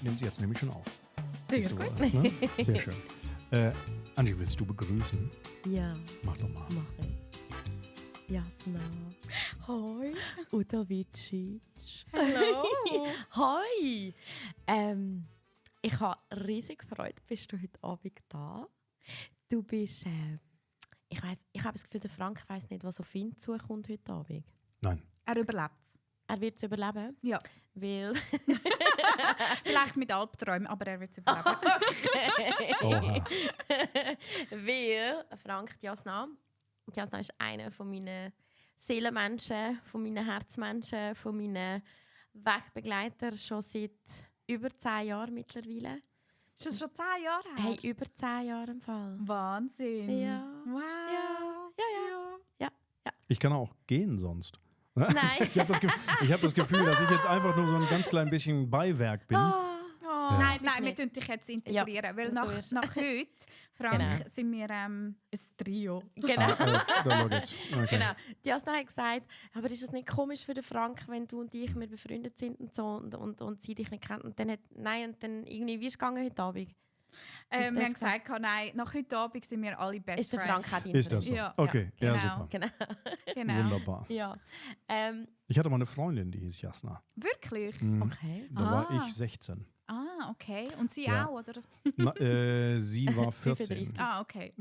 nimmt sie jetzt nämlich schon auf. Sehr Siehst du, gut. ne? Sehr schön. Angie, willst du begrüßen? Ja, Mach doch mal. mache ich. Jasna. Hoi. Udovici. Hallo. Hoi. Ich habe riesig Freude, bist du heute Abend da. Du bist, ich habe das Gefühl, der Frank weiss nicht, was auf ihn zukommt heute Abend. Nein. Er überlebt es. Er wird es überleben, Ja. weil... Vielleicht mit Albträumen, aber er wird es überleben. Oha. Weil Frank, die Jasna ist einer von meinen Seelenmenschen, von meinen Herzmenschen, von meinen Wegbegleitern schon seit über 10 Jahren mittlerweile. Ist das schon 10 Jahre her? Hey, über 10 Jahre im Fall. Wahnsinn. Ja. Wow. Ja. Ich kann auch gehen sonst. Nein. Ich habe das Gefühl, dass ich jetzt einfach nur so ein ganz klein bisschen Beiwerk bin. Oh, Nein, nein, wir nicht. tun dich jetzt integrieren, weil nach heute, Frank, Genau. sind wir ein Trio. Genau. Da schau jetzt. Okay. Genau. Die Jasna hat gesagt, aber ist das nicht komisch für den Frank, wenn du und ich befreundet sind und so und sie dich nicht kennt? Und dann irgendwie, wie ist es gegangen heute Abend? Wir haben gesagt, nein, nach heute Abend sind wir alle Best Ist der Friends. Frank auch dein Ist das so? Ja, Okay, ja, genau. super. Genau. Genau. Wunderbar. Ja. Ich hatte mal eine Freundin, die hieß Jasna. Wirklich? Okay. Da war ich 16. Ah, okay. Und sie Ja. auch, oder? Sie war 14. 35. Ah, okay.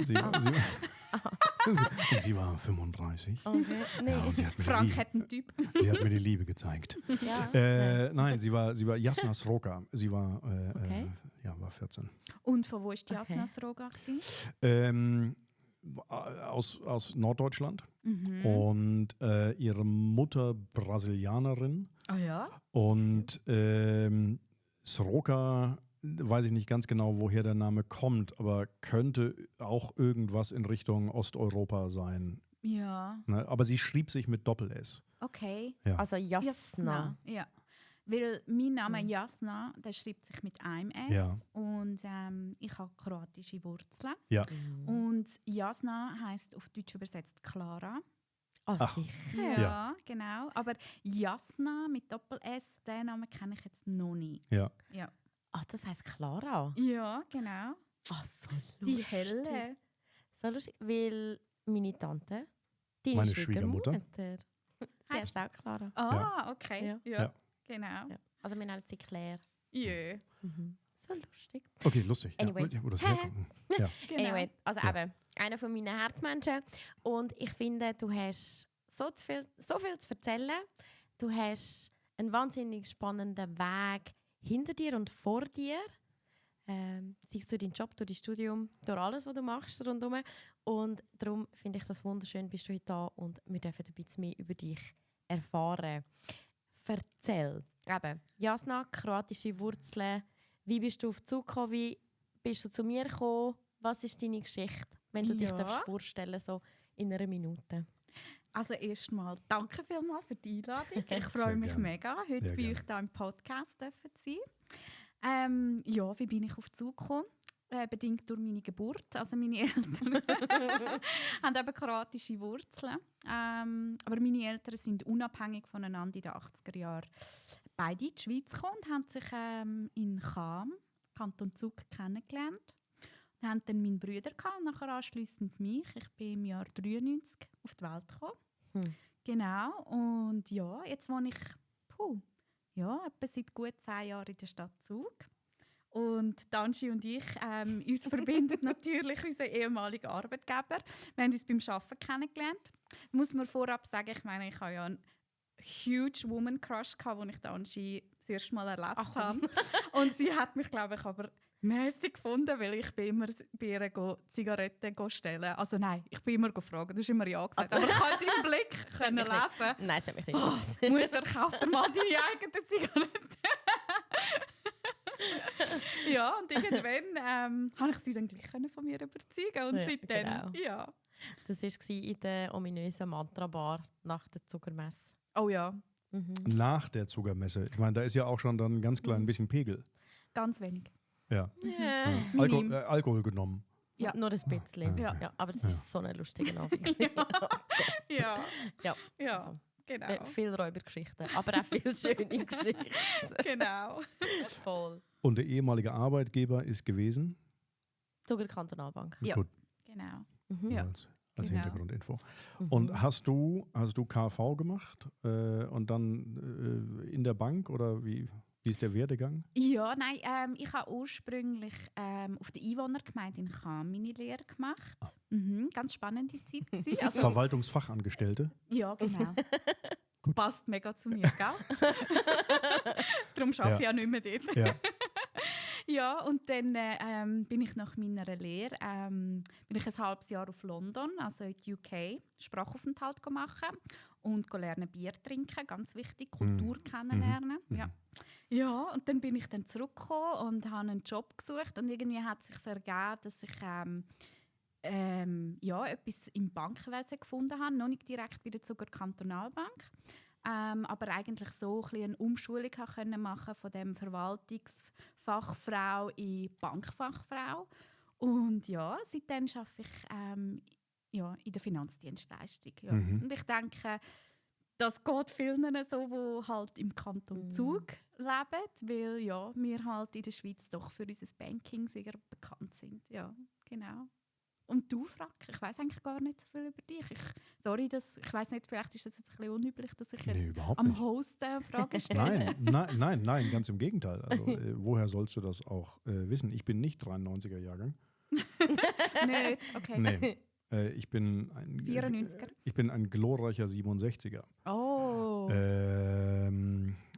Sie war 35. Okay. Nee. Ja, und sie hat mir Frank hat einen Typ. Sie hat mir die Liebe gezeigt. Ja. Nein, sie war Jasna Sroka. Sie war, Okay. war 14. Und von wo ist die Okay. Jasna Sroga gewesen? Aus Norddeutschland. Und ihre Mutter Brasilianerin. Ah ja? Und Sroka, weiß ich nicht ganz genau, woher der Name kommt, aber könnte auch irgendwas in Richtung Osteuropa sein. Ja. Ne? Aber sie schrieb sich mit Doppel-S. Okay. Ja. Also Jasna. Ja. Weil mein Name Jasna, der schreibt sich mit einem S. Ja. Und ich habe kroatische Wurzeln. Ja. Und Jasna heisst auf Deutsch übersetzt Clara. Ach, sicher. Ja, genau. Aber Jasna mit Doppel-S, den Namen kenne ich jetzt noch nicht. Ja. Ja, Ach, das heisst Clara. ja genau. Ach, so Die lustig. helle. So lustig, weil meine Tante, deine Meine Schwiegermutter. sie heißt auch Clara. Ah, okay. Ja. Ja, Ja. genau. Ja. Also wir nennen sie Claire. Ja. So lustig. Okay, lustig. Anyway. Ja, wo das herkommt. Ja. Genau. Anyway, also Ja. eben, einer von meinen Herzmenschen. Und ich finde, du hast so viel zu erzählen. Du hast einen wahnsinnig spannenden Weg hinter dir und vor dir. Sei es durch deinen Job, durch dein Studium, durch alles, was du machst rundherum. Und darum finde ich das wunderschön, bist du heute da und wir dürfen ein bisschen mehr über dich erfahren. Erzähl. Eben, Jasna, kroatische Wurzeln. Wie bist du auf die Zug gekommen? Wie bist du zu mir gekommen? Was ist deine Geschichte, wenn du dich Ja. darfst vorstellen so in einer Minute? Also erstmal danke vielmals für die Einladung. Ich freue Sehr mich gerne. mega, heute Sehr bei gerne. euch hier im Podcast zu sein. Ja, wie bin ich auf die Zug gekommen? Bedingt durch meine Geburt. Also meine Eltern haben eben kroatische Wurzeln. Aber meine Eltern sind unabhängig voneinander in den 80er Jahren beide in die Schweiz gekommen und haben sich in Cham, Kanton Zug, kennengelernt. Und haben dann meinen Bruder gehabt, und nachher anschliessend mich. Ich bin im Jahr 93 auf die Welt gekommen. Genau. Und ja, jetzt wohne ich etwa seit gut 10 Jahren in der Stadt Zug. Und Angie und ich, uns verbindet natürlich unser ehemaliger Arbeitgeber. Wir haben uns beim Arbeiten kennengelernt. Muss man vorab sagen, ich meine, ich habe ja einen huge Woman Crush gehabt, den ich Angie das erste Mal erlebt habe. Und sie hat mich, glaube ich, aber mäßig gefunden, weil ich bin immer bei ihr Zigaretten stellen. Also nein, ich bin immer gefragt. Du hast immer ja gesagt. Aber ich konnte deinen Blick können lesen. Nein, das hat mich nicht interessiert. Mutter, kauf dir mal deine eigene Zigarette. Ja, und irgendwann habe ich sie dann gleich von mir überzeugen. Und Ja, seitdem, genau. ja. Das war in der ominösen Mantra-Bar nach der Zuckermesse. Oh ja, Nach der Zuckermesse. Ich meine, da ist ja auch schon dann ein ganz klein bisschen Pegel. ganz wenig. Ja. Minim. Alkohol genommen. Ja. Nur ein bisschen. Ja. Ja, aber es ist so eine lustige Abend. Ja, Ja, ja, also, genau. viele Räubergeschichten, aber auch viele schöne Geschichten. Genau. Voll. Und der ehemalige Arbeitgeber ist gewesen? Sogar die Kantonalbank. Ja. Gut, Genau. Mhm. Ja. als Genau. Hintergrundinfo. Mhm. Und hast du KV gemacht und dann in der Bank oder wie ist der Werdegang? Ja, nein, ich habe ursprünglich auf der Einwohnergemeinde in Cham meine Lehre gemacht. Ganz spannende Zeit gewesen. Also, Verwaltungsfachangestellte? ja, genau. Passt mega zu mir, gell? Darum arbeite ich ja nicht mehr dort. Ja. Ja, und dann bin ich nach meiner Lehre bin ich ein halbes Jahr auf London, also in die UK, Sprachaufenthalt machen und lernen Bier trinken, ganz wichtig, Kultur kennenlernen. Ja. Ja, und dann bin ich dann zurückgekommen und habe einen Job gesucht und irgendwie hat es sich ergeben, dass ich etwas im Bankenwesen gefunden habe, noch nicht direkt bei der Zuger Kantonalbank. Aber eigentlich so ein bisschen eine Umschulung können machen von dem Verwaltungsfachfrau in Bankfachfrau. Und ja, seitdem arbeite ich in der Finanzdienstleistung. Ja. Und ich denke, das geht vielen so, die halt im Kanton Zug leben, weil ja, wir halt in der Schweiz doch für unser Banking sehr bekannt sind. Ja, genau. Und du, Frank, ich weiss eigentlich gar nicht so viel über dich. Ich weiss nicht, vielleicht ist das jetzt ein bisschen unüblich, dass ich jetzt am Host Fragen stelle. Nein, ganz im Gegenteil. Also, woher sollst du das auch wissen? Ich bin nicht 93er Jahrgang. Nicht? Okay. Nee. Ich bin ein 94er. Ich bin ein glorreicher 67er. Oh.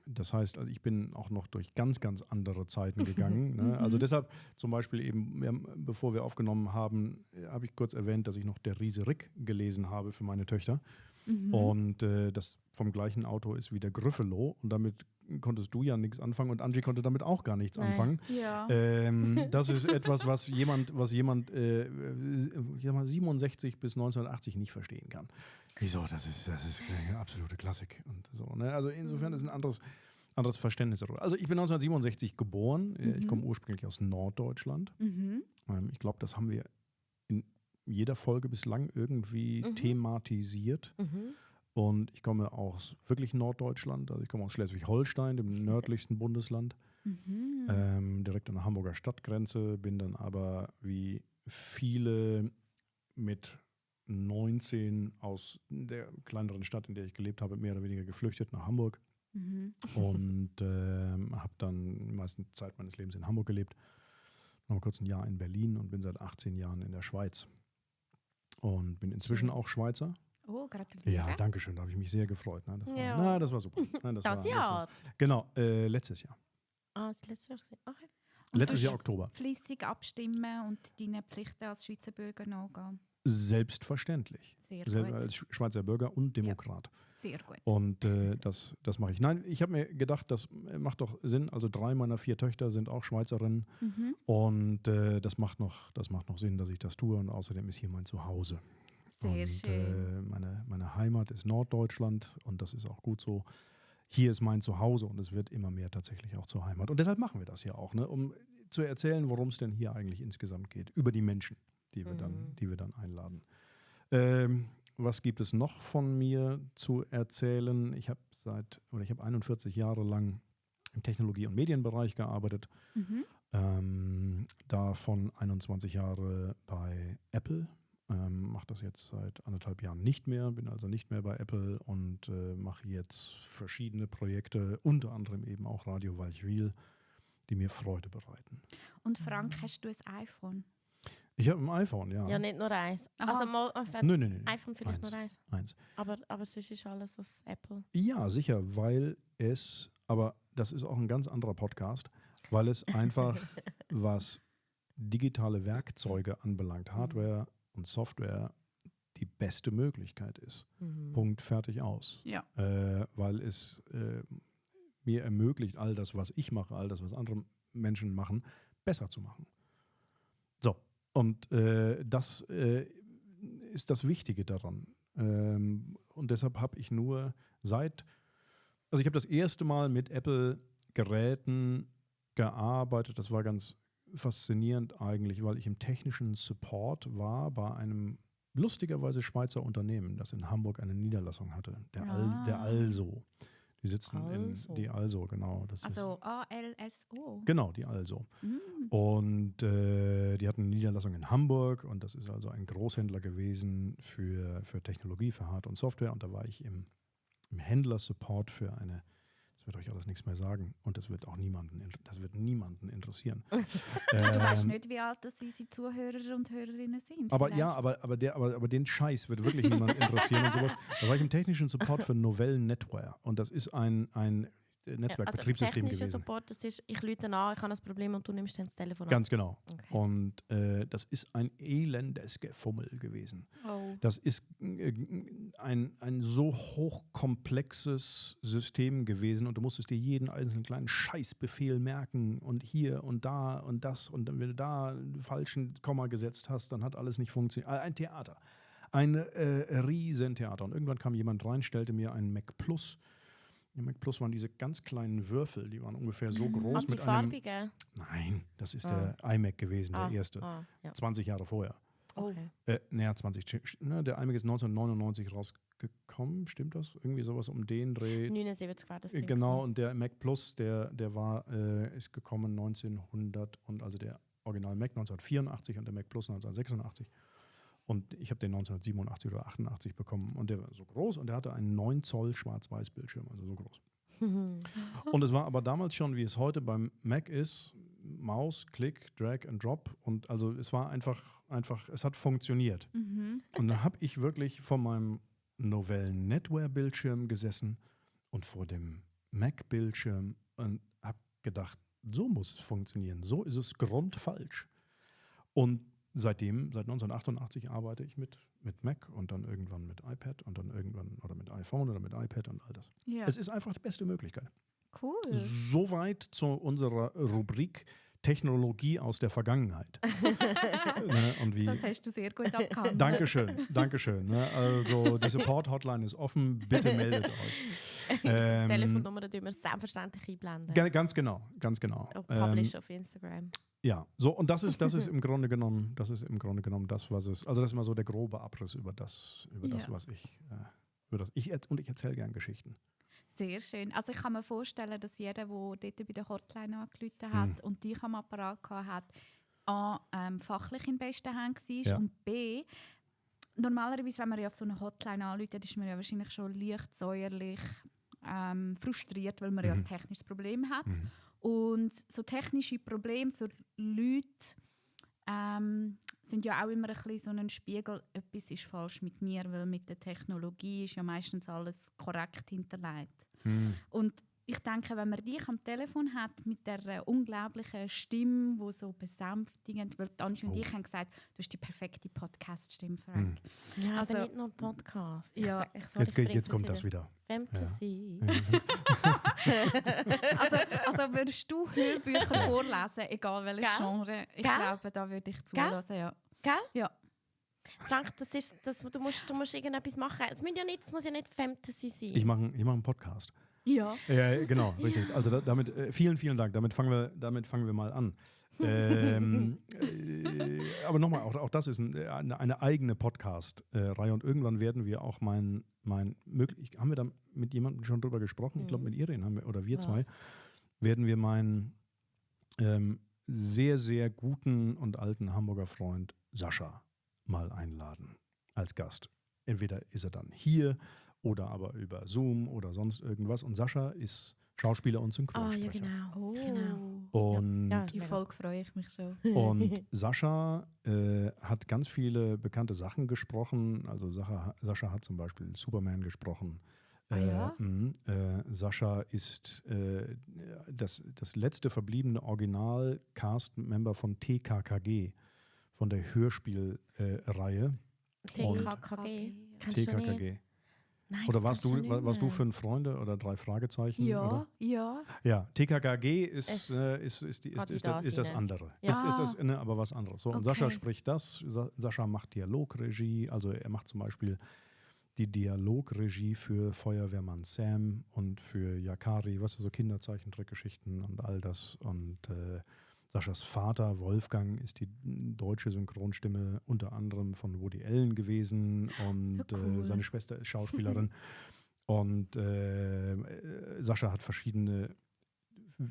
Das heißt, also ich bin auch noch durch ganz, ganz andere Zeiten gegangen. Ne? Also deshalb zum Beispiel eben, bevor wir aufgenommen haben, habe ich kurz erwähnt, dass ich noch Der Riese Rick gelesen habe für meine Töchter. Und das vom gleichen Autor ist wie der Gryffalo. Und damit konntest du ja nichts anfangen und Angie konnte damit auch gar nichts anfangen. Ja. Das ist etwas, was jemand 67 bis 1980 nicht verstehen kann. Wieso? Das ist eine absolute Klassik. Und so, ne? Also insofern ist ein anderes Verständnis darüber. Also ich bin 1967 geboren. Ich komme ursprünglich aus Norddeutschland. Ich glaube, das haben wir in jeder Folge bislang irgendwie thematisiert. Und ich komme aus wirklich Norddeutschland. Also ich komme aus Schleswig-Holstein, dem nördlichsten Bundesland. Direkt an der Hamburger Stadtgrenze. Bin dann aber wie viele mit 19 aus der kleineren Stadt, in der ich gelebt habe, mehr oder weniger geflüchtet nach Hamburg. Und habe dann die meiste Zeit meines Lebens in Hamburg gelebt. Noch mal kurz ein Jahr in Berlin und bin seit 18 Jahren in der Schweiz. Und bin inzwischen auch Schweizer. Oh, gratuliere. Ja, danke schön, da habe ich mich sehr gefreut. Ne? Das war super. Nein, Das Jahr? Genau, letztes Jahr. Ah, das letzte Jahr. Okay. Letztes Jahr Oktober. Fließig abstimmen und deine Pflichten als Schweizer Bürger nachgehen. Selbstverständlich. Sehr gut. Als Schweizer Bürger und Demokrat. Ja, sehr gut. Und das mache ich. Nein, ich habe mir gedacht, das macht doch Sinn. Also 3 meiner 4 Töchter sind auch Schweizerinnen. Und das macht noch Sinn, dass ich das tue. Und außerdem ist hier mein Zuhause. Sehr schön. Meine Heimat ist Norddeutschland und das ist auch gut so. Hier ist mein Zuhause und es wird immer mehr tatsächlich auch zur Heimat. Und deshalb machen wir das hier auch, ne? Um zu erzählen, worum es denn hier eigentlich insgesamt geht. Über die Menschen, die wir dann einladen. Was gibt es noch von mir zu erzählen? Ich habe 41 Jahre lang im Technologie- und Medienbereich gearbeitet. Davon 21 Jahre bei Apple. Mache das jetzt seit 1,5 Jahren nicht mehr, bin also nicht mehr bei Apple und mache jetzt verschiedene Projekte, unter anderem eben auch Radio Walchwil, die mir Freude bereiten. Und Frank, hast du ein iPhone? Ich habe ein iPhone, ja. Ja, nicht nur eins. Aha. Also mal Nein. iPhone vielleicht nur eins. Eins. Aber sonst ist alles aus Apple. Ja, sicher, weil aber das ist auch ein ganz anderer Podcast, weil es einfach, was digitale Werkzeuge anbelangt, Hardware und Software, die beste Möglichkeit ist. Punkt, fertig, aus. Ja. Weil es mir ermöglicht, all das, was ich mache, all das, was andere Menschen machen, besser zu machen. So, und das ist das Wichtige daran. Und deshalb habe ich ich habe das erste Mal mit Apple-Geräten gearbeitet. Das war ganz faszinierend eigentlich, weil ich im technischen Support war bei einem lustigerweise Schweizer Unternehmen, das in Hamburg eine Niederlassung hatte, der Also. Die sitzen Also. die Also, genau. Das Also ALSO. ALSO. Genau, die Also. Mm. Und die hatten eine Niederlassung in Hamburg und das ist also ein Großhändler gewesen für Technologie, für Hard- und Software. Und da war ich im Händler-Support für eine, das wird euch alles nichts mehr sagen und das wird auch niemanden interessieren. Du weißt nicht, wie alt das unsere Zuhörer und Hörerinnen sind. Aber vielleicht. ja, aber den Scheiß wird wirklich niemand interessieren und sowas. Da war ich im technischen Support für Novell Netware und das ist ein Netzwerkbetriebssystem technischer gewesen. Support, das ist, ich rufe an, ich habe ein Problem und du nimmst dann das Telefon Ganz genau. Okay. Und das ist ein elendes Gefummel gewesen. Oh. Das ist ein so hochkomplexes System gewesen und du musstest dir jeden einzelnen kleinen Scheißbefehl merken und hier und da und das und wenn du da einen falschen Komma gesetzt hast, dann hat alles nicht funktioniert. Ein Theater. Ein Riesentheater. Und irgendwann kam jemand rein, stellte mir einen Mac Plus. Im Mac Plus waren diese ganz kleinen Würfel, die waren ungefähr so groß Und die mit einem... farbige? Nein, das ist der iMac gewesen, der erste. Ja. 20 Jahre vorher. Okay. Der iMac ist 1999 rausgekommen, stimmt das? Irgendwie sowas um den Dreh. 79 war das Ding. Genau, und der Mac Plus, der ist gekommen 1900 und also der Original Mac 1984 und der Mac Plus 1986. Und ich habe den 1987 oder 88 bekommen und der war so groß und der hatte einen 9 Zoll Schwarz-Weiß-Bildschirm, also so groß. Und es war aber damals schon, wie es heute beim Mac ist, Maus, Klick, Drag and Drop und also es war einfach, es hat funktioniert. Mhm. Und dann habe ich wirklich vor meinem Novellen Netware-Bildschirm gesessen und vor dem Mac-Bildschirm und habe gedacht, so muss es funktionieren, so ist es grundfalsch. Und seit 1988 arbeite ich mit Mac und dann irgendwann mit iPad und dann irgendwann oder mit iPhone oder mit iPad und all das. Ja. Es ist einfach die beste Möglichkeit. Cool. Soweit zu unserer Rubrik Technologie aus der Vergangenheit. Und wie, Das hast du sehr gut abgehandelt. Dankeschön. Ne? Also die Support-Hotline ist offen, bitte meldet euch. Telefonnummer tun wir selbstverständlich einblenden. Ganz genau. Auf Publish auf Instagram. Ja, so und das ist im Grunde genommen das, was es. Also das ist mal so der grobe Abriss über das, was ich. Ich erzähle gern Geschichten. Sehr schön. Also ich kann mir vorstellen, dass jeder, der dort bei der Hotline angerufen hat und dich am Apparat hat, A, fachlich im besten Hand war und B, normalerweise, wenn man ja auf so eine Hotline anruft, ist man ja wahrscheinlich schon leicht säuerlich frustriert, weil man ja ein technisches Problem hat. Und so technische Probleme für Leute sind ja auch immer ein bisschen so ein Spiegel, etwas ist falsch mit mir, weil mit der Technologie ist ja meistens alles korrekt hinterlegt. Und ich denke, wenn man dich am Telefon hat mit der unglaublichen Stimme, die so besänftigend wird, Angie und ich haben gesagt, du hast die perfekte Podcast-Stimme, Frank. Ja, Also- aber nicht nur Podcast. Ja. Jetzt kommt das wieder. Fantasy. Also würdest du Hörbücher vorlesen, egal welches Gell? Genre? Ich Gell? glaube, da würde ich zulassen, ja. Gell? Ja. Frank, du musst irgendetwas machen. Es muss ja nicht Fantasy sein. Ich mache einen Podcast. Ja. Ja, genau, richtig. Also damit vielen Dank. Damit fangen wir mal an. Aber nochmal, auch das ist eine eigene Podcast-Reihe und irgendwann werden wir auch haben wir da mit jemandem schon drüber gesprochen? Ich glaube mit Irene wir zwei, werden wir meinen sehr, sehr guten und alten Hamburger Freund Sascha mal einladen als Gast. Entweder ist er dann hier oder aber über Zoom oder sonst irgendwas. Und Sascha ist Schauspieler und Synchronsprecher. Ja, genau. Oh. Genau. Und, Ja, Die Folge freue ich mich schon. und Sascha hat ganz viele bekannte Sachen gesprochen. Also Sascha hat zum Beispiel Superman gesprochen. Sascha ist das letzte verbliebene Original-Cast-Member von TKKG, von der Hörspielreihe. TKKG. Kannst du nicht? TKKG. Nein, Oder das kannst du nicht warst du mehr. 5 Freunde oder 3 Fragezeichen? Ja, Oder? ja. Ja, TKKG ist Kandidati, das ne? andere. Ja. Ist das aber was anderes. So, und Okay. Sascha spricht das. Sascha macht Dialogregie. Also er macht zum Beispiel die Dialogregie für Feuerwehrmann Sam und für Yakari, so Kinderzeichentrickgeschichten und all das. Und Saschas Vater Wolfgang ist die deutsche Synchronstimme unter anderem von Woody Allen gewesen und So cool. seine Schwester ist Schauspielerin. Und Sascha hat verschiedene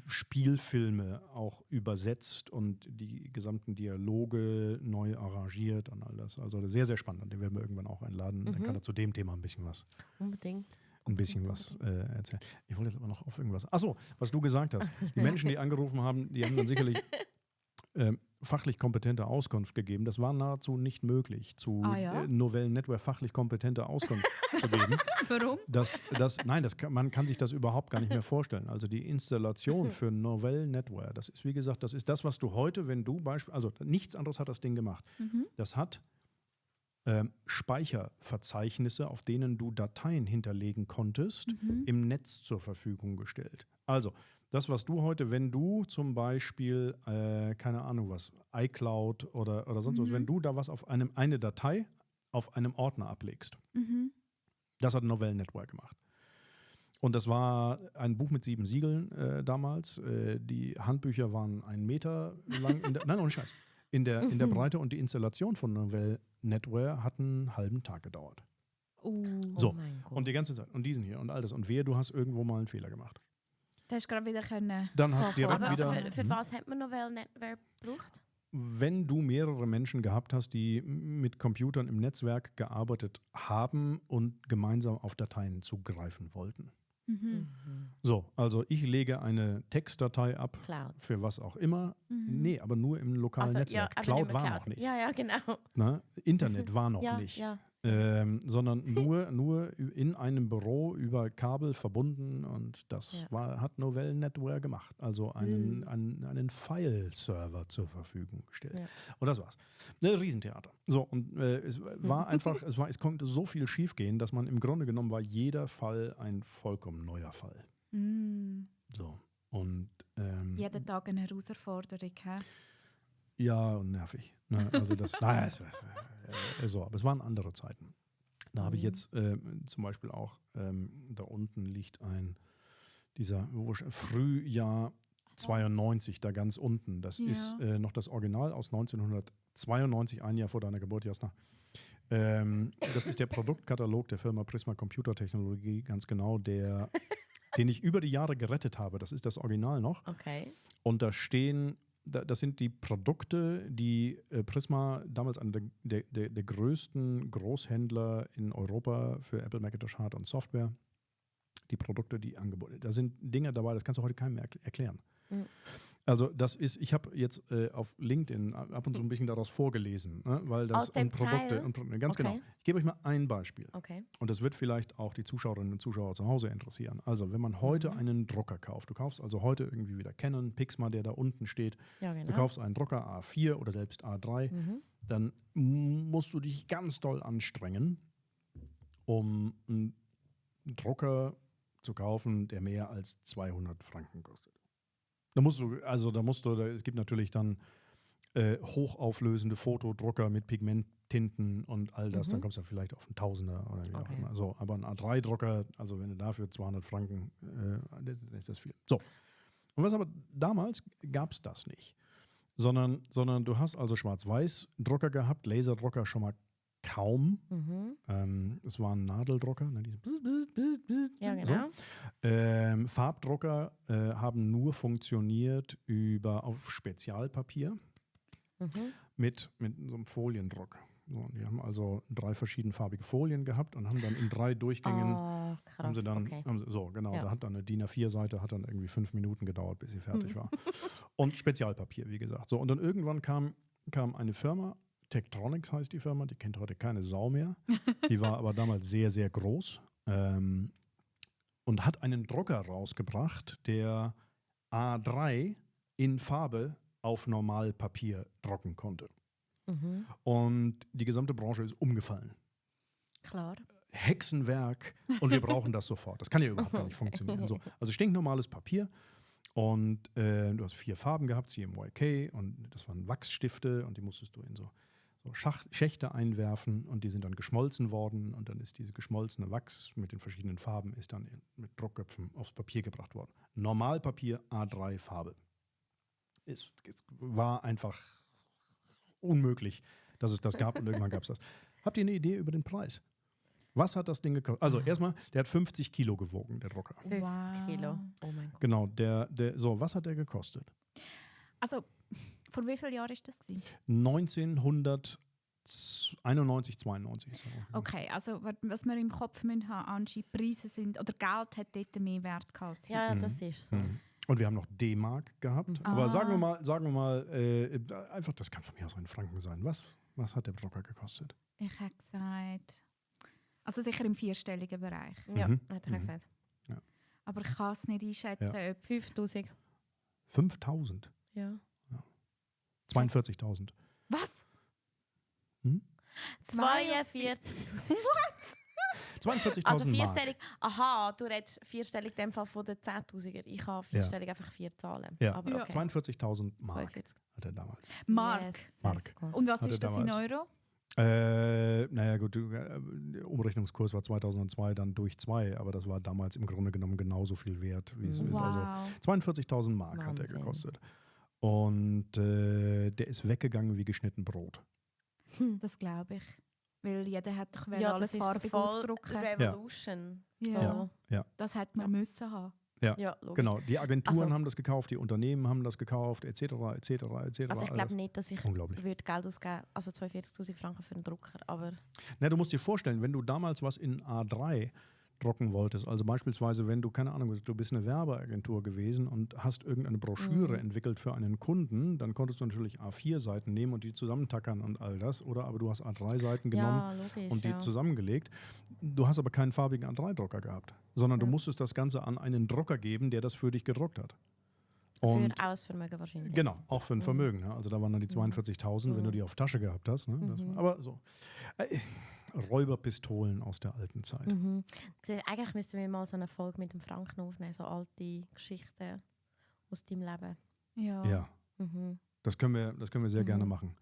Spielfilme auch übersetzt und die gesamten Dialoge neu arrangiert und all das. Also sehr, sehr spannend. Und den werden wir irgendwann auch einladen. Dann kann er zu dem Thema ein bisschen was Unbedingt. erzählen. Ich wollte jetzt aber noch auf irgendwas. Achso, was du gesagt hast. Die Menschen, die angerufen haben, die haben dann sicherlich fachlich kompetente Auskunft gegeben. Das war nahezu nicht möglich, zu Novellen Network fachlich kompetente Auskunft zu geben. Warum? Man kann sich das überhaupt gar nicht mehr vorstellen. Also die Installation für Novellen Network, das ist, wie gesagt, das ist das, was du heute, wenn du also nichts anderes hat das Ding gemacht. Das hat Speicherverzeichnisse, auf denen du Dateien hinterlegen konntest, im Netz zur Verfügung gestellt. Also das, was du heute, wenn du zum Beispiel, keine Ahnung was, iCloud oder sonst was, wenn du da was auf eine Datei auf einem Ordner ablegst, das hat Novellen Network gemacht. Und das war ein Buch mit 7 Siegeln damals. Die Handbücher waren 1 Meter lang. Nein, ohne Scheiß. In der Breite, und die Installation von Novellen Network hat einen halben Tag gedauert. So, Oh mein Gott. und die ganze Zeit. Und diesen hier und all das. Und du hast irgendwo mal einen Fehler gemacht. Du hast gerade wieder können. Dann hast du direkt Aber wieder. für was hat man Novellen Network gebraucht? Wenn du mehrere Menschen gehabt hast, die mit Computern im Netzwerk gearbeitet haben und gemeinsam auf Dateien zugreifen wollten. So, also ich lege eine Textdatei ab, Cloud. für was auch immer. Nee, aber nur im lokalen Also, Netzwerk. aber Cloud nicht war mehr noch nicht. Ja, genau. Ne? Internet war noch Ja, nicht. ja. Sondern nur in einem Büro über Kabel verbunden, und das hat Novellen Network gemacht. Also einen File-Server zur Verfügung gestellt. Ja. Und das war's. Ein Riesentheater. So, und es war einfach, es konnte so viel schiefgehen, dass man im Grunde genommen war jeder Fall ein vollkommen neuer Fall. So. Und Jeden Tag eine Herausforderung. ja, und nervig. Ne? Also das, naja, aber es waren andere Zeiten. Da habe ich jetzt zum Beispiel auch, da unten liegt dieser Frühjahr 92, da ganz unten. Das ist noch das Original aus 1992, ein Jahr vor deiner Geburt, Jasna. Das ist der Produktkatalog der Firma Prisma Computertechnologie, ganz genau, den ich über die Jahre gerettet habe. Das ist das Original noch. Okay. Und da stehen, das sind die Produkte, die Prisma, damals einer der größten Großhändler in Europa für Apple Macintosh Hard- und Software, die Produkte, die angeboten, da sind Dinge dabei, das kannst du heute keinem mehr erklären. Also das ist, ich habe jetzt auf LinkedIn ab und zu ein bisschen daraus vorgelesen, ne, weil das Aus dem Produkte, Teil? ganz genau. Ich gebe euch mal ein Beispiel. Okay. Und das wird vielleicht auch die Zuschauerinnen und Zuschauer zu Hause interessieren. Also wenn man heute einen Drucker kauft, du kaufst also heute irgendwie wieder Canon, Pixma, der da unten steht, Ja, genau. du kaufst einen Drucker A4 oder selbst A3, dann musst du dich ganz doll anstrengen, um einen Drucker zu kaufen, der mehr als 200 Franken kostet. Es gibt natürlich dann hochauflösende Fotodrucker mit Pigmenttinten und all das, dann kommst du vielleicht auf einen Tausender oder wie auch immer. So, aber ein A3-Drucker, also wenn du dafür 200 Franken, ist das viel. So. Und was aber damals gab es das nicht. Sondern du hast also Schwarz-Weiß-Drucker gehabt, Laserdrucker schon mal kaum. Es waren Nadeldrucker, ne, Ja, genau. so. Farbdrucker haben nur funktioniert auf Spezialpapier mit so einem Foliendruck. So, die haben also 3 verschiedenfarbige Folien gehabt und haben dann in 3 Durchgängen krass, da hat dann eine DIN A4-Seite, hat dann irgendwie 5 Minuten gedauert, bis sie fertig war. Und Spezialpapier, wie gesagt. So, und dann irgendwann kam eine Firma, Tektronix heißt die Firma, die kennt heute keine Sau mehr. Die war aber damals sehr, sehr groß und hat einen Drucker rausgebracht, der A3 in Farbe auf Normalpapier drucken konnte. Und die gesamte Branche ist umgefallen. Klar. Hexenwerk, und wir brauchen das sofort. Das kann ja überhaupt gar nicht funktionieren. So, also stinknormales Papier. Und du hast 4 Farben gehabt, CMYK, und das waren Wachsstifte, und die musstest du in so Schächte einwerfen, und die sind dann geschmolzen worden, und dann ist diese geschmolzene Wachs mit den verschiedenen Farben ist dann mit Druckköpfen aufs Papier gebracht worden. Normalpapier A3 Farbe. Es war einfach unmöglich, dass es das gab, und irgendwann gab es das. Habt ihr eine Idee über den Preis? Was hat das Ding gekostet? Also erstmal, der hat 50 Kilo gewogen, der Drucker. 50 Wow. Kilo. Oh mein Gott. Genau, so, was hat der gekostet? Also, vor wie vielen Jahren war das? 1991, 92. So. Okay, also was wir im Kopf müssen haben, Angie, Preise sind, oder Geld hat dort mehr Wert gehabt als heute. Ja, das ist so. Mhm. Und wir haben noch D-Mark gehabt. Aber sagen wir mal, einfach, das kann von mir aus in Franken sein. Was hat der Drucker gekostet? Ich habe gesagt, also sicher im vierstelligen Bereich. Ja, Mhm. hat er gesagt. Aber ich kann es nicht einschätzen, ob 5000. 5.000. Ja. 42.000. Was? Hm? 42.000. 42.000 Also Mark. vierstellig. Aha, du redest vierstellig in dem Fall von den 10.000er. Ich habe vierstellig einfach 4 Zahlen. Ja. Aber Ja. okay. 42.000 Mark 42. hat er damals. Mark. Yes, Mark. let's go. Und was Hat ist er das in damals. Euro? Naja gut, der Umrechnungskurs war 2002 dann durch 2, aber das war damals im Grunde genommen genauso viel wert, wie es ist. Also Wow. 42.000 Mark hat er Wahnsinn. gekostet. Und der ist weggegangen wie geschnitten Brot. Das glaube ich. Weil jeder hat doch Ja, alles das ist farbig so voll ausdrucken. Revolution. Ja. So. Das hätte man müssen haben. Ja, logisch. Genau, die Agenturen Also- haben das gekauft, die Unternehmen haben das gekauft, etc. etc. etc. Also ich glaube nicht, dass ich Unglaublich. würde Geld ausgeben, also 42'000 Franken für einen Drucker, aber Na, du musst dir vorstellen, wenn du damals was in A3 drucken wolltest, also beispielsweise, wenn du, keine Ahnung, du bist eine Werbeagentur gewesen und hast irgendeine Broschüre entwickelt für einen Kunden, dann konntest du natürlich A4-Seiten nehmen und die zusammentackern und all das, oder aber du hast A3-Seiten genommen ja, logisch. und die ja. zusammengelegt. Du hast aber keinen farbigen A3-Drucker gehabt, sondern du Ja. musstest das Ganze an einen Drucker geben, der das für dich gedruckt hat. Und Für Ausvermögen wahrscheinlich. genau, auch für ein Vermögen. Ne? Also da waren dann die 42.000, wenn du die auf Tasche gehabt hast. Ne? Das, aber so. Räuberpistolen aus der alten Zeit. Mhm. Eigentlich müssten wir mal so eine Folge mit dem Franken aufnehmen, so alte Geschichten aus deinem Leben. Ja. Ja, Mhm. das können wir sehr gerne machen.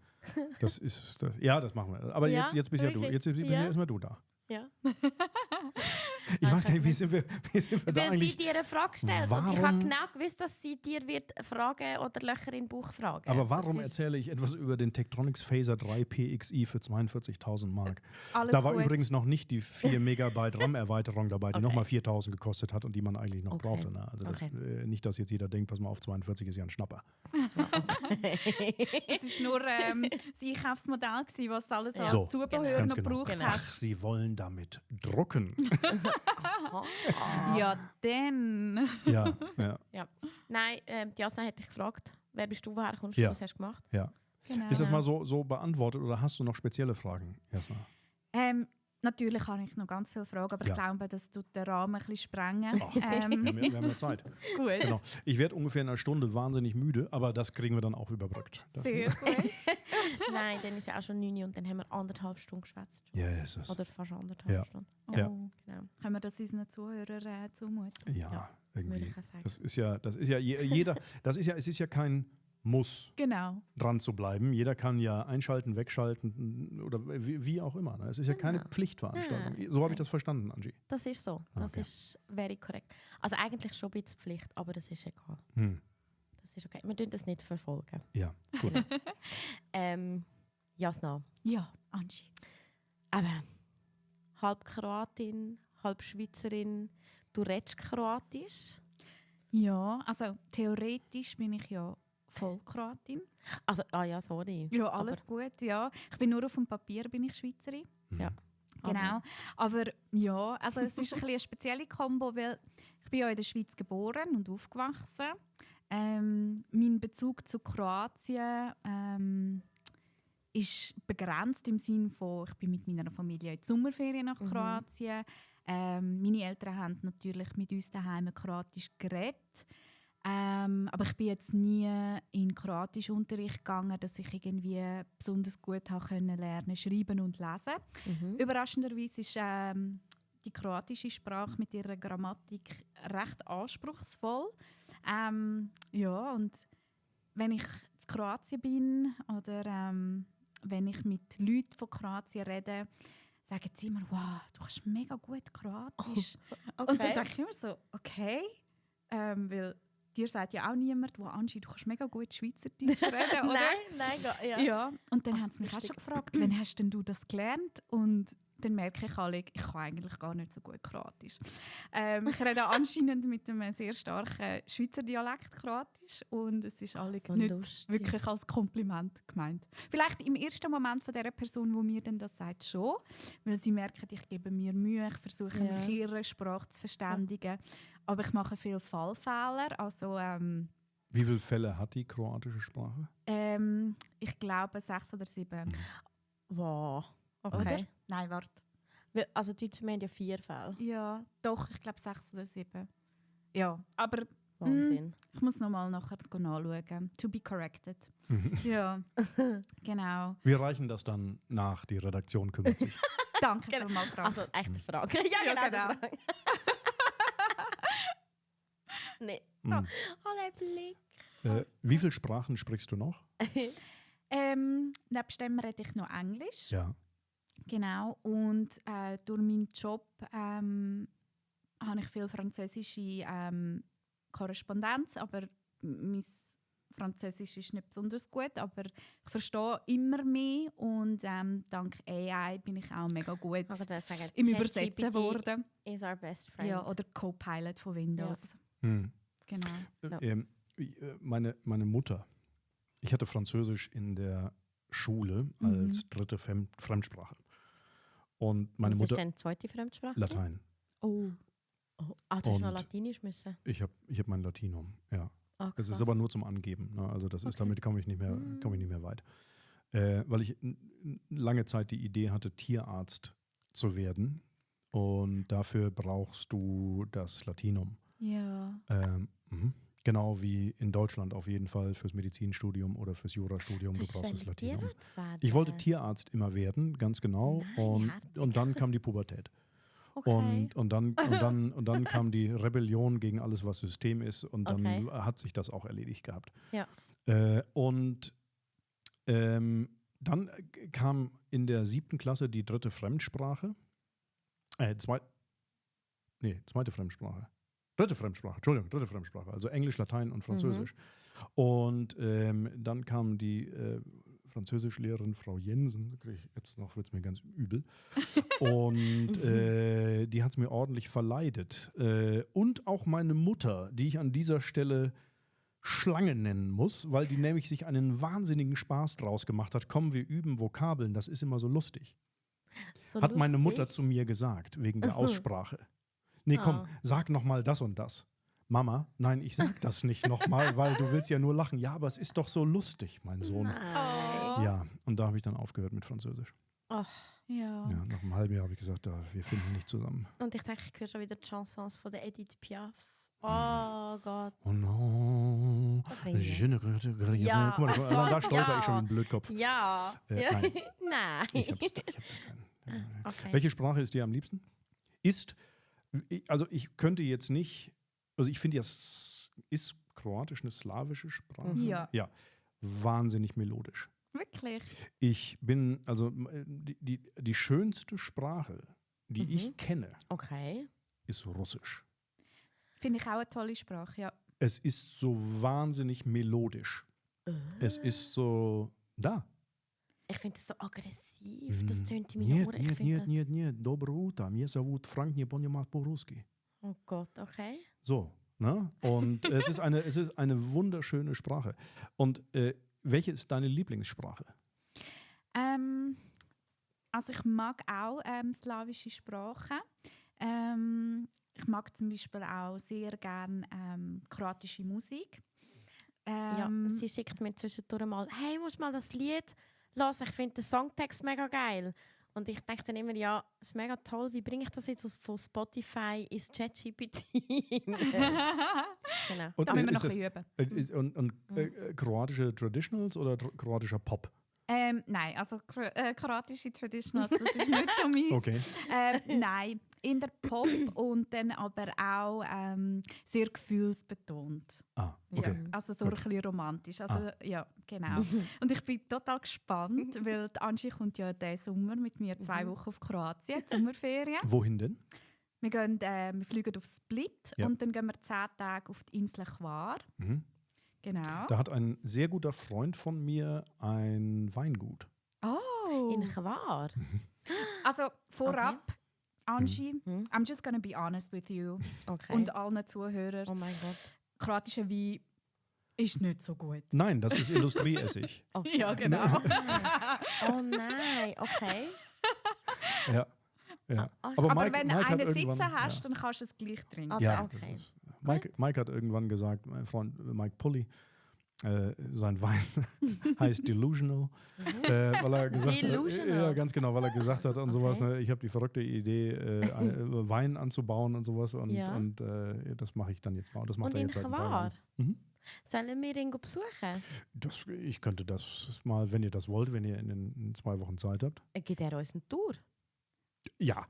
Das ist das. Ja, das machen wir. Aber Ja, jetzt bist ja du. wirklich? Jetzt bist Ja. ja erstmal du da. Ja. Ich weiß gar nicht, wie sind wir da Weil eigentlich. sie dir eine Frage stellt und ich Warum- habe genau gewusst, dass sie dir wird Fragen oder Löcher in den Bauch fragen. Aber warum Das ist- erzähle ich etwas über den Tektronix Phaser 3 PXI für 42.000 Mark? Alles Da war gut. übrigens noch nicht die 4 Megabyte RAM-Erweiterung dabei, die Okay. nochmal 4.000 gekostet hat und die man eigentlich noch Okay. brauchte. Ne? Also das, Okay. nicht, dass jetzt jeder denkt, pass mal auf, 42 ist ja ein Schnapper. Das war nur das Einkaufsmodell, gewesen, was alles an So, Zubehör ganz noch genau. gebraucht Genau. Ach, hat. sie wollen damit drucken. Ja, dann. ja, ja, Ja. Nein, die Jasna hätte ich gefragt, wer bist du, woher kommst Ja. du, was hast du gemacht? ja. Genau. Ist das mal so beantwortet oder hast du noch spezielle Fragen, Jasna? Natürlich habe ich noch ganz viele Fragen, aber Ja. ich glaube, das tut den Rahmen ein bisschen sprengen. Ach, wir haben ja Zeit. Gut. Genau. Ich werde ungefähr in einer Stunde wahnsinnig müde, aber das kriegen wir dann auch überbrückt. Das, Sehr gut. Nein, dann ist ja auch schon 9 Uhr und dann haben wir 1,5 Stunden geschwätzt. yes, yes. Oder fast 1,5 Ja. Stunden. Oh. Ja. Genau, Können wir das unseren Zuhörern zumuten? Ja, Ja, würde irgendwie. ich auch sagen. Das ist ja jeder, es ist ja kein Muss, Genau. dran zu bleiben. Jeder kann ja einschalten, wegschalten oder wie auch immer. Ne? Es ist ja keine Genau. Pflichtveranstaltung. Ja. So habe ich Nein. das verstanden, Angie. Das ist so. Das Okay. ist very korrekt. Also eigentlich schon ein bisschen Pflicht, aber das ist egal. Hm. Das ist okay. Wir tun das nicht verfolgen. Ja, gut. Jasna, Ja, Angie. aber halb Kroatin, halb Schweizerin. Du redest Kroatisch. Ja, also theoretisch bin ich ja Vollkroatin. Also, ja, sorry. Ja, alles gut, ja. Ich bin nur auf dem Papier bin ich Schweizerin. Ja. Genau. Aber ja, also es ist ein bisschen eine spezielle Kombo, weil ich bin ja in der Schweiz geboren und aufgewachsen. Mein Bezug zu Kroatien ist begrenzt im Sinne von, ich bin mit meiner Familie in die Sommerferien nach Kroatien. Meine Eltern haben natürlich mit uns daheim Kroatisch geredet. Aber ich bin jetzt nie in Kroatischunterricht gegangen, dass ich irgendwie besonders gut lernen, schreiben und lesen. Mhm. Überraschenderweise ist die kroatische Sprache mit ihrer Grammatik recht anspruchsvoll. Ja, und wenn ich in Kroatien bin oder wenn ich mit Leuten von Kroatien rede, sagen sie immer, wow, du kannst mega gut Kroatisch. Okay. Und dann denke ich immer so, okay, weil dir sagt ja auch niemand, wow, Angie, du kannst mega gut Schweizerdeutsch reden, oder? Nein, ja. Ja, und dann haben sie mich auch lustig. schon gefragt, wann hast denn du das gelernt? Und dann merke ich alle, ich kann eigentlich gar nicht so gut Kroatisch. Ich rede anscheinend mit einem sehr starken Schweizer Dialekt Kroatisch und es ist alle voll nicht lustig. wirklich als Kompliment gemeint. Vielleicht im ersten Moment von dieser Person, die mir dann das sagt, schon, weil sie merken, ich gebe mir Mühe, ich versuche Ja. mich in ihrer Sprache zu verständigen, aber ich mache viele Fallfehler, also Wie viele Fälle hat die kroatische Sprache? ich glaube 6 oder 7. Wow. Oder? Okay. Nein, warte. Also Deutsche haben ja 4 Fälle. Ja, doch, ich glaube 6 oder 7. Ja, aber Wahnsinn. ich muss nochmal nachher nachschauen. To be corrected. Ja, genau. Wir reichen das dann nach, die Redaktion kümmert sich. Danke Genau. vielmals, Frank. Also echte Frage. Ja, Ja, genau. genau. Die Frage. Nee. Mhm. Alle Blick. Wie viele Sprachen sprichst du noch? Nebst dem rede ich noch Englisch. Ja. Genau. Und durch meinen Job habe ich viel französische Korrespondenz, aber mein Französisch ist nicht besonders gut, aber ich verstehe immer mehr und dank AI bin ich auch mega gut Also, ich sagen, im ChatGPT Übersetzen geworden. is our best friend. Ja, oder Copilot von Windows. Hm. Genau. Ja. Meine Mutter, ich hatte Französisch in der Schule als dritte Fremdsprache. Und meine Was Mutter, ist denn die zweite Fremdsprache? Latein. Oh. Ah, du hast noch Und- Latinisch müssen. Ich hab mein Latinum, ja. Oh, Das ist krass. aber nur zum Angeben. Ne? Also das ist, Okay. damit komme ich nicht mehr weit. Weil ich lange Zeit die Idee hatte, Tierarzt zu werden. Und dafür brauchst du das Latinum. Ja. Genau wie in Deutschland auf jeden Fall fürs Medizinstudium oder fürs Jurastudium. Du hast brauchst das wollen Latinum. Tierarzt werden? Ich wollte Tierarzt immer werden, ganz genau. Nein, herzig. Und dann kam die Pubertät. Okay. Und dann kam die Rebellion gegen alles, was System ist. Und dann Okay. hat sich das auch erledigt gehabt. Ja. Dann kam in der 7. Klasse die dritte Fremdsprache. Zweite Fremdsprache. Dritte Fremdsprache. Also Englisch, Latein und Französisch. Und dann kam die Französischlehrerin Frau Jensen, jetzt noch wird es mir ganz übel, und die hat es mir ordentlich verleidet. Und auch meine Mutter, die ich an dieser Stelle Schlange nennen muss, weil die nämlich sich einen wahnsinnigen Spaß draus gemacht hat. Komm, wir üben Vokabeln, das ist immer so lustig. So Hat meine lustig. Mutter zu mir gesagt, wegen der Aussprache. Nee, komm, Ah. sag noch mal das und das. Mama, nein, ich sag das nicht nochmal, weil du willst ja nur lachen. Ja, aber es ist doch so lustig, mein Sohn. Nein. Ja, und da habe ich dann aufgehört mit Französisch. Oh. Ja. Ja, nach einem halben Jahr habe ich gesagt, wir finden nicht zusammen. Und ich denke, ich höre schon wieder die Chansons von der Edith Piaf. Oh Gott. Oh no. Ria. Je ne regrette rien. Ja. Guck mal, da stolper Ja. ich schon wie ein Blödkopf. Ja. Ja. Nein. Ich habe da keinen. Okay. Welche Sprache ist dir am liebsten? Also ich könnte jetzt nicht, also ich finde ja, ist Kroatisch eine slawische Sprache? Ja. Ja, wahnsinnig melodisch. Wirklich. Ich bin, also die schönste Sprache, die ich kenne, Okay. ist Russisch. Finde ich auch eine tolle Sprache, ja. Es ist so wahnsinnig melodisch. Es ist so, da. Ich finde das so aggressiv. Das tönt in meinen Нет, Ohren. Ich нет, finde нет, нет, нет, доброе утро. Меня зовут Frank, не понимает по-русски. das- Oh Gott, okay. So, ne? Und es ist eine wunderschöne Sprache. Und welche ist deine Lieblingssprache? Also ich mag auch slawische Sprachen. Ich mag zum Beispiel auch sehr gerne kroatische Musik. Ja, sie schickt mir zwischendurch mal, hey, musst mal das Lied hören, ich finde den Songtext mega geil. Und ich denke dann immer, ja, es ist mega toll, wie bringe ich das jetzt von Spotify ins ChatGPT? Genau. Und Da müssen wir ist noch ein es- bisschen üben. kroatische Traditionals oder kroatischer Pop? Nein, also kroatische Traditionals, das ist nicht so meins. Okay. Nein, in der Pop und dann aber auch sehr gefühlsbetont. Ah, okay. Ja, also so Gut. ein bisschen romantisch. Also, ja, genau. Und ich bin total gespannt, weil die Angie kommt ja diesen Sommer mit mir 2 Wochen auf Kroatien, die Sommerferien. Wohin denn? Wir fliegen auf Split Ja. und dann gehen wir 10 Tage auf die Insel Hvar. Mhm. Genau. Da hat ein sehr guter Freund von mir ein Weingut. Oh, Oh, in Hvar. Also vorab, Angie, Mhm. I'm just gonna be honest with you Okay. und allen Zuhörern. Oh mein Gott. Kroatischer Wein ist nicht so gut. Nein, das ist Industrieessig. Okay. Ja, genau. Oh nein, okay. Ja. Ja. Ah, Aber Aber Mike, wenn du Mike hat einen irgendwann, sitzen hast, dann kannst du es gleich trinken. Aber ja, okay. das ist, Mike hat irgendwann gesagt, mein Freund Mike Pully, sein Wein heißt Delusional, weil er gesagt Delusional. hat, ja ganz genau, weil er gesagt hat und sowas, Okay. ne, ich habe die verrückte Idee, Wein anzubauen und sowas und, Ja. und das mache ich dann jetzt mal. Das macht Und er in jetzt seit ein paar Hvar? Jahren. Mhm. Sollen wir ihn besuchen? Ich könnte das mal, wenn ihr das wollt, wenn ihr in 2 Wochen Zeit habt. Gibt er uns eine Tour? Ja,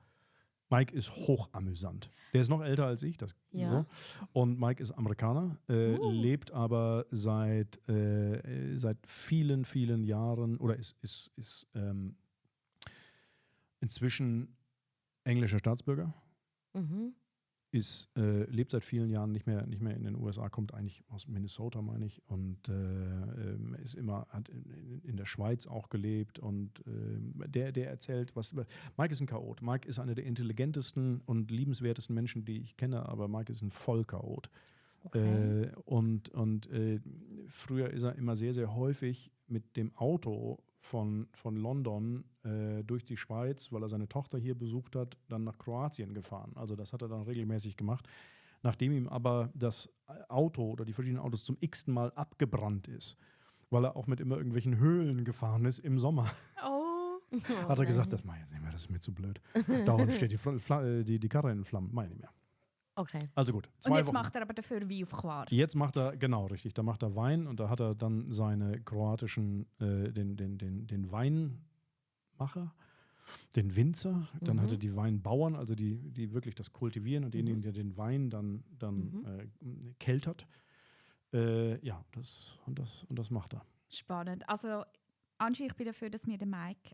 Mike ist hochamüsant. Der ist noch älter als ich, das Ja. so. Und Mike ist Amerikaner, lebt aber seit vielen, vielen Jahren oder ist inzwischen englischer Staatsbürger. Mhm. Lebt seit vielen Jahren nicht mehr in den USA, kommt eigentlich aus Minnesota, meine ich, und hat in der Schweiz auch gelebt und der erzählt, Mike ist ein Chaot. Mike ist einer der intelligentesten und liebenswertesten Menschen, die ich kenne, aber Mike ist ein Vollchaot. Okay. Früher ist er immer sehr, sehr häufig mit dem Auto von London durch die Schweiz, weil er seine Tochter hier besucht hat, dann nach Kroatien gefahren. Also das hat er dann regelmäßig gemacht. Nachdem ihm aber das Auto oder die verschiedenen Autos zum x-ten Mal abgebrannt ist, weil er auch mit immer irgendwelchen Höhlen gefahren ist im Sommer, Oh. hat er gesagt, das mache ich jetzt nicht mehr, das ist mir zu blöd. Dauernd steht die Karre in Flammen, meine ich nicht mehr. Okay. Also gut, Und 2 jetzt Wochen. macht er aber dafür Wein auf Quark. Jetzt macht er, genau, richtig, da macht er Wein und da hat er dann seine kroatischen, den Weinmacher, den Winzer, dann hat er die Weinbauern, also die wirklich das kultivieren und denjenigen, der den Wein dann keltert. Das macht er. Spannend. Also, Angie, ich bin dafür, dass wir den Mike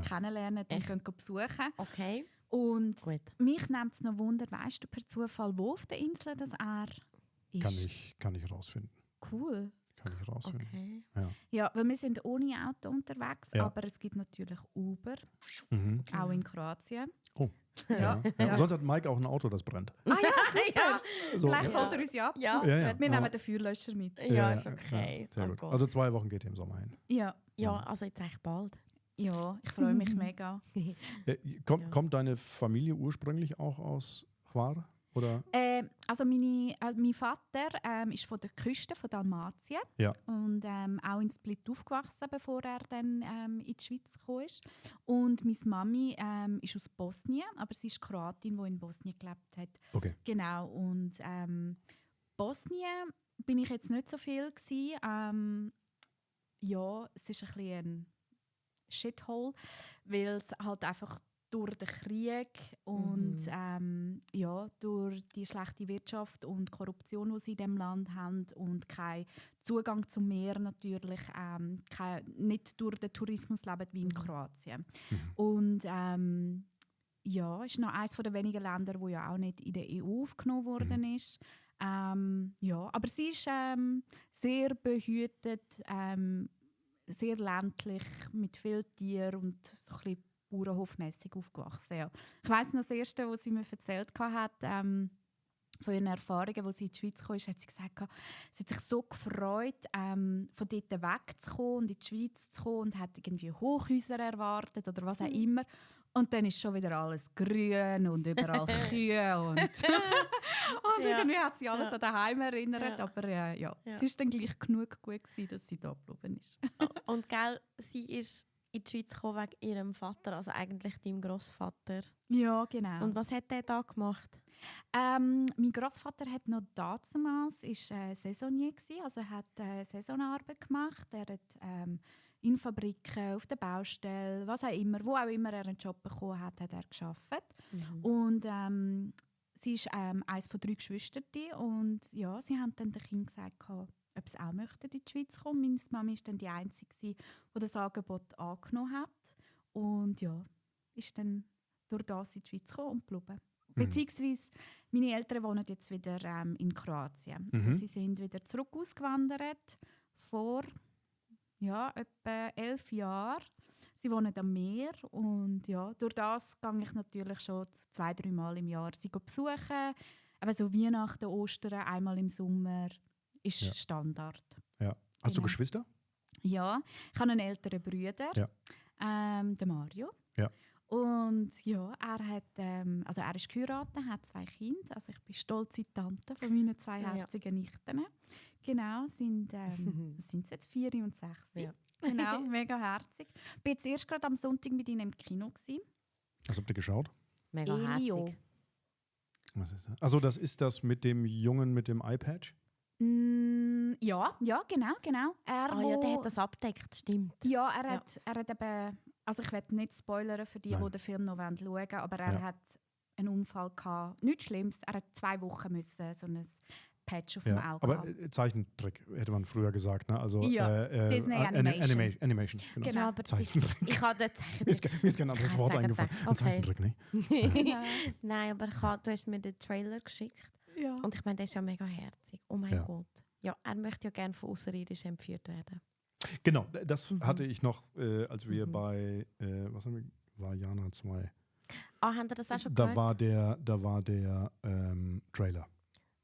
kennenlernen und Echt? gehen besuchen. Okay. Und Gut. mich nimmt es noch Wunder, weißt du per Zufall, wo auf der Insel das er ist? Kann ich rausfinden. Cool. Kann ich rausfinden. Okay. Ja, weil wir sind ohne Auto unterwegs, Ja. aber es gibt natürlich Uber, Mhm. auch in Kroatien. Oh. Ja. Ja. Und sonst hat Mike auch ein Auto, das brennt. Ah ja, super. So, Vielleicht ja. holt er uns ja ab. Ja. Ja. Wir nehmen den Feuerlöscher mit. Ja, ist okay. Sehr Oh gut. Gott. Also 2 Wochen geht ihr im Sommer hin. Ja, Ja, also jetzt echt bald. ja, ich freue mich mega. Kommt deine Familie ursprünglich auch aus Hvar? Oder? Also mein Vater ist von der Küste von Dalmatien Ja. und auch in Split aufgewachsen, bevor er dann in die Schweiz gekommen ist. Und meine Mami ist aus Bosnien, aber sie ist Kroatin, die in Bosnien gelebt hat. Okay. Genau, und Bosnien bin ich jetzt nicht so viel gewesen. Ja, es ist ein bisschen ein Shithole, weil es halt einfach durch den Krieg und durch die schlechte Wirtschaft und Korruption, die sie in diesem Land haben und keinen Zugang zum Meer natürlich, nicht durch den Tourismus leben wie in Kroatien. Und ist noch eines der wenigen Länder, wo ja auch nicht in der EU aufgenommen worden ist. Aber sie ist sehr behütet, sehr ländlich, mit vielen Tieren und so ein bisschen bauernhofmässig aufgewachsen. Ja. Ich weiss noch, das Erste, was sie mir erzählt hat, von ihren Erfahrungen, als sie in die Schweiz kam, hat sie gesagt, sie hat sich so gefreut, von dort wegzukommen und in die Schweiz zu kommen und hat irgendwie Hochhäuser erwartet oder was auch immer. Und dann ist schon wieder alles grün und überall Kühe und irgendwie hat sie alles an daheim erinnert, aber es ist dann gleich genug gut gewesen, dass sie da geblieben ist. Und gell, sie ist in die Schweiz gekommen wegen ihrem Vater, also eigentlich deinem Grossvater. Ja, genau. Und was hat der da gemacht? Mein Grossvater hat noch damals Saisonier gewesen, also er hat Saisonarbeit gemacht. Er hat in Fabriken, auf der Baustelle, was auch immer, wo auch immer er einen Job bekommen hat, hat er gearbeitet. Und sie ist eines von 3 Geschwistern und ja, sie haben dann den Kindern gesagt, ob sie auch möchten in die Schweiz kommen. Meine Mama war dann die Einzige, die das Angebot angenommen hat. Und ja, ist dann durch das in die Schweiz gekommen und geblieben. Beziehungsweise meine Eltern wohnen jetzt wieder in Kroatien. Also sie sind wieder zurück ausgewandert vor etwa 11 Jahren. Sie wohnen am Meer und ja, durch das gehe ich natürlich schon 2-3 Mal im Jahr sie besuchen. Aber so Weihnachten, Ostern, einmal im Sommer ist Ja. Standard. Ja. Hast du Genau. Geschwister? Ja, ich habe einen älteren Bruder, Ja. den Mario. Ja. Und ja, er ist geheiratet, hat 2 Kinder. Also ich bin stolze Tante von meinen 2 Ja. herzigen Nichten. Genau, was sind sie jetzt? 4 und 6. Ja. Genau, mega herzig. Ich war jetzt erst gerade am Sonntag mit ihnen im Kino. Was habt ihr geschaut? Mega Elio. herzig. Was ist das? Also das ist das mit dem Jungen mit dem Eyepatch? Ja, genau. Er, Ah ja, der hat das abgedeckt, stimmt. Ja, er hat eben, also ich will nicht spoilern für die, Nein. die den Film noch schauen wollen, aber er Ja. hat einen Unfall gehabt. Nichts Schlimmes, er hat 2 Wochen müssen so ein Patch auf dem Ja. Auge Aber haben. Zeichentrick hätte man früher gesagt, ne? Also Ja, Disney Animation. Animation, genau. Genau. Ja, aber das ist, Zeichentrick. ich habe den Mir ist kein anderes Kein Wort eingefallen. Zeichentrick. Ein Okay. Zeichentrick, ne? Ja. Nein, aber du hast mir den Trailer geschickt. Ja. Und ich meine, der ist ja mega herzig. Oh mein Ja. Gott. Ja, er möchte ja gerne von Außerirdischen entführt werden. Genau, das Mhm. hatte ich noch, als wir Mhm. bei, was haben wir, war Jana 2. Ah, habt ihr das auch schon Da gehört? war der Trailer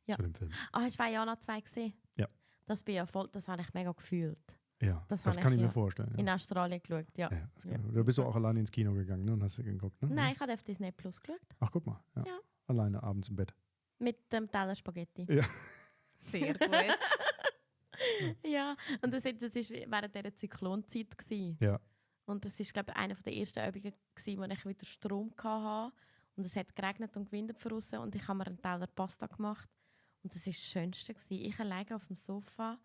Ja. zu dem Film. Ah, hast du Jana 2 gesehen? Ja. Das bin ja voll, das habe ich mega gefühlt. Ja, Das das habe kann ich ich mir ja vorstellen. In Ja. Australien geschaut, ja. Ja, das Ja. Da bist du auch alleine ins Kino gegangen, ne? Und hast du geguckt, ne? Nein, ich habe auf Disney Plus geschaut. Ach, guck mal. Ja. Ja. Alleine abends im Bett. Mit dem Teller Spaghetti. Ja. Sehr gut. Ja, und das war während dieser Zyklonzeit. Gewesen. Ja. Und das war, glaube ich, eine der ersten Übungen, wo ich wieder Strom hatte. Und es hat geregnet und gewindet von außen und ich habe mir einen Teller Pasta gemacht. Und das war das Schönste. Gewesen. Ich alleine auf dem Sofa,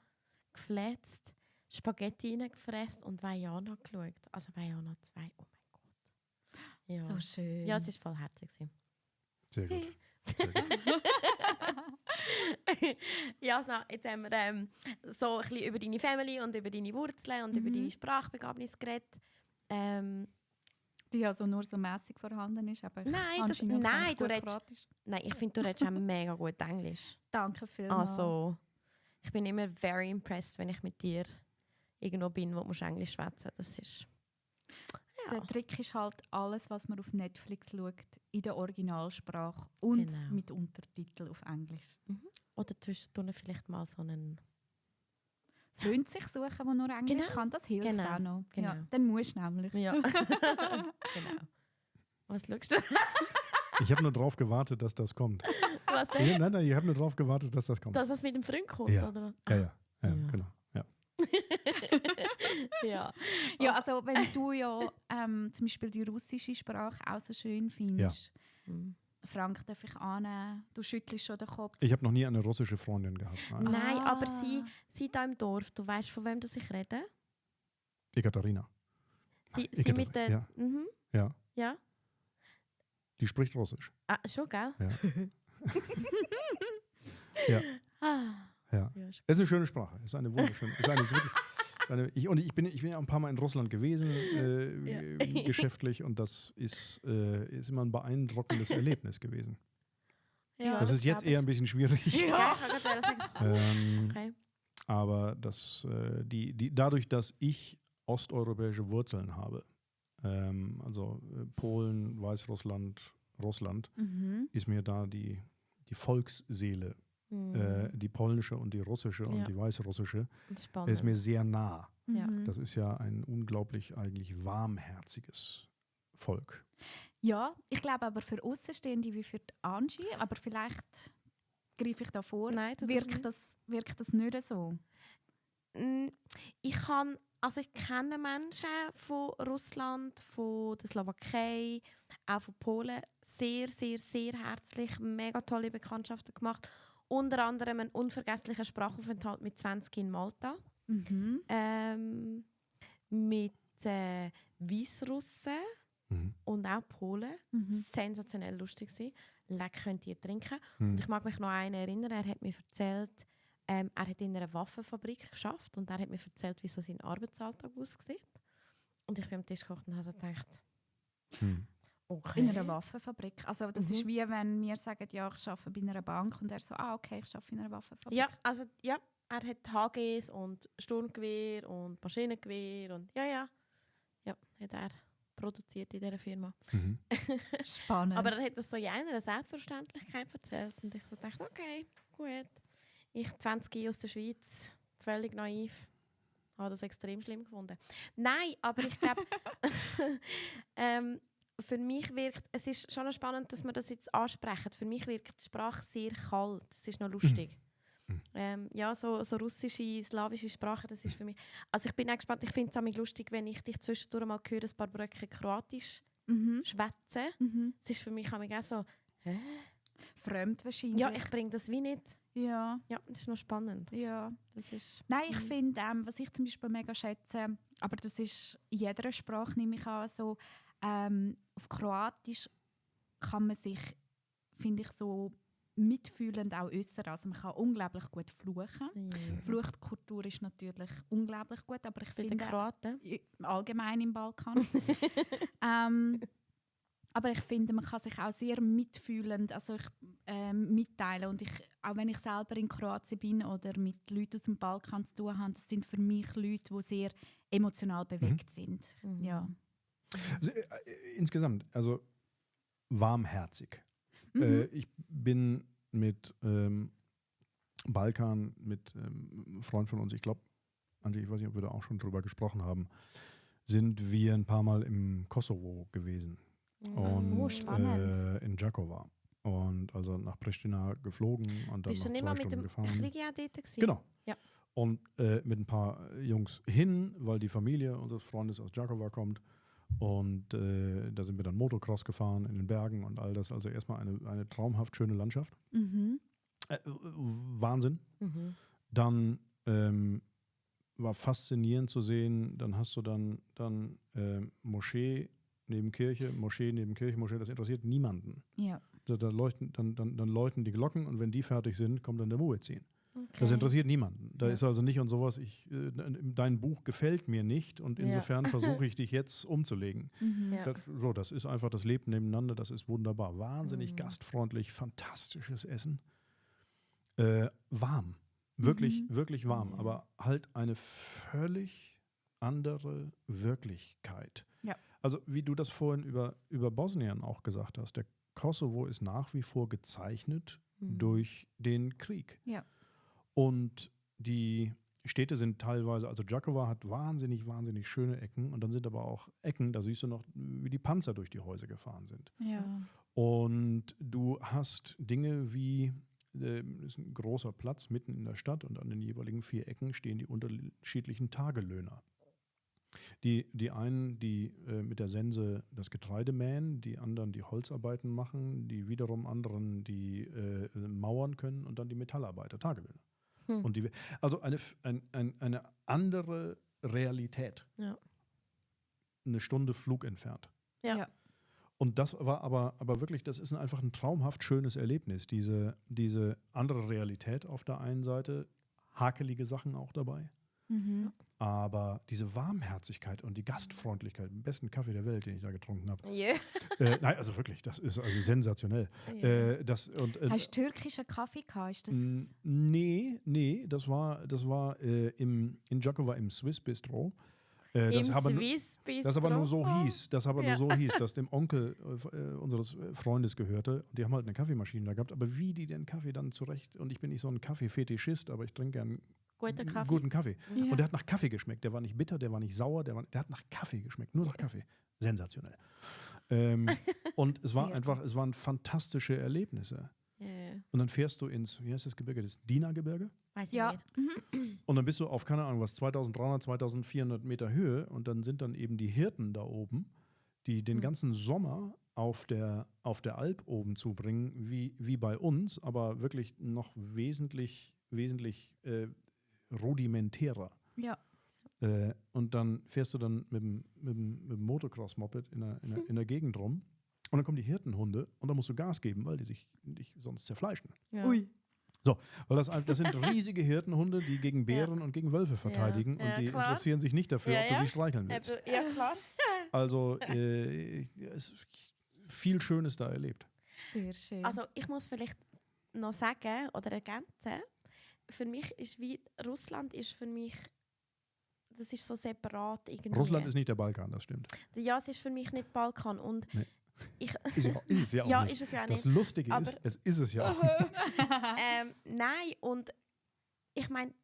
geflätzt, Spaghetti reingefressen und Vajana geschaut. Also Vajana 2, oh mein Gott. Ja, So schön. ja, es war voll herzig. Gewesen. Sehr gut. Sehr gut. Ja, also, jetzt haben wir so ein bisschen über deine Family und über deine Wurzeln und über deine Sprachbegabnis geredet. Die ja so nur so mäßig vorhanden ist, aber Nein, anscheinend nein, recht du gut redest- Kroatisch. Nein, ich finde, du redest auch mega gut Englisch. Danke vielmals. Also, ich bin immer very impressed, wenn ich mit dir irgendwo bin, wo du Englisch schwätzen. Das ist... Der Trick ist halt, alles, was man auf Netflix schaut, in der Originalsprache und Genau. mit Untertitel auf Englisch. Oder zwischendurch vielleicht mal so einen... Freund sich suchen, der nur Englisch Genau. kann, das hilft Genau. auch noch. Genau. Ja, dann musst du nämlich. Ja. Genau. Was schaust du? Ich habe nur drauf gewartet, dass das kommt. Was Ja, nein, ich habe nur drauf gewartet, dass das kommt. Dass es mit dem Freund kommt, Ja. oder? Ja, Ja. genau. Ja. Ja. Ja, also wenn du ja zum Beispiel die russische Sprache auch so schön findest, Mhm. Frank, darf ich annehmen, du schüttelst schon den Kopf. Ich habe noch nie eine russische Freundin gehabt. Nein. Nein, Ah. aber sie da im Dorf, du weißt, von wem das ich rede? Ekaterina. Sie Ekaterina, mit der... ja. Mhm. Ja, Ja? die spricht Russisch. Ah, schon, gell? Ja. Ja. Ah. Ja. Ja, ist- Es ist eine schöne Sprache. Es ist eine wunderschöne. Ich bin ja ein paar Mal in Russland gewesen, Ja. geschäftlich, und das ist immer ein beeindruckendes Erlebnis gewesen. Ja, Das ist jetzt glaub eher ein bisschen schwierig. ich. Ja, ich kann gerade sagen. Okay. Aber dadurch, dass ich osteuropäische Wurzeln habe, also Polen, Weißrussland, Russland, Mhm. ist mir da die Volksseele, Mhm. die polnische und die russische und Ja. die weißrussische, Das ist spannend. ist mir sehr nah. Ja. Mhm. Das ist ja ein unglaublich eigentlich warmherziges Volk. Ja, ich glaube aber für Außenstehende wie für die Angie, aber vielleicht greife ich da vor, Nein, du wirkt das nicht so. Ich kenne Menschen von Russland, von der Slowakei, auch von Polen, sehr, sehr, sehr herzlich, mega tolle Bekanntschaften gemacht. Unter anderem einen unvergesslichen Sprachaufenthalt mit 20 in Malta. Mhm. Mit Weißrussen Mhm. und auch Polen. Mhm. Sensationell lustig gewesen. Leck könnt ihr trinken. Mhm. Und ich mag mich noch an einen erinnern, er hat mir erzählt, er hat in einer Waffenfabrik geschafft und er hat mir erzählt, wie so sein Arbeitsalltag aussieht. Und ich bin am Tisch gekocht und habe gedacht, Mhm. okay. In einer Waffenfabrik. Also das Mhm. ist wie wenn wir sagen, ja, ich arbeite bei einer Bank und er so, okay, ich arbeite in einer Waffenfabrik. Ja, also ja, er hat HGs und Sturmgewehr und Maschinengewehr und ja. Ja, hat er produziert in dieser Firma. Mhm. Spannend. Aber er hat das so in einer Selbstverständlichkeit erzählt. Und ich so dachte, okay, gut. Ich 20 aus der Schweiz, völlig naiv, habe das extrem schlimm gefunden. Nein, aber ich glaube, für mich wirkt, es ist schon noch spannend, dass wir das jetzt ansprechen. Für mich wirkt die Sprache sehr kalt. Es ist noch lustig. Ja, so russische, slawische Sprache, das ist für mich... Also ich bin auch gespannt, ich finde es auch lustig, wenn ich dich zwischendurch mal höre, ein paar Bröcke Kroatisch schwätzen. Es ist für mich auch so... Hä? Fremd wahrscheinlich. Ja, ich bringe das wie nicht. Ja. Ja, das ist noch spannend. Ja. Das ist... Nein, ich finde, was ich zum Beispiel mega schätze, aber das ist in jeder Sprache, nehme ich an, so, auf Kroatisch kann man sich, finde ich, so mitfühlend auch äußern. Also man kann unglaublich gut fluchen. Ja. Fluchtkultur ist natürlich unglaublich gut, aber ich Bei den finde Kroaten? allgemein im Balkan. Aber ich finde, man kann sich auch sehr mitfühlend mitteilen. Und auch wenn ich selber in Kroatien bin oder mit Leuten aus dem Balkan zu tun habe, das sind für mich Leute, die sehr emotional bewegt sind. Mhm. Ja. Also, insgesamt, also warmherzig. Ich bin mit Balkan, mit einem Freund von uns, ich glaube, Angie, ich weiß nicht, ob wir da auch schon drüber gesprochen haben, sind wir ein paar Mal im Kosovo gewesen. Und spannend. in Đakovo. Und also nach Pristina geflogen und dann Bist du noch nicht 2 mal mit Stunden dem gefahren. Krieg auch dort gewesen? Genau. Ja. Und mit ein paar Jungs hin, weil die Familie unseres Freundes aus Đakovo kommt. Und da sind wir dann Motocross gefahren in den Bergen und all das. Also erstmal eine traumhaft schöne Landschaft. Wahnsinn. Dann war faszinierend zu sehen, dann hast du dann Moschee neben Kirche, Moschee neben Kirche, Moschee, das interessiert niemanden. Ja. Da läuten, dann läuten die Glocken und wenn die fertig sind, kommt dann der Muezzin. Okay. Das interessiert niemanden. Da Ja. ist also nicht und sowas, dein Buch gefällt mir nicht und insofern versuche ich dich jetzt umzulegen. Ja. Das ist einfach das Leben nebeneinander, das ist wunderbar. Wahnsinnig gastfreundlich, fantastisches Essen. Warm. Wirklich, wirklich warm. Ja. Aber halt eine völlig andere Wirklichkeit. Ja. Also wie du das vorhin über Bosnien auch gesagt hast, der Kosovo ist nach wie vor gezeichnet durch den Krieg. Ja. Und die Städte sind teilweise, also Đakovo hat wahnsinnig, wahnsinnig schöne Ecken und dann sind aber auch Ecken, da siehst du noch, wie die Panzer durch die Häuser gefahren sind. Ja. Und du hast Dinge wie, das ist ein großer Platz mitten in der Stadt und an den jeweiligen 4 Ecken stehen die unterschiedlichen Tagelöhner. Die einen, die mit der Sense das Getreide mähen, die anderen die Holzarbeiten machen, die wiederum anderen, die mauern können und dann die Metallarbeiter, Tagelöhner. Und also eine andere Realität. Ja. Eine Stunde Flug entfernt. Ja. Ja. Und das war aber wirklich, das ist einfach ein traumhaft schönes Erlebnis. Diese andere Realität auf der einen Seite, hakelige Sachen auch dabei. Aber diese Warmherzigkeit und die Gastfreundlichkeit, den besten Kaffee der Welt, den ich da getrunken habe. Yeah. Nein, also wirklich, das ist also sensationell. Ja. Hast du türkischen Kaffee gehabt? Ist das Nee, das war in Đakovo im Swiss Bistro. Das aber nur so hieß, dass dem Onkel unseres Freundes gehörte. Und die haben halt eine Kaffeemaschine da gehabt. Aber wie die den Kaffee dann zurecht, und ich bin nicht so ein Kaffeefetischist, aber ich trinke gern guten Kaffee. Ja. Und der hat nach Kaffee geschmeckt. Der war nicht bitter, der war nicht sauer, der hat nach Kaffee geschmeckt. Nur nach Kaffee. Sensationell. Und es waren fantastische Erlebnisse. Yeah. Und dann fährst du ins, wie heißt das Gebirge? Das Dina-Gebirge? Weiß ich Ja. nicht. Und dann bist du auf, keine Ahnung was, 2300, 2400 Meter Höhe und dann sind dann eben die Hirten da oben, die den ganzen Sommer auf der Alp oben zubringen, wie bei uns, aber wirklich noch wesentlich rudimentärer. Ja. Und dann fährst du dann mit dem Motocross-Moped in der Gegend rum und dann kommen die Hirtenhunde und dann musst du Gas geben, weil die dich sonst zerfleischen. Ja. Ui. So, weil das sind riesige Hirtenhunde, die gegen Bären und gegen Wölfe verteidigen Ja, und die klar. interessieren sich nicht dafür, ob du sie streicheln willst. Ja, klar. Also es ist viel Schönes da erlebt. Sehr schön. Also ich muss vielleicht noch sagen oder ergänzen, für mich ist wie Russland ist für mich das ist so separat irgendwie. Russland ist nicht der Balkan, das stimmt. Ja, es ist für mich nicht Balkan. Und Nee. ich, Ist es ja auch ja, nicht. ist es ja Das nicht. Lustige Aber- ist, es ist es ja auch nicht. Nein, und ich meine,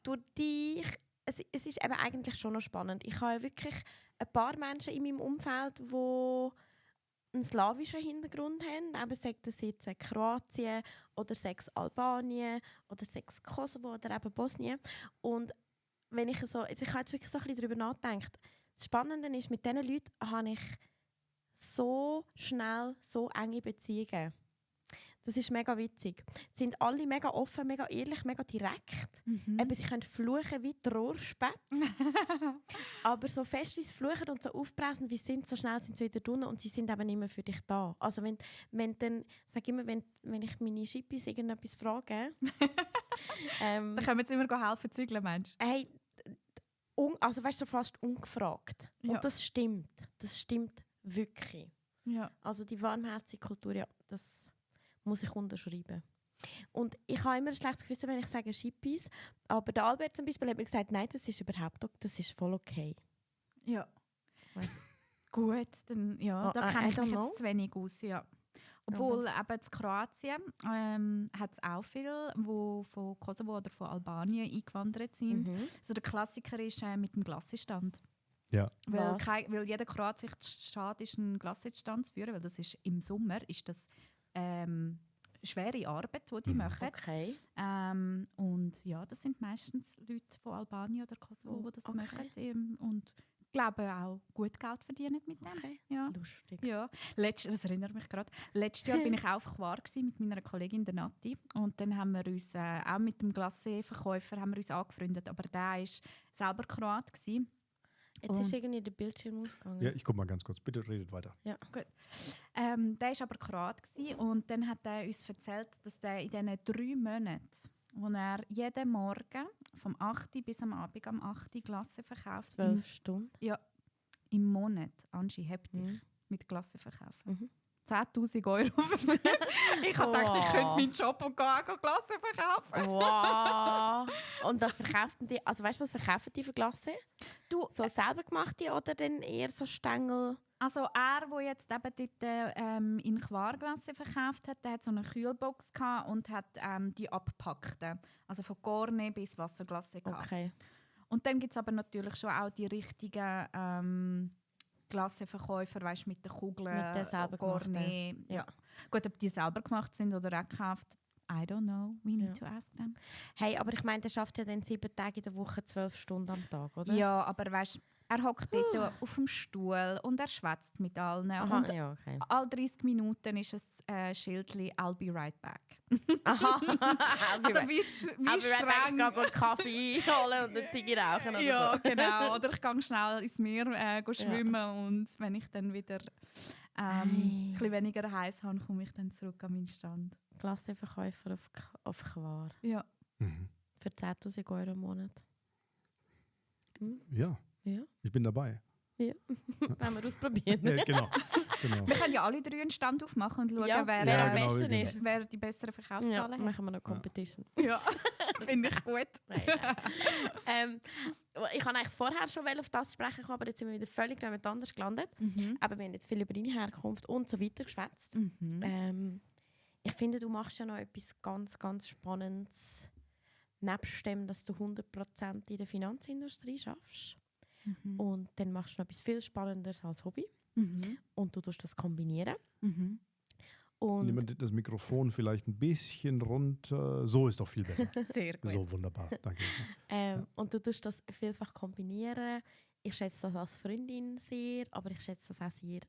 durch dich, es ist eben eigentlich schon noch spannend. Ich habe ja wirklich ein paar Menschen in meinem Umfeld, die einen slawischen Hintergrund haben. Eben sagt das jetzt Kroatien oder sei es Albanien oder sei es Kosovo oder eben Bosnien. Und wenn ich so, also ich habe jetzt wirklich so ein bisschen darüber nachgedacht. Das Spannende ist, mit diesen Leuten habe ich so schnell so enge Beziehungen. Das ist mega witzig. Sie sind alle mega offen, mega ehrlich, mega direkt. Eben, sie können fluchen wie die Rohrspätze. Aber so fest wie sie fluchen und so aufbrausend wie sie sind, so schnell sind sie wieder drinnen und sie sind eben nicht mehr für dich da. Also wenn dann, sag immer, wenn ich meine Schippis irgendetwas frage, Dann können wir jetzt immer helfen, zügeln, meinst du? hey, also weißt du, so fast ungefragt. Ja. Und das stimmt. Das stimmt wirklich. Ja. Also die warmherzige Kultur, ja, das muss ich unterschreiben. Und ich habe immer ein schlechtes Gewissen, wenn ich sage Schippis. Aber der Albert zum Beispiel hat mir gesagt, nein, das ist überhaupt okay, das ist voll okay. Ja. Weiss- Gut, dann, ja, Oh, da I kenne ich don't mich know. jetzt zu wenig aus. Ja. Obwohl eben in Kroatien hat es auch viele, die von Kosovo oder von Albanien eingewandert sind. Mhm. So der Klassiker ist mit dem Glassestand. Ja. Weil, Was? weil jeder Kroat sich schade ist, einen Glassestand zu führen, weil das ist im Sommer ist das schwere Arbeit, die die machen. Okay. Und ja, das sind meistens Leute von Albanien oder Kosovo, die das Okay. machen. Und ich glaube auch gut Geld verdienen mit dem. Okay. Ja. Lustig. Ja, das erinnert mich gerade. Letztes Jahr bin ich auch auf Quar mit meiner Kollegin der Nati und dann haben wir uns auch mit dem Glacé-Verkäufer angefreundet, aber der war selber Kroat gewesen. Jetzt ist irgendwie der Bildschirm ausgegangen. Ja, ich guck mal ganz kurz. Bitte redet weiter. Der war aber Kroat gewesen und dann hat er uns erzählt, dass er in diesen 3 Monaten, wo er jeden Morgen vom 8. bis am Abend am 8. Glacé verkauft, 12 Stunden. im Monat, Angie, heftig, Mhm. mit Glacé verkaufen. Mhm. 10'000 €. Ich habe gedacht, ich könnte meinen Job und Glacé verkaufen. Wow! Und was verkaufen die? Also weißt du, was verkaufen die für Glacé? Du, So selber gemachte oder dann eher so Stängel? also er, der jetzt eben dort in Quarglasse verkauft hat, der hat so eine Kühlbox gehabt und hat die abgepackten. Also von Cornet bis Wasserglasse gehabt. Okay. Und dann gibt es aber natürlich schon auch die richtigen Glasseverkäufer, weißt, mit den Kugeln, Mit den selber Cornet. gemachten. Ja. Gut, ob die selber gemacht sind oder auch gekauft, I don't know. We need to Ja. ask them. Hey, aber ich meine, der schafft ja dann 7 Tage in der Woche 12 Stunden am Tag, oder? Ja, aber weißt, er hockt dort auf dem Stuhl und er schwätzt mit allen. Aha, Und ja, okay. alle 30 Minuten ist ein Schildchen «I'll be right back». Aha. Also wie streng... Ich gehe einen Kaffee holen und eine Ziege rauchen oder Ja, so. genau. Oder ich gehe schnell ins Meer go schwimmen und wenn ich dann wieder ein bisschen weniger heiß habe, komme ich dann zurück an meinen Stand. Glacé-Verkäufer auf Quar. Ja. Mhm. Für 10'000 € im Monat. Ja, Ja, ich bin dabei. wenn wir ausprobieren. Genau. Genau. Wir können ja alle 3 einen Stand aufmachen und schauen, Ja, wer, wer Ja, am genau, besten genau. ist. wer die besseren Ja, Verkaufszahlen hat. machen wir noch Competition. Ja, finde ich gut. Nein. Ich wollte eigentlich vorher schon auf das sprechen kommen, aber jetzt sind wir wieder völlig jemand anders gelandet. Mhm. Aber wir haben jetzt viel über deine Herkunft und so weiter geschwätzt. Mhm. Ich finde, du machst ja noch etwas ganz, ganz Spannendes. Nebst dem, dass du 100% in der Finanzindustrie schaffst. Mhm. Und dann machst du noch etwas viel Spannenderes als Hobby. Mhm. Und du tust das kombinieren. Mhm. Und Nehmen wir das Mikrofon vielleicht ein bisschen runter. So ist doch viel besser. Sehr gut. So wunderbar. Danke. Und du tust das vielfach kombinieren. Ich schätze das als Freundin sehr, aber ich schätze das auch sehr,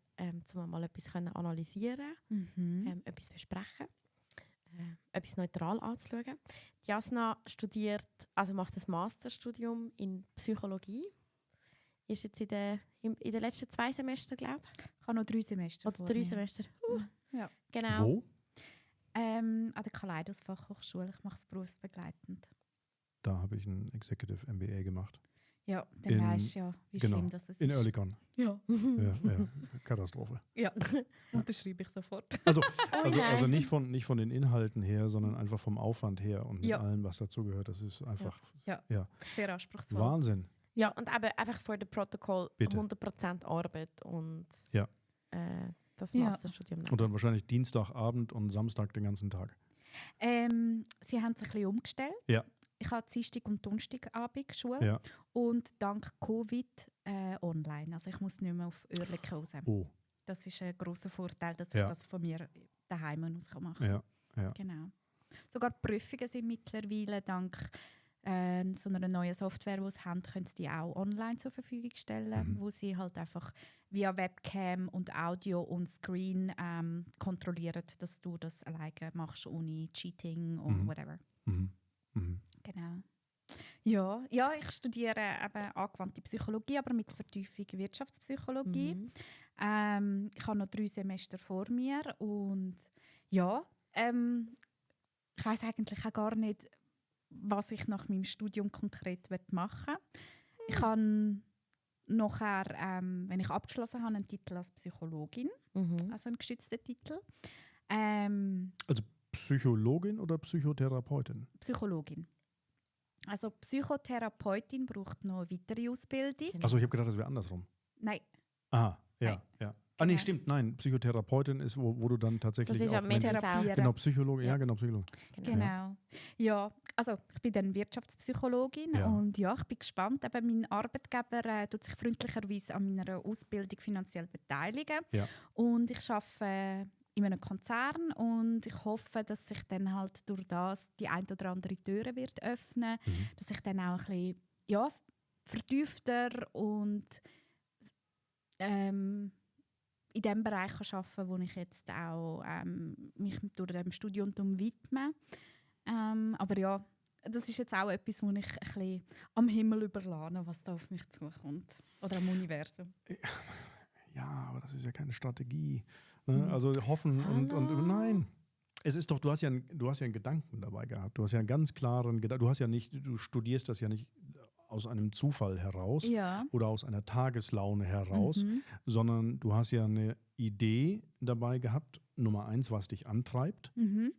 um mal etwas analysieren, Mhm. etwas besprechen, etwas neutral anzuschauen. Die Jasna macht ein Masterstudium in Psychologie. Ist jetzt in den letzten 2 Semestern, glaube Ich habe noch 3 Semester ich. Oder vor 3 mir. Semester. Ja. Genau. Wo? An der Kaleidos Fachhochschule. Ich mache es berufsbegleitend. Da habe ich ein Executive MBA gemacht. Ja, dann In- weisst du ja, wie genau, schlimm das ist. In Oerlikon. Ja, Ja, Katastrophe. ja. Unterschreibe ich sofort. Also nein. nicht von den Inhalten her, sondern einfach vom Aufwand her und mit Ja. allem, was dazugehört. Das ist einfach Sehr anspruchsvoll. Wahnsinn. Ja, und eben einfach für das Protokoll Bitte. 100% Arbeit und Ja. das Ja. Masterstudium. Und dann wahrscheinlich Dienstagabend und Samstag den ganzen Tag. Sie haben es ein bisschen umgestellt. Ja. Ich habe Dienstag und Donnerstagabend Schule Ja. und dank Covid online. Also ich muss nicht mehr auf Oerlikon raus. Oh, Das ist ein grosser Vorteil, dass Ja. ich das von mir daheim aus machen kann. ja. Ja. Genau. Sogar die Prüfungen sind mittlerweile dank so einer neuen Software, die sie haben, können sie die auch online zur Verfügung stellen, wo sie halt einfach via Webcam und Audio und Screen kontrollieren, dass du das alleine machst, ohne Cheating oder whatever. Mhm. Mhm. Genau. Ja, ich studiere eben angewandte Psychologie, aber mit Vertiefung Wirtschaftspsychologie. Mhm. Ich habe noch 3 Semester vor mir und ja, ich weiß eigentlich auch gar nicht, was ich nach meinem Studium konkret machen will. Ich habe nachher, wenn ich abgeschlossen habe, einen Titel als Psychologin, Mhm. also einen geschützten Titel. Ähm, Psychologin oder Psychotherapeutin? Psychologin. Also Psychotherapeutin braucht noch eine weitere Ausbildung. Genau. Achso, ich habe gedacht, das wäre andersrum. Nein, Aha, ja, Nein. ja. Ah, nee, Genau. stimmt, nein. Psychotherapeutin ist, wo du dann tatsächlich Das ist ja auch Menschen- Medizin. therapieren. Genau, Psychologe, ja, Ja. genau, Psychologe. Genau. Ja, also ich bin dann Wirtschaftspsychologin Ja. und ja, ich bin gespannt. Eben, mein Arbeitgeber tut sich freundlicherweise an meiner Ausbildung finanziell beteiligen. Ja. Und ich arbeite in einem Konzern und ich hoffe, dass sich dann halt durch das die ein oder andere Türe wird öffnen, Mhm. dass ich dann auch ein bisschen ja, vertiefter und in dem Bereich arbeiten kann, wo ich jetzt auch mich durch dem Studium widme. Aber ja, das ist jetzt auch etwas, wo ich ein bisschen am Himmel überlasse, was da auf mich zukommt. Oder am Universum. Ja, aber das ist ja keine Strategie. Ne? Also hoffen und Hallo. nein. Es ist doch, du hast ja einen Gedanken dabei gehabt. Du hast ja einen ganz klaren Gedanken. Du studierst das ja nicht aus einem Zufall heraus Ja. oder aus einer Tageslaune heraus, sondern du hast ja eine Idee dabei gehabt, Nummer 1, was dich antreibt.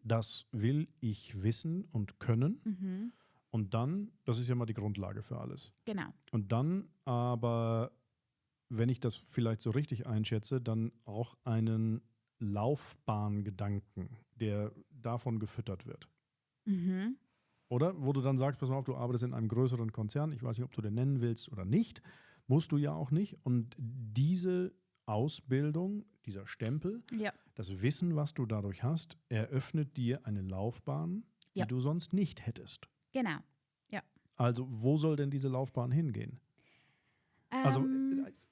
Das will ich wissen und können. Und dann, das ist ja mal die Grundlage für alles. Genau. Und dann aber, wenn ich das vielleicht so richtig einschätze, dann auch einen Laufbahngedanken, der davon gefüttert wird. Oder? Wo du dann sagst, pass mal auf, du arbeitest in einem größeren Konzern, ich weiß nicht, ob du den nennen willst oder nicht, musst du ja auch nicht. Und diese Ausbildung, dieser Stempel, Ja. das Wissen, was du dadurch hast, eröffnet dir eine Laufbahn, die Ja. du sonst nicht hättest. Genau. Also wo soll denn diese Laufbahn hingehen? Also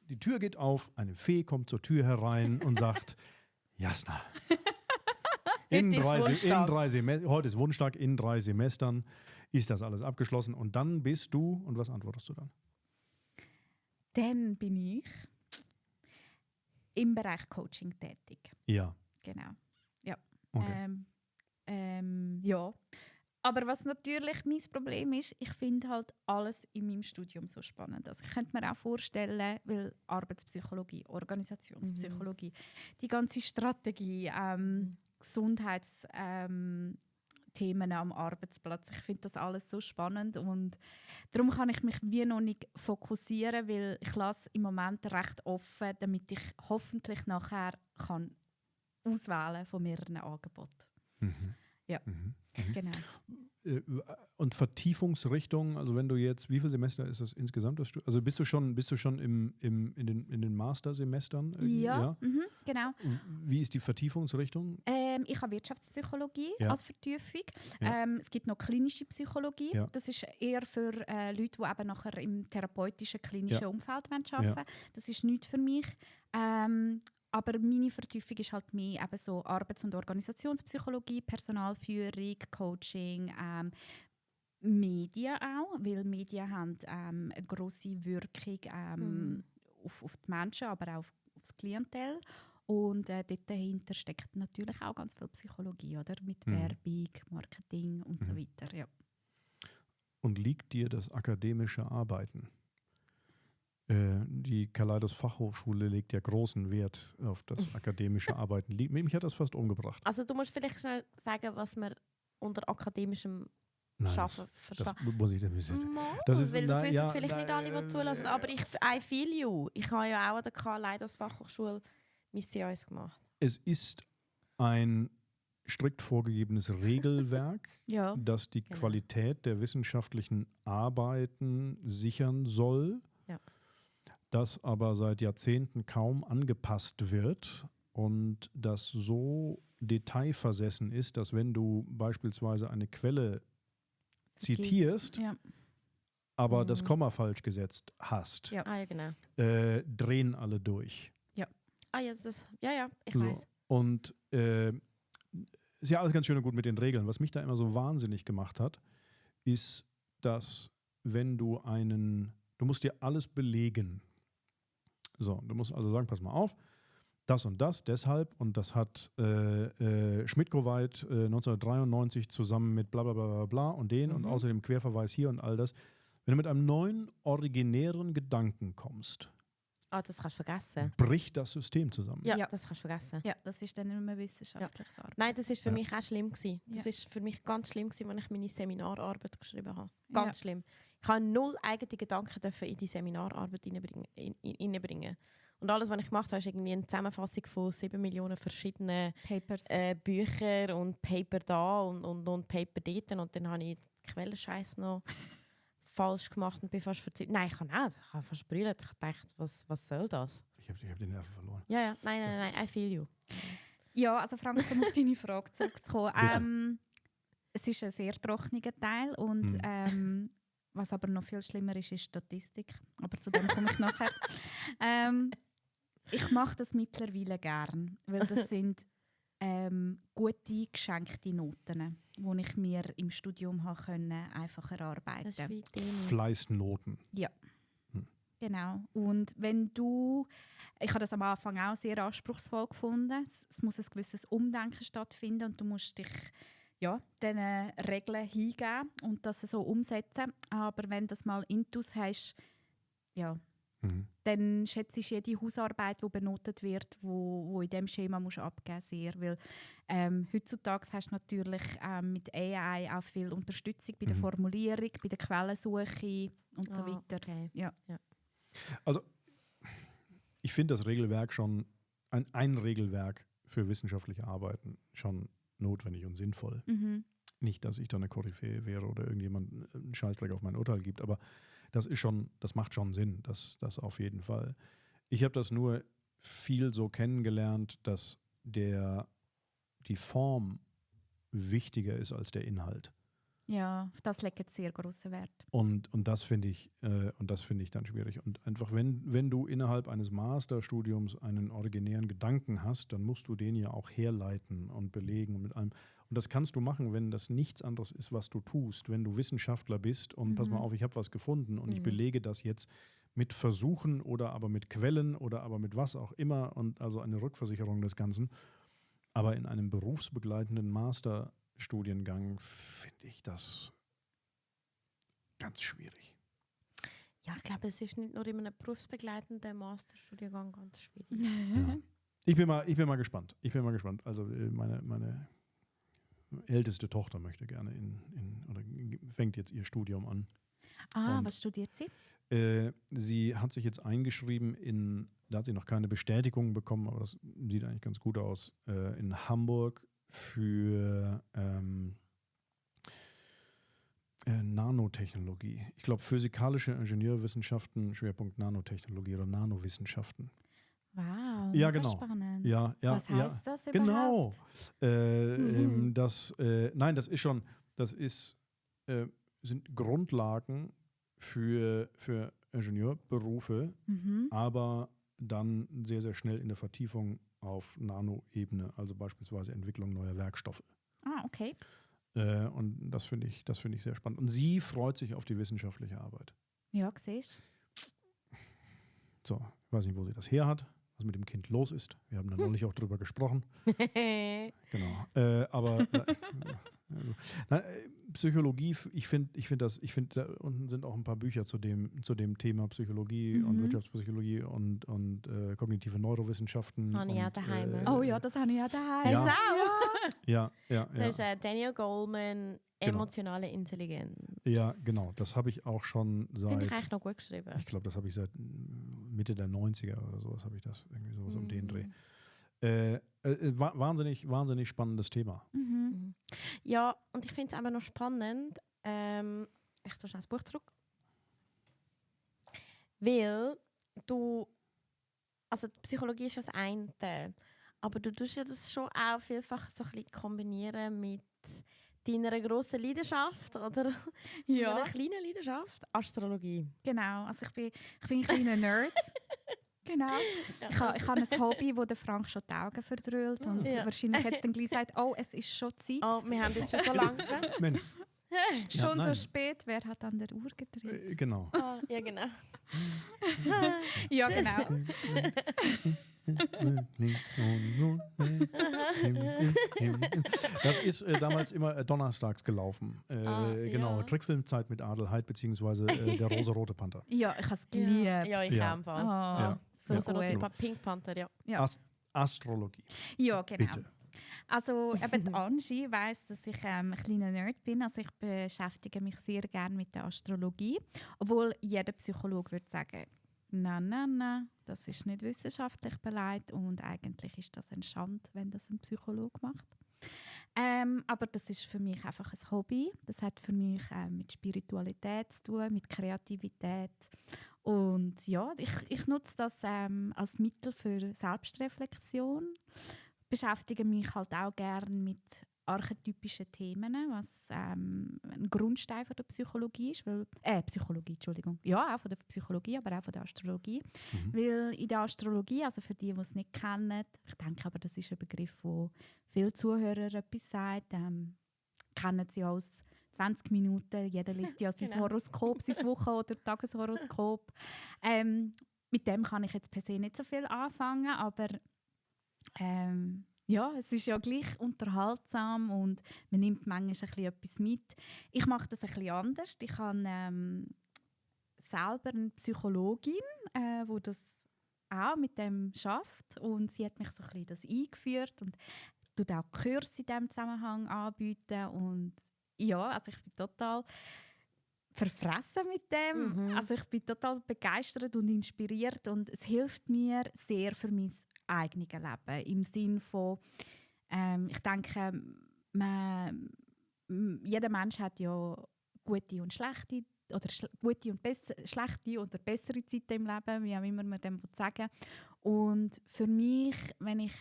die Tür geht auf, eine Fee kommt zur Tür herein und sagt, Jasna, heute ist Wunschtag, in 3 Semestern ist das alles abgeschlossen und dann bist du, und was antwortest du dann? Dann bin ich im Bereich Coaching tätig. Ja. Genau. Ja. Okay. Ja. Aber was natürlich mein Problem ist, ich finde halt alles in meinem Studium so spannend. Also ich könnte mir auch vorstellen, weil Arbeitspsychologie, Organisationspsychologie, die ganze Strategie, Gesundheitsthemen am Arbeitsplatz, ich finde das alles so spannend und darum kann ich mich wie noch nicht fokussieren, weil ich lasse im Moment recht offen, damit ich hoffentlich nachher kann auswählen von mehreren Angeboten. Ja. Genau. Und Vertiefungsrichtung, also wenn du jetzt, wie viele Semester ist das insgesamt? Also bist du schon in den Mastersemestern? Ja. Genau. Wie ist die Vertiefungsrichtung? Ich habe Wirtschaftspsychologie Ja. als Vertiefung. Ja. Es gibt noch klinische Psychologie. Ja. Das ist eher für Leute, die eben nachher im therapeutischen, klinischen Ja. Umfeld arbeiten wollen. Ja. Das ist nichts für mich. Aber meine Vertiefung ist halt mehr eben so Arbeits- und Organisationspsychologie, Personalführung, Coaching, Medien auch, weil Medien haben eine grosse Wirkung auf die Menschen, aber auch auf das Klientel. Und dort dahinter steckt natürlich auch ganz viel Psychologie, oder? Mit Werbung, Marketing und so weiter. Ja. Und liegt dir das akademische Arbeiten? Die Kaleidos Fachhochschule legt ja großen Wert auf das akademische Arbeiten. Mich hat das fast umgebracht. Also du musst vielleicht schnell sagen, was man unter akademischem Nein, Schaffen das verstehen. muss ich dann wissen. Mal, Das ist- weil das nein, wissen ja, vielleicht nicht alle, die zulassen. Aber I feel you. Ich habe ja auch an der KLA als Fachhochschule mein CAS gemacht. Es ist ein strikt vorgegebenes Regelwerk, Ja. das die Genau. Qualität der wissenschaftlichen Arbeiten sichern soll, Ja. das aber seit Jahrzehnten kaum angepasst wird und das so detailversessen ist, dass wenn du beispielsweise eine Quelle zitierst, Ja. aber das Mhm. Komma falsch gesetzt hast, Ja. Ah ja, genau. drehen alle durch. Ah ja, ich So. weiß. Und ist ja alles ganz schön und gut mit den Regeln. Was mich da immer so wahnsinnig gemacht hat, ist, dass wenn du musst dir alles belegen. So, du musst also sagen, pass mal auf, das und das, deshalb, und das hat Schmidt-Koweit 1993 zusammen mit bla bla bla bla bla und den und Mhm. außerdem Querverweis hier und all das. Wenn du mit einem neuen, originären Gedanken kommst, Ah, das kannst du vergessen. bricht das System zusammen. Ja, Ja. das kannst du vergessen. Ja, das ist dann nicht mehr wissenschaftliches Arbeit. Nein, das ist für Ja. mich auch schlimm gewesen. Das Ja. ist für mich ganz schlimm gewesen, als ich meine Seminararbeit geschrieben habe. Ja. Ganz schlimm. Ich habe 0 eigene Gedanken dürfen in die Seminararbeit reinbringen. Und alles, was ich gemacht habe, ist irgendwie eine Zusammenfassung von 7 Millionen verschiedenen Papers. Büchern und Paper da und Paper dort. Und dann habe ich den Quellenscheiß noch falsch gemacht und bin fast verzweifelt. Nein, ich kann nicht. Ich habe fast brüllt. Ich dachte, was soll das? Ich hab den Nerven verloren. Ja, nein, I feel you. Ja, also Frank, um auf deine Frage zurückzukommen. Bitte. Es ist ein sehr trockener Teil und Mhm. was aber noch viel schlimmer ist Statistik. Aber zu dem komme ich nachher. Ich mache das mittlerweile gern, weil das sind gute, geschenkte Noten, die ich mir im Studium einfach erarbeiten Das ist konnte. wie Demo. Fleißnoten. Genau. Und wenn ich habe das am Anfang auch sehr anspruchsvoll gefunden. Es muss ein gewisses Umdenken stattfinden und du musst dich diesen Regeln hingeben und das so umsetzen. Aber wenn das mal intus hast, Mhm. dann schätze ich jede Hausarbeit, die benotet wird, wo in diesem Schema musst abgeben sehr. Weil heutzutage hast du natürlich mit AI auch viel Unterstützung bei der Mhm. Formulierung, bei der Quellensuche und so Ah, weiter. okay. Ja. Also, ich finde das Regelwerk schon, ein Regelwerk für wissenschaftliche Arbeiten schon notwendig und sinnvoll. Mhm. Nicht, dass ich da eine Koryphäe wäre oder irgendjemand einen Scheißdreck auf mein Urteil gibt, aber das macht schon Sinn, das auf jeden Fall. Ich habe das nur viel so kennengelernt, dass die Form wichtiger ist als der Inhalt. Ja, auf das legt sehr großen Wert. Und das finde ich dann schwierig. Und einfach, wenn du innerhalb eines Masterstudiums einen originären Gedanken hast, dann musst du den ja auch herleiten und belegen und mit allem. Und das kannst du machen, wenn das nichts anderes ist, was du tust. Wenn du Wissenschaftler bist und pass mal auf, ich habe was gefunden und ich belege das jetzt mit Versuchen oder aber mit Quellen oder aber mit was auch immer und also eine Rückversicherung des Ganzen. Aber in einem berufsbegleitenden Masterstudiengang finde ich das ganz schwierig. Ja, ich glaube, es ist nicht nur in einem berufsbegleitenden Masterstudiengang ganz schwierig. Ja. Ich bin mal gespannt. Also meine älteste Tochter möchte gerne oder fängt jetzt ihr Studium an. Ah, Und- was studiert sie? Sie hat sich jetzt eingeschrieben da hat sie noch keine Bestätigung bekommen, aber das sieht eigentlich ganz gut aus, in Hamburg für Nanotechnologie. Ich glaube, physikalische Ingenieurwissenschaften, Schwerpunkt Nanotechnologie oder Nanowissenschaften. Wow, Ja, mega genau. spannend. Ja, Was ja. heißt das Genau. überhaupt? Sind Grundlagen für Ingenieurberufe, Mhm. aber dann sehr, sehr schnell in der Vertiefung auf Nano-Ebene, also beispielsweise Entwicklung neuer Werkstoffe. Ah, okay. Und das finde ich sehr spannend. Und sie freut sich auf die wissenschaftliche Arbeit. Ja, siehst So, ich weiß nicht, wo sie das her hat, was mit dem Kind los ist. Wir haben da neulich auch drüber gesprochen. Genau. Aber Psychologie, da unten sind auch ein paar Bücher zu dem Thema Psychologie und Wirtschaftspsychologie und kognitive Neurowissenschaften. Habe ich auch daheim. Oh ja, das habe ich auch daheim. Hast du Ja. auch? Ja. Das ist Daniel Goleman, emotionale Intelligenz. Ja, genau. Das habe ich auch schon Finde ich seit, eigentlich noch gut geschrieben. ich glaube, das habe ich seit Mitte der 90er oder sowas, habe ich das irgendwie sowas um den Dreh. Wahnsinnig spannendes Thema. Ja, und ich finde es aber noch spannend. Ich tue schnell das Buch zurück. Weil also die Psychologie ist ja das eine, aber du tust ja das schon auch vielfach so ein bisschen kombinieren mit deiner grossen Leidenschaft oder Ja. einer kleinen Leidenschaft, Astrologie. Genau, also ich bin ein kleiner Nerd. Genau. Ich habe ein Hobby, wo der Frank schon die Augen verdrüllt und Ja. wahrscheinlich jetzt dann gleich sagt, oh, es ist schon Zeit. Oh, wir haben jetzt schon so lange. Mensch, Schon nein. so spät, wer hat an der Uhr gedreht? genau. Ja, genau. Ja, genau. Das ist damals immer donnerstags gelaufen. Genau, ja. Trickfilmzeit mit Adelheid beziehungsweise der rosa-rote Panther. Ja, ich habe es geliebt. Ja, ich Ja. habe im Fall. Oh, Ja. so Ja. gut. Pink Panther, ja. Ja. Astrologie, Ja, genau. bitte. Also eben die Angie weiss, dass ich ein kleiner Nerd bin. Also ich beschäftige mich sehr gerne mit der Astrologie. Obwohl jeder Psychologe würde sagen, nein, das ist nicht wissenschaftlich beleidigt und eigentlich ist das ein Schande, wenn das ein Psychologe macht. Aber das ist für mich einfach ein Hobby. Das hat für mich mit Spiritualität zu tun, mit Kreativität. Und ja, ich nutze das als Mittel für Selbstreflexion. Beschäftige mich halt auch gerne mit archetypischen Themen, was ein Grundstein von der Psychologie ist. Psychologie, Entschuldigung. Ja, auch von der Psychologie, aber auch von der Astrologie. Weil in der Astrologie, also für die es nicht kennen, ich denke aber, das ist ein Begriff, wo viele Zuhörer etwas sagt, kennen sie aus 20 Minuten, jeder liest ja sein Genau. Horoskop, sein Wochen- oder Tageshoroskop. Mit dem kann ich jetzt per se nicht so viel anfangen, aber ja, es ist ja gleich unterhaltsam und man nimmt manchmal ein bisschen etwas mit. Ich mache das ein bisschen anders. Ich habe selber eine Psychologin, die das auch mit dem schafft und sie hat mich so ein bisschen das eingeführt und tut auch Kurse in diesem Zusammenhang anbieten und ja, also ich bin total verfressen mit dem. Also ich bin total begeistert und inspiriert und es hilft mir sehr für mein eigenes Leben. Im Sinne von, ich denke, jeder Mensch hat ja gute und schlechte oder gute und schlechte oder bessere Zeiten im Leben, wie auch immer man dem sagen will. Und für mich, wenn ich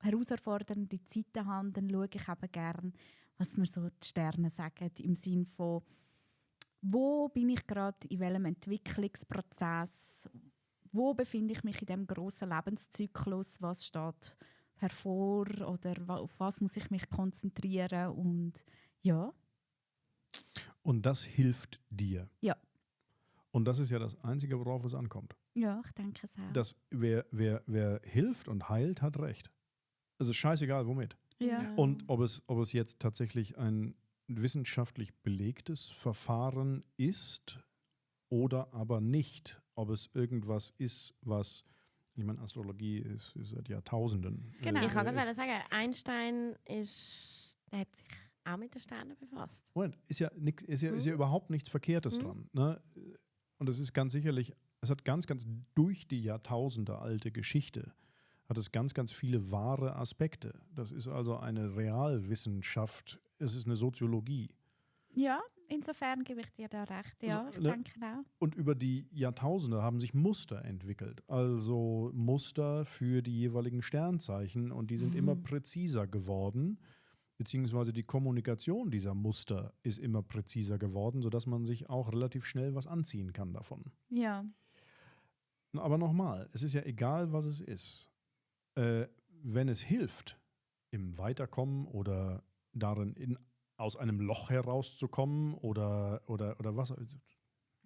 herausfordernde Zeiten habe, dann schaue ich eben gerne, was mir so die Sterne sagen, im Sinne von, wo bin ich gerade, in welchem Entwicklungsprozess, wo befinde ich mich in diesem grossen Lebenszyklus, was steht hervor oder auf was muss ich mich konzentrieren und ja. Und das hilft dir. Ja. Und das ist ja das Einzige, worauf es ankommt. Ja, ich denke es auch. Dass wer hilft und heilt, hat recht. Es ist scheißegal, womit. Ja. Und ob es jetzt tatsächlich ein wissenschaftlich belegtes Verfahren ist oder aber nicht. Ob es irgendwas ist, was, ich meine, Astrologie ist seit Jahrtausenden. Genau. Ich kann ist- gerade sagen, Einstein der hat sich auch mit den Sternen befasst. Moment, ist ja überhaupt nichts Verkehrtes dran. Ne? Und es ist ganz sicherlich, es hat ganz durch die Jahrtausende alte Geschichte, hat es ganz viele wahre Aspekte. Das ist also eine Realwissenschaft, es ist eine Soziologie. Ja, insofern gebe ich dir da recht. Ja, Also, ich denke auch. Und über die Jahrtausende haben sich Muster entwickelt. Also Muster für die jeweiligen Sternzeichen und die sind immer präziser geworden. Beziehungsweise die Kommunikation dieser Muster ist immer präziser geworden, sodass man sich auch relativ schnell was anziehen kann davon. Ja. Aber nochmal, es ist ja egal, was es ist. Wenn es hilft, im Weiterkommen oder darin aus einem Loch herauszukommen oder was.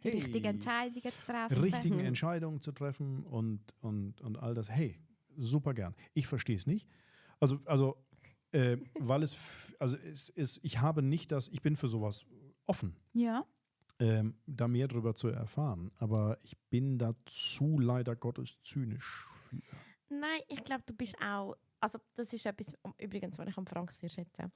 Die richtige Entscheidungen zu treffen. Richtigen Entscheidungen zu treffen und all das. Hey, super gern. Ich verstehe es nicht. Also Weil ich habe nicht ich bin für sowas offen, Ja. da mehr drüber zu erfahren. Aber ich bin dazu leider Gottes zynisch für. Nein, ich glaube, du bist auch. Also, das ist etwas, übrigens, was ich am Frank sehr schätze.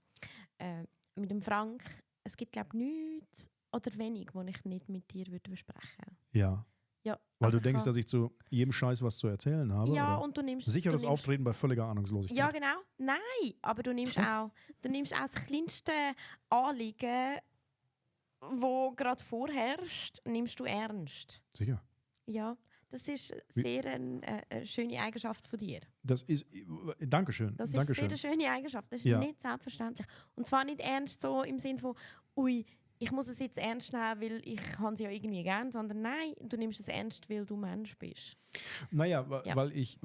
Mit dem Frank, es gibt, glaube ich, nichts oder wenig, was ich nicht mit dir würde besprechen. Ja. Ja, Weil also du denkst, dass ich zu jedem Scheiß was zu erzählen habe? ja, oder? und du nimmst. Sicheres du nimmst, Auftreten bei völliger Ahnungslosigkeit. Ja, genau. Nein, aber du nimmst auch das kleinste Anliegen, wo gerade vorherrscht, nimmst du ernst. Sicher. Ja, das ist sehr eine schöne Eigenschaft von dir. Das ist. Dankeschön. Das ist Dankeschön. sehr eine schöne Eigenschaft. Das ist Ja. nicht selbstverständlich. Und zwar nicht ernst so im Sinne von, ui, ich muss es jetzt ernst nehmen, weil ich es ja irgendwie gern, sondern nein, du nimmst es ernst, weil du Mensch bist. Naja, Ja. weil ich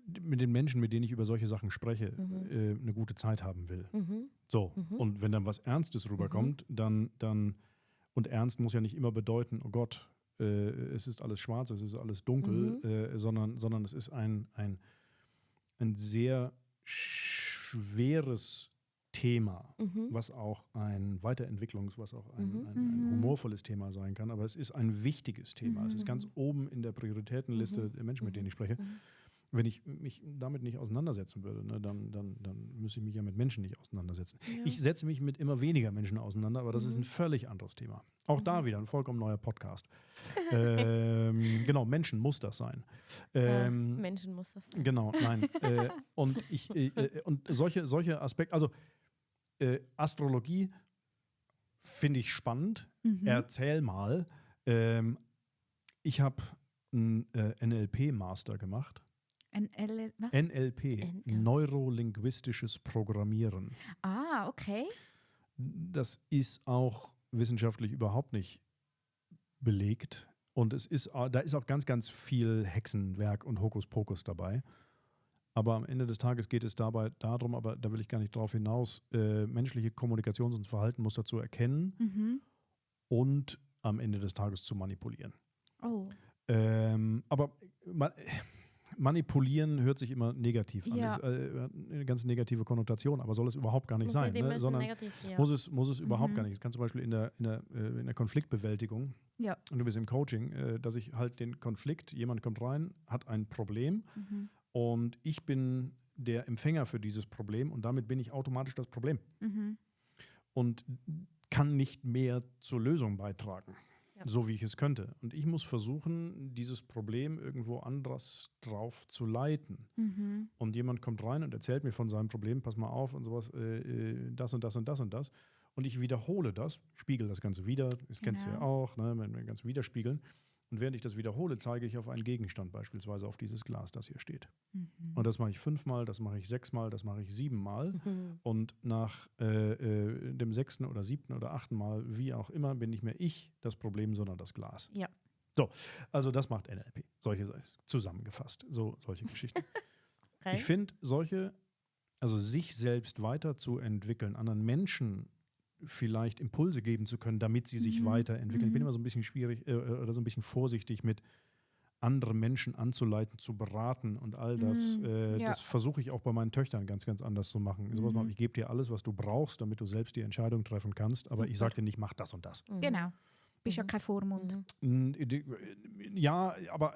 mit den Menschen, mit denen ich über solche Sachen spreche, eine gute Zeit haben will. Mhm. So. Und wenn dann was Ernstes rüberkommt, dann und ernst muss ja nicht immer bedeuten, oh Gott, es ist alles schwarz, es ist alles dunkel, sondern es ist ein sehr schweres Thema, was auch ein was auch ein humorvolles Thema sein kann, aber es ist ein wichtiges Thema. Es ist ganz oben in der Prioritätenliste der Menschen, mit denen ich spreche. Wenn ich mich damit nicht auseinandersetzen würde, ne, dann müsste ich mich ja mit Menschen nicht auseinandersetzen. Ja. Ich setze mich mit immer weniger Menschen auseinander, aber das ist ein völlig anderes Thema. Auch da wieder ein vollkommen neuer Podcast. Genau, Menschen muss das sein. Menschen muss das sein. Genau, nein. Und solche Aspekte, also Astrologie finde ich spannend. Erzähl mal. Ich habe einen NLP-Master gemacht. Was? NLP, neurolinguistisches Programmieren. Ah, okay. Das ist auch wissenschaftlich überhaupt nicht belegt. Und da ist auch ganz, ganz viel Hexenwerk und Hokuspokus dabei. Aber am Ende des Tages geht es dabei darum, aber da will ich gar nicht drauf hinaus, menschliche Kommunikations- und Verhaltenmuster zu erkennen und am Ende des Tages zu manipulieren. Oh. Aber manipulieren hört sich immer negativ an. Ja. Das hat eine ganz negative Konnotation, aber soll es überhaupt gar nicht Muss sein. nicht immer Ne? so Sondern negativ sein, ja. muss es überhaupt gar nicht. Es kann zum Beispiel in der Konfliktbewältigung, Ja. und du bist im Coaching, dass ich halt den Konflikt, jemand kommt rein, hat ein Problem und ich bin der Empfänger für dieses Problem und damit bin ich automatisch das Problem und kann nicht mehr zur Lösung beitragen. Ja. So wie ich es könnte. Und ich muss versuchen, dieses Problem irgendwo anders drauf zu leiten. Und jemand kommt rein und erzählt mir von seinem Problem, pass mal auf und sowas, das und das und das und das. Und ich wiederhole das, spiegel das Ganze wieder, das kennst du ja auch, ne, wenn wir ganz widerspiegeln. Und während ich das wiederhole, zeige ich auf einen Gegenstand, beispielsweise auf dieses Glas, das hier steht. Und das mache ich 5-mal, das mache ich 6-mal, das mache ich 7-mal. Und nach dem 6. oder 7. oder 8. Mal, wie auch immer, bin nicht mehr ich das Problem, sondern das Glas. Ja. So, also das macht NLP. Zusammengefasst, solche Geschichten. Okay. Ich finde also sich selbst weiterzuentwickeln, anderen Menschen vielleicht Impulse geben zu können, damit sie sich weiterentwickeln. Ich bin immer so ein bisschen schwierig oder so ein bisschen vorsichtig mit andere Menschen anzuleiten, zu beraten und all das. Das versuche ich auch bei meinen Töchtern ganz, ganz anders zu machen. Ich gebe dir alles, was du brauchst, damit du selbst die Entscheidung treffen kannst, aber ich sage dir nicht, mach das und das. Genau. Bist ja kein Vormund. Ja, aber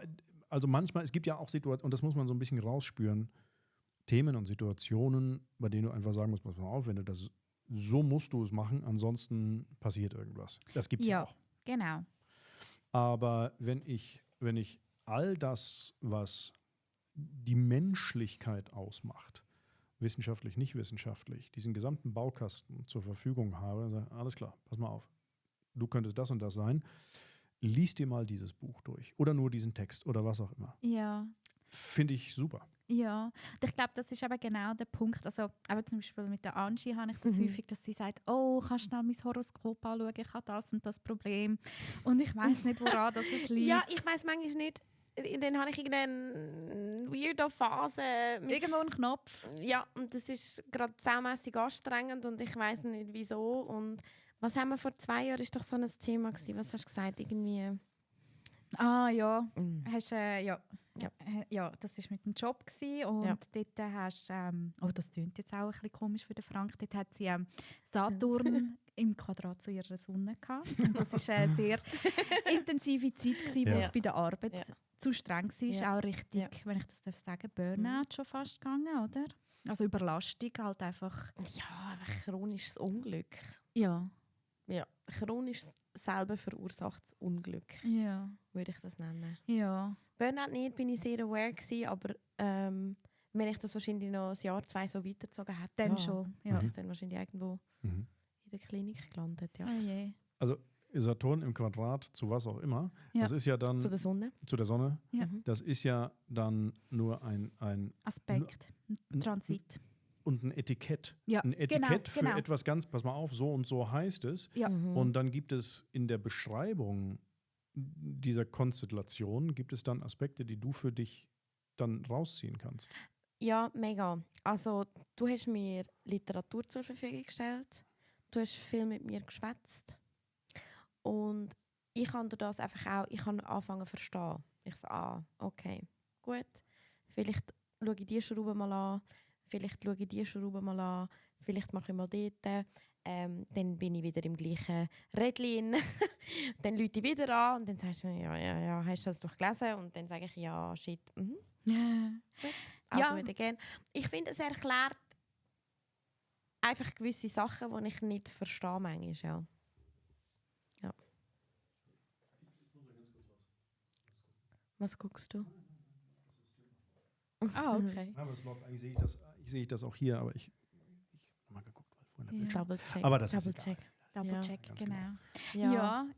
also manchmal, es gibt ja auch Situationen, und das muss man so ein bisschen rausspüren, Themen und Situationen, bei denen du einfach sagen musst, pass mal auf, wenn du das so musst du es machen, ansonsten passiert irgendwas. Das gibt es ja auch. Genau. Aber wenn ich all das, was die Menschlichkeit ausmacht, wissenschaftlich, nicht wissenschaftlich, diesen gesamten Baukasten zur Verfügung habe, dann sage ich, alles klar, pass mal auf, du könntest das und das sein, lies dir mal dieses Buch durch oder nur diesen Text oder was auch immer. Ja. Finde ich super. Ja, und ich glaube, das ist aber genau der Punkt. Also, aber zum Beispiel mit der Angie habe ich das häufig, dass sie sagt, oh, kannst du schnell mein Horoskop anschauen, ich habe das und das Problem. Und ich weiss nicht, woran das liegt. Ja, ich weiss manchmal nicht. Dann habe ich irgendeine weirde Phase. Irgendwo einen Knopf. Ja, und das ist gerade saumässig anstrengend und ich weiss nicht, wieso. Und was haben wir vor 2 Jahren? Ist doch so ein Thema gewesen. Was hast du gesagt? Irgendwie... Ah, ja. Hast, Ja, das war mit dem Job gewesen, und Ja. dort hast das klingt jetzt auch ein bisschen komisch für den Frank, dort hat sie Saturn im Quadrat zu ihrer Sonne gehabt. Und das war eine sehr intensive Zeit, gewesen, wo Ja. es bei der Arbeit Ja. zu streng war. Ja. Auch richtig, Ja. wenn ich das darf sagen, Burnout schon fast gegangen, oder? Also Überlastung halt einfach. Ja, einfach chronisches Unglück. Ja. Ja, chronisch selber verursachtes Unglück, Ja. würde ich das nennen. Ja. Burnout nicht, bin ich sehr aware gewesen, aber wenn ich das wahrscheinlich noch ein Jahr, 2 so weitergezogen hätte, Dann ja, schon. Ja. wäre ich dann wahrscheinlich irgendwo Mhm. in der Klinik gelandet. Ja. Oh je. Also Saturn im Quadrat zu was auch immer, Ja. das ist ja dann Zu der Sonne. zu der Sonne, Ja. Mhm. das ist ja dann nur ein Aspekt. Transit. und ein Etikett. Ja, Ein Etikett für genau. etwas ganz, pass mal auf, so und so heißt es. Ja. Mhm. Und dann gibt es in der Beschreibung dieser Konstellation, gibt es dann Aspekte, die du für dich dann rausziehen kannst. Ja, mega. Also, du hast mir Literatur zur Verfügung gestellt. Du hast viel mit mir geschwätzt. Und ich habe durch das einfach auch, ich habe angefangen zu verstehen. Ich so, okay, gut. Vielleicht schaue ich diese Schraube mal an. Vielleicht schaue ich diese Schraube mal an. Vielleicht mache ich mal dort. Dann bin ich wieder im gleichen Rädchen. Dann rufe ich wieder an und dann sagst du, ja, hast du das doch gelesen? Und dann sage ich, ja, shit. Mhm. Also Ja. wieder gerne. Ich finde, es erklärt einfach gewisse Sachen, die ich nicht verstehe manchmal. Ja. Was guckst du? Okay. Aber es läuft, eigentlich sehe ich das auch hier, aber ich habe mal geguckt, weil vorhin der Ja. Bildschirm- Double check. Aber das ist Double check. Double Ja. check, Ganz genau.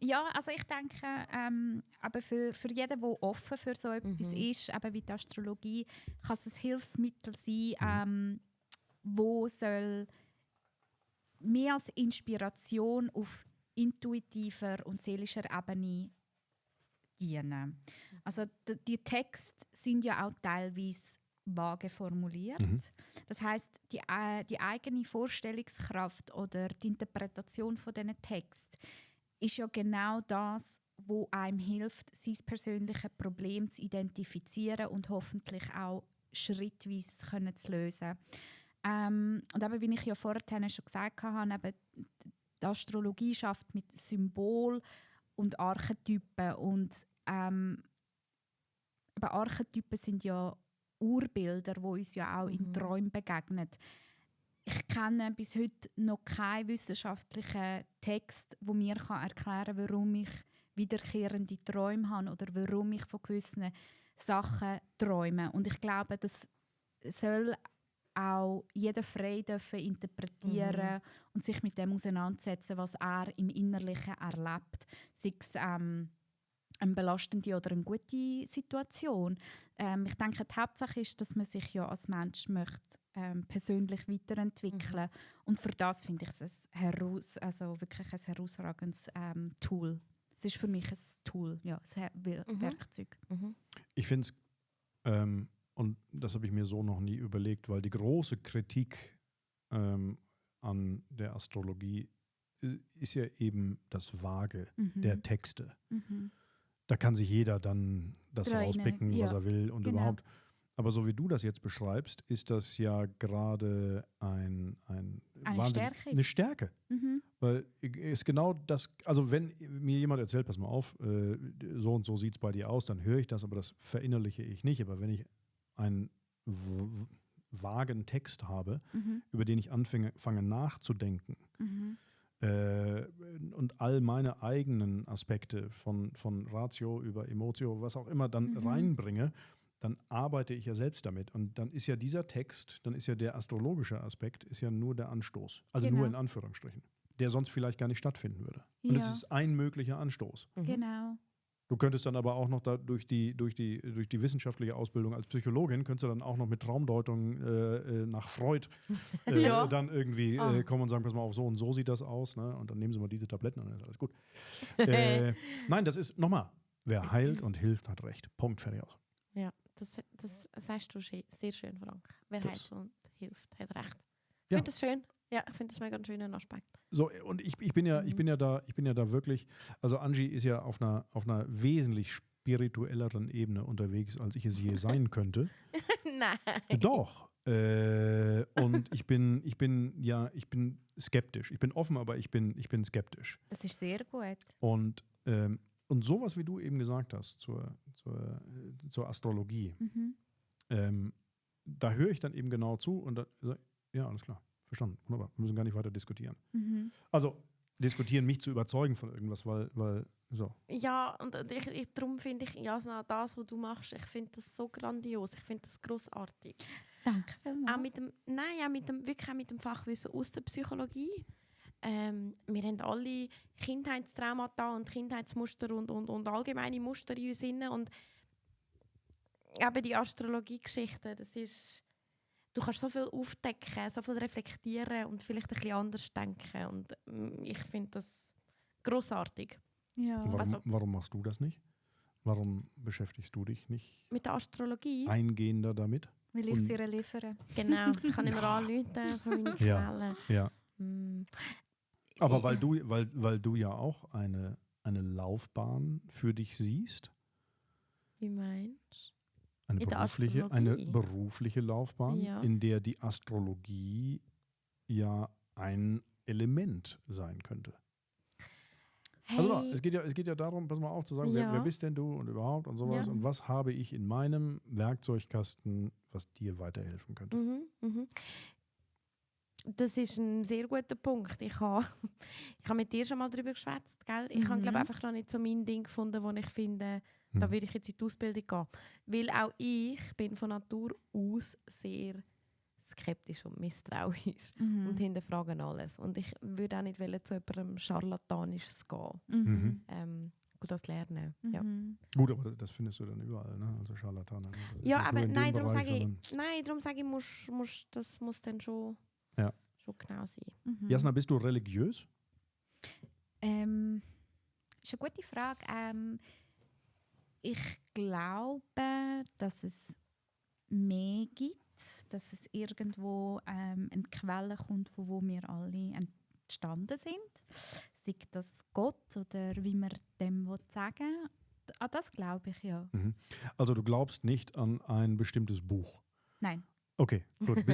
Ja. Also ich denke, aber für jeden, der offen für so etwas ist, eben wie die Astrologie, kann es ein Hilfsmittel sein, wo soll mehr als Inspiration auf intuitiver und seelischer Ebene dienen. Also die Texte sind ja auch teilweise vage formuliert. Das heißt, die eigene Vorstellungskraft oder die Interpretation von diesen Text ist ja genau das, wo einem hilft, sein persönliches Problem zu identifizieren und hoffentlich auch schrittweise können zu lösen. Und eben, wie ich ja vorhin schon gesagt habe, eben die Astrologie schafft mit Symbol und Archetypen. Und eben Archetypen sind ja Urbilder, die uns ja auch in Träumen begegnen. Ich kenne bis heute noch keinen wissenschaftlichen Text, der mir erklären kann, warum ich wiederkehrende Träume habe oder warum ich von gewissen Sachen träume. Und ich glaube, das soll auch jeder frei dürfen interpretieren und sich mit dem auseinandersetzen, was er im Innerlichen erlebt. Sei es eine belastende oder eine gute Situation. Ich denke, die Hauptsache ist, dass man sich ja als Mensch möchte, persönlich weiterentwickeln. Und für das finde ich es wirklich ein herausragendes Tool. Es ist für mich ein Tool, ja, ein Werkzeug. Ich finde es, und das habe ich mir so noch nie überlegt, weil die große Kritik an der Astrologie ist ja eben das Vage der Texte. Da kann sich jeder dann das rauspicken, was er will und überhaupt. Aber so wie du das jetzt beschreibst, ist das ja gerade eine Stärke. Eine Stärke. Weil ist genau das, also wenn mir jemand erzählt, pass mal auf, so und so sieht es bei dir aus, dann höre ich das, aber das verinnerliche ich nicht. Aber wenn ich einen vagen Text habe, über den ich anfange nachzudenken, und all meine eigenen Aspekte von Ratio über Emotio, was auch immer dann reinbringe, dann arbeite ich ja selbst damit. Und dann ist ja dieser Text, dann ist ja der astrologische Aspekt, ist ja nur der Anstoß. Also nur in Anführungsstrichen. Der sonst vielleicht gar nicht stattfinden würde. Und es ist ein möglicher Anstoß. Genau. Du könntest dann aber auch noch durch die wissenschaftliche Ausbildung als Psychologin, könntest du dann auch noch mit Traumdeutung nach Freud dann irgendwie kommen und sagen, pass mal auf, so und so sieht das aus. Ne? Und dann nehmen sie mal diese Tabletten und dann ist alles gut. Nein, das ist, nochmal, wer heilt und hilft, hat recht. Punkt, fertig aus. Ja, das sagst du sehr schön, Frank. Wer heilt und hilft, hat recht. Ich Ja. finde das schön. Ja, ich finde das mega einen schönen Aspekt. So, und ich bin ja da wirklich, also Angie ist ja auf einer wesentlich spirituelleren Ebene unterwegs, als ich es je sein könnte. Nein. Doch. Und ich bin skeptisch. Ich bin offen, aber ich bin skeptisch. Das ist sehr gut. Und sowas, wie du eben gesagt hast, zur Astrologie, da höre ich dann eben genau zu und ja, alles klar, verstanden, wunderbar, wir müssen gar nicht weiter diskutieren. Also diskutieren, mich zu überzeugen von irgendwas, weil so. Ja, und darum finde ich, Jasna, das, was du machst, ich finde das so grandios, ich finde das grossartig. Danke vielmals. Wirklich auch mit dem Fachwissen aus der Psychologie. Wir haben alle Kindheitstraumata und Kindheitsmuster und allgemeine Muster in uns drin. Und eben die Astrologie-Geschichte, das ist... Du kannst so viel aufdecken, so viel reflektieren und vielleicht ein bisschen anders denken. Und ich finde das grossartig. Ja. Warum machst du das nicht? Warum beschäftigst du dich nicht Mit der Astrologie? eingehender damit? Weil ich sie ihr liefere. Genau, ich kann immer anrufen von meinen Quellen. Ja. Mm. Aber weil du ja auch eine Laufbahn für dich siehst, Wie meinst eine In der berufliche Laufbahn, Ja. in der die Astrologie ja ein Element sein könnte. du? Also es geht ja darum, pass mal auf, zu sagen, Ja. wer bist denn du und überhaupt und sowas Ja. und was habe ich in meinem Werkzeugkasten, was dir weiterhelfen könnte. Das ist ein sehr guter Punkt. Ich habe mit dir schon mal darüber geschwätzt, gell? Ich habe glaube einfach noch nicht so mein Ding gefunden, wo ich finde, da würde ich jetzt in die Ausbildung gehen. Weil auch ich bin von Natur aus sehr skeptisch und misstrauisch und hinterfrage alles. Und ich würde auch nicht wollen, zu jemandem Scharlatanisches gehen. Das lernen. Ja. Gut, aber das findest du dann überall, ne? Also Scharlatane. Ne? Das ist Ja, nicht aber nur in dem nein, darum Bereich, sage ich, das muss dann schon genau sein. Jasna, bist du religiös? Ist eine gute Frage. Ich glaube, dass es mehr gibt, dass es irgendwo eine Quelle kommt, von wo wir alle entstanden sind. Sei das Gott oder wie man dem sagen will. An das glaube ich, ja. Also du glaubst nicht an ein bestimmtes Buch? Nein. Okay, gut.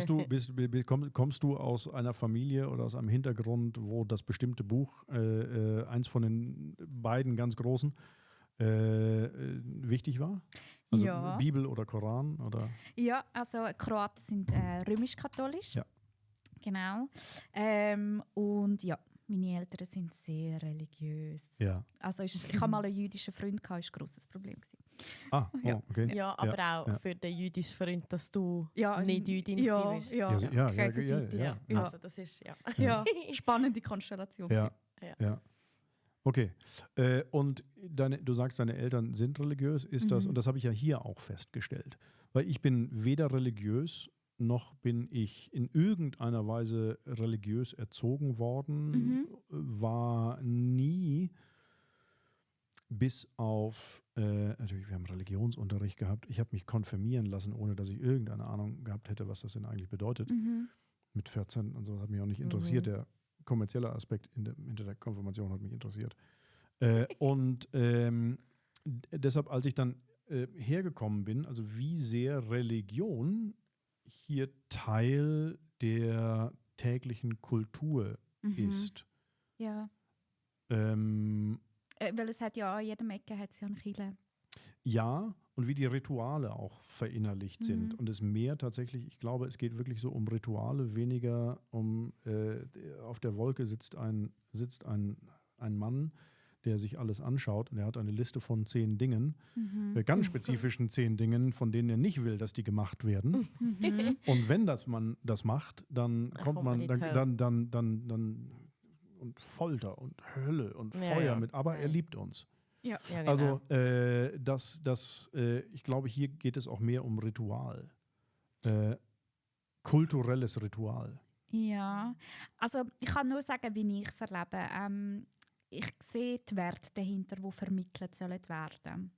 Kommst du aus einer Familie oder aus einem Hintergrund, wo das bestimmte Buch, eins von den beiden ganz großen, wichtig war? Also Ja. Bibel oder Koran? Oder? Ja, also Kroaten sind römisch-katholisch. Ja. Genau. Und ja, meine Eltern sind sehr religiös. Ja. Also ich habe mal einen jüdischen Freund, das war ein grosses Problem. Ah, Ja. okay. Ja, aber auch für den jüdischen Freund, dass du Ja, nicht Jüdin bist. gegenseitig. Ja. Also das ist, ja. Ja, spannende Konstellation. Ja. Okay. Und du sagst, deine Eltern sind religiös, ist das, und das habe ich ja hier auch festgestellt, weil ich bin weder religiös, noch bin ich in irgendeiner Weise religiös erzogen worden, war nie bis auf, natürlich, wir haben Religionsunterricht gehabt, ich habe mich konfirmieren lassen, ohne dass ich irgendeine Ahnung gehabt hätte, was das denn eigentlich bedeutet. Mit 14 und so, das hat mich auch nicht interessiert. Der kommerzielle Aspekt hinter der Konfirmation hat mich interessiert. Und deshalb, als ich dann hergekommen bin, also wie sehr Religion hier Teil der täglichen Kultur ist. Ja. Weil es hat ja an jedem Ecke hat's ja eine Kirche. Ja, und wie die Rituale auch verinnerlicht sind. Und es mehr tatsächlich, ich glaube, es geht wirklich so um Rituale, weniger um, auf der Wolke sitzt ein Mann, der sich alles anschaut und er hat eine Liste von 10 Dingen, ganz spezifischen 10 Dingen, von denen er nicht will, dass die gemacht werden. Und wenn man das macht, dann kommt man, dann und Folter und Hölle und Feuer mit, aber er liebt uns. Ja. Genau. Also ich glaube, hier geht es auch mehr um Ritual. Kulturelles Ritual. Ja, also ich kann nur sagen, wie ich es erlebe. Ich sehe die Werte dahinter, die vermittelt sollen werden.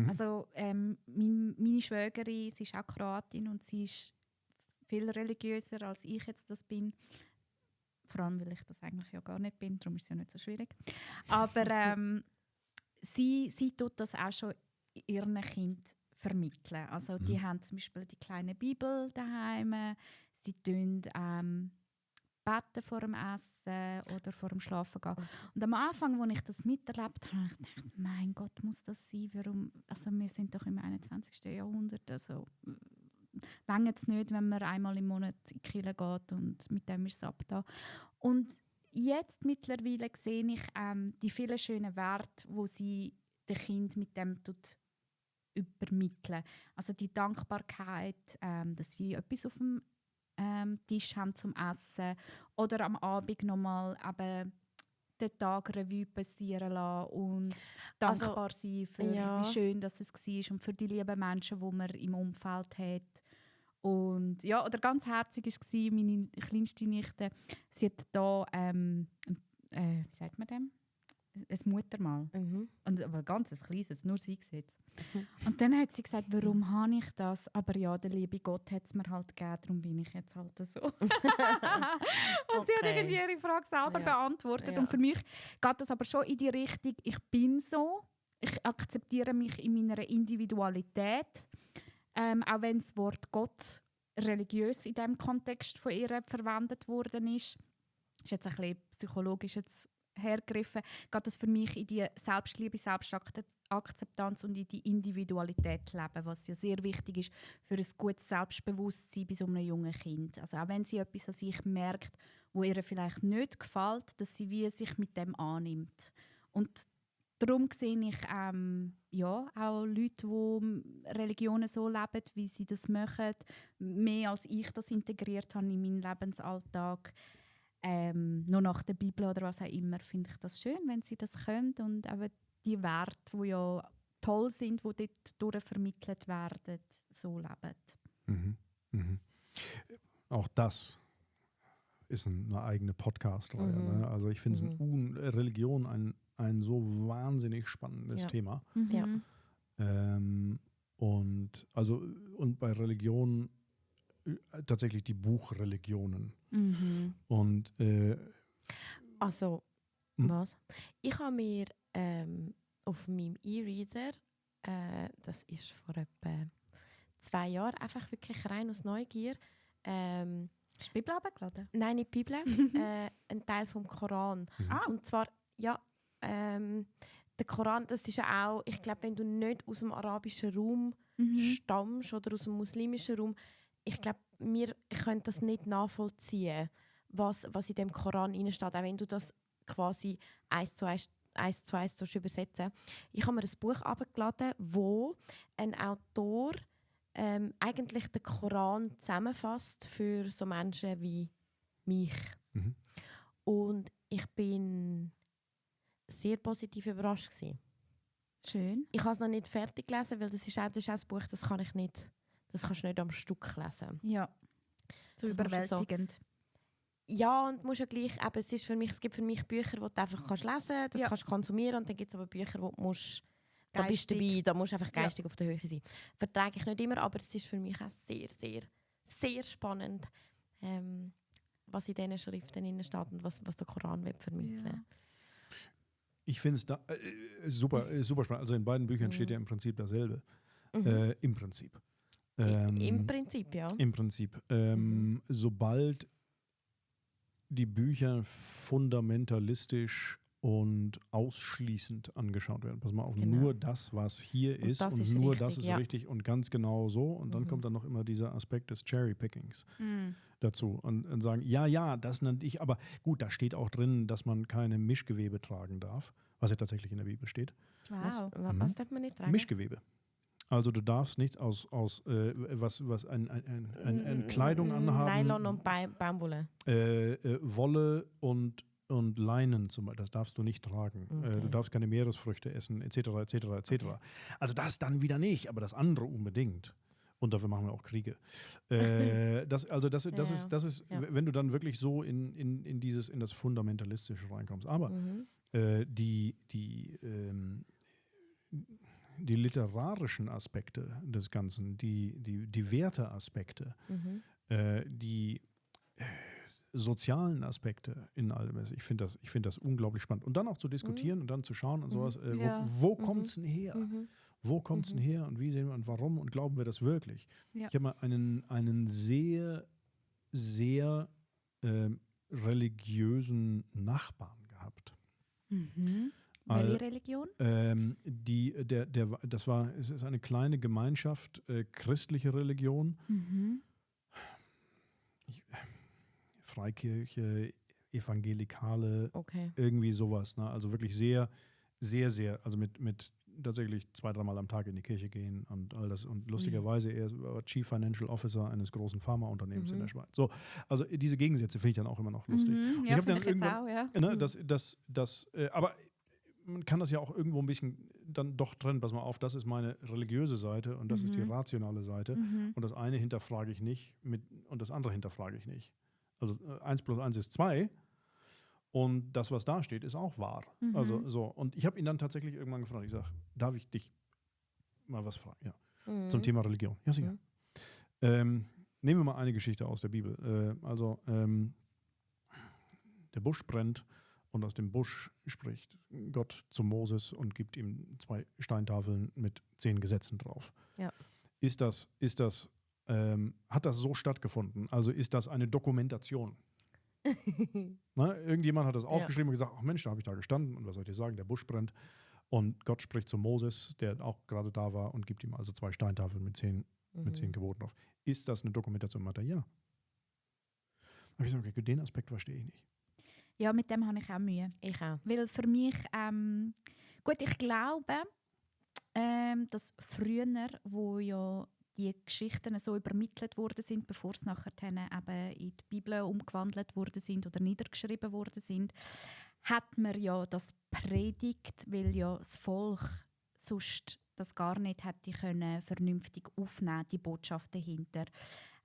Also meine Schwägerin, sie ist auch Kroatin und sie ist viel religiöser, als ich jetzt das bin. Vor allem, weil ich das eigentlich ja gar nicht bin, darum ist es ja nicht so schwierig. Aber sie tut das auch schon ihren Kindern vermitteln. Also die haben zum Beispiel die kleine Bibel daheim, sie tun beten vor dem Essen oder vor dem Schlafen gehen. Und am Anfang, als ich das miterlebt habe, habe ich gedacht, mein Gott, muss das sein? Warum? Also wir sind doch im 21. Jahrhundert. Also reicht es nicht, wenn man einmal im Monat in die Kirche geht und mit dem ist es abgetan. Und jetzt mittlerweile sehe ich die vielen schönen Werte, die sie den Kindern mit dem übermitteln. Also die Dankbarkeit, dass sie etwas auf dem Tisch haben zum Essen oder am Abend nochmal den Tag Revue passieren lassen und dankbar sein für wie schön dass es war und für die lieben Menschen, die man im Umfeld hat. Und ja, oder ganz herzig war meine kleinste Nichte, sie hat da wie sagt man dem? Ein Muttermal. Und, aber ganz ein kleines, nur sie sieht es. Und dann hat sie gesagt, warum habe ich das? Aber ja, der liebe Gott hat es mir halt gegeben, darum bin ich jetzt halt so. Und sie hat irgendwie ihre Frage selber beantwortet. Ja. Und für mich geht das aber schon in die Richtung, ich bin so, ich akzeptiere mich in meiner Individualität, auch wenn das Wort Gott religiös in diesem Kontext von ihr verwendet worden ist. Das ist jetzt ein bisschen psychologisch jetzt hergegriffen, geht das für mich in die Selbstliebe, Selbstakzeptanz und in die Individualität leben, was ja sehr wichtig ist für ein gutes Selbstbewusstsein bei so einem jungen Kind. Also auch wenn sie etwas an sich merkt, wo ihr vielleicht nicht gefällt, dass sie wie sich mit dem annimmt. Und darum sehe ich auch Leute, die Religionen so leben, wie sie das machen, mehr als ich das integriert habe in meinen Lebensalltag. Nur nach der Bibel oder was auch immer, finde ich das schön, wenn sie das können und eben die Werte, die ja toll sind, die dort vermittelt werden, so leben. Mhm. Mhm. Auch das ist eine eigene Podcast-Reihe. Ne? Also ich finde Religion ein so wahnsinnig spannendes Thema. Ja. Und bei Religion tatsächlich die Buchreligionen. Und was? Ich habe mir auf meinem E-Reader, das ist vor etwa 2 Jahren, einfach wirklich rein aus Neugier. Hast du die Bibel runtergeladen? Nein, nicht die Bibel, ein Teil vom Koran. Und zwar, der Koran, das ist ja auch, ich glaube, wenn du nicht aus dem arabischen Raum stammst oder aus dem muslimischen Raum, ich glaube, wir können das nicht nachvollziehen, was in dem Koran steht, auch wenn du das quasi 1:1 übersetzen. Ich habe mir ein Buch heruntergeladen, wo ein Autor eigentlich den Koran zusammenfasst für so Menschen wie mich. Und ich bin sehr positiv überrascht gewesen. Schön. Ich habe es noch nicht fertig gelesen, weil das ist auch ein Buch, das kannst du nicht am Stück lesen. Ja, so überwältigend. Ja, und musst ja gleich, eben, es gibt für mich Bücher, die du einfach kannst lesen, das kannst du konsumieren, und dann gibt es aber Bücher, wo du musst, da bist du dabei, da musst du einfach geistig auf der Höhe sein. Vertrage ich nicht immer, aber es ist für mich auch sehr, sehr, sehr spannend, was in diesen Schriften steht und was der Koran will vermitteln. Ja. Ich finde es super, super spannend. Also in beiden Büchern steht ja im Prinzip dasselbe. Im Prinzip. Im Prinzip, ja. Im Prinzip. Sobald die Bücher fundamentalistisch und ausschließend angeschaut werden. Pass mal auf, nur das, was hier ist und nur richtig, das ist richtig und ganz genau so. Und dann kommt dann noch immer dieser Aspekt des Cherry-Pickings dazu. Und sagen, ja, das nannte ich, aber gut, da steht auch drin, dass man keine Mischgewebe tragen darf, was ja tatsächlich in der Bibel steht. Wow. Was darf man nicht tragen? Mischgewebe. Also du darfst nicht aus eine Kleidung anhaben. Nylon und Baumwolle. Wolle und Leinen zum Beispiel, das darfst du nicht tragen. Okay. Du darfst keine Meeresfrüchte essen, etc. Okay. Also das dann wieder nicht, aber das andere unbedingt. Und dafür machen wir auch Kriege. Das ist, wenn du dann wirklich so in das Fundamentalistische reinkommst. Aber die literarischen Aspekte des Ganzen, die Werteaspekte, die sozialen Aspekte in allem. Ich finde das unglaublich spannend. Und dann auch zu diskutieren und dann zu schauen und sowas, wo kommt es denn her? Wo kommt es denn her und wie sehen wir und warum und glauben wir das wirklich? Ja. Ich habe mal einen sehr, sehr religiösen Nachbarn gehabt. Mhm. All- Welche Religion? Es ist eine kleine Gemeinschaft, christliche Religion, Mhm. Freikirche, Evangelikale, Okay. irgendwie sowas. Ne? Also wirklich sehr, sehr, sehr, also mit tatsächlich 2-3 Mal am Tag in die Kirche gehen und all das. Und lustigerweise, er war Chief Financial Officer eines großen Pharmaunternehmens in der Schweiz. So, also diese Gegensätze finde ich dann auch immer noch lustig. Mhm. Und Ja, hab finde ich jetzt auch, ja. Ne, aber man kann das ja auch irgendwo ein bisschen dann doch trennen. Pass mal auf, das ist meine religiöse Seite und das ist die rationale Seite. Mhm. Und das eine hinterfrage ich nicht und das andere hinterfrage ich nicht. Also 1 + 1 ist 2 und das, was da steht, ist auch wahr. Mhm. Also so. Und ich habe ihn dann tatsächlich irgendwann gefragt. Ich sage, darf ich dich mal was fragen? Ja. Mhm. Zum Thema Religion. Ja, sicher. Mhm. Nehmen wir mal eine Geschichte aus der Bibel. Der Busch brennt und aus dem Busch spricht Gott zu Moses und gibt ihm 2 Steintafeln mit 10 Gesetzen drauf. Ja. Hat das so stattgefunden? Also ist das eine Dokumentation? Ne? Irgendjemand hat das aufgeschrieben und gesagt, ach Mensch, da habe ich da gestanden und was soll ich dir sagen, der Busch brennt. Und Gott spricht zu Moses, der auch gerade da war und gibt ihm also 2 Steintafeln mit 10 Geboten drauf. Ist das eine Dokumentation? Meint er, ja. Aber ich sage, okay, den Aspekt verstehe ich nicht. Ja, mit dem habe ich auch Mühe. Ich auch. Weil für mich, gut, ich glaube, dass früher, wo ja die Geschichten so übermittelt worden sind, bevor sie nachher dann eben in die Bibel umgewandelt worden sind oder niedergeschrieben worden sind, hat man ja das predigt, weil ja das Volk sonst das gar nicht hätte können vernünftig aufnehmen, die Botschaft dahinter.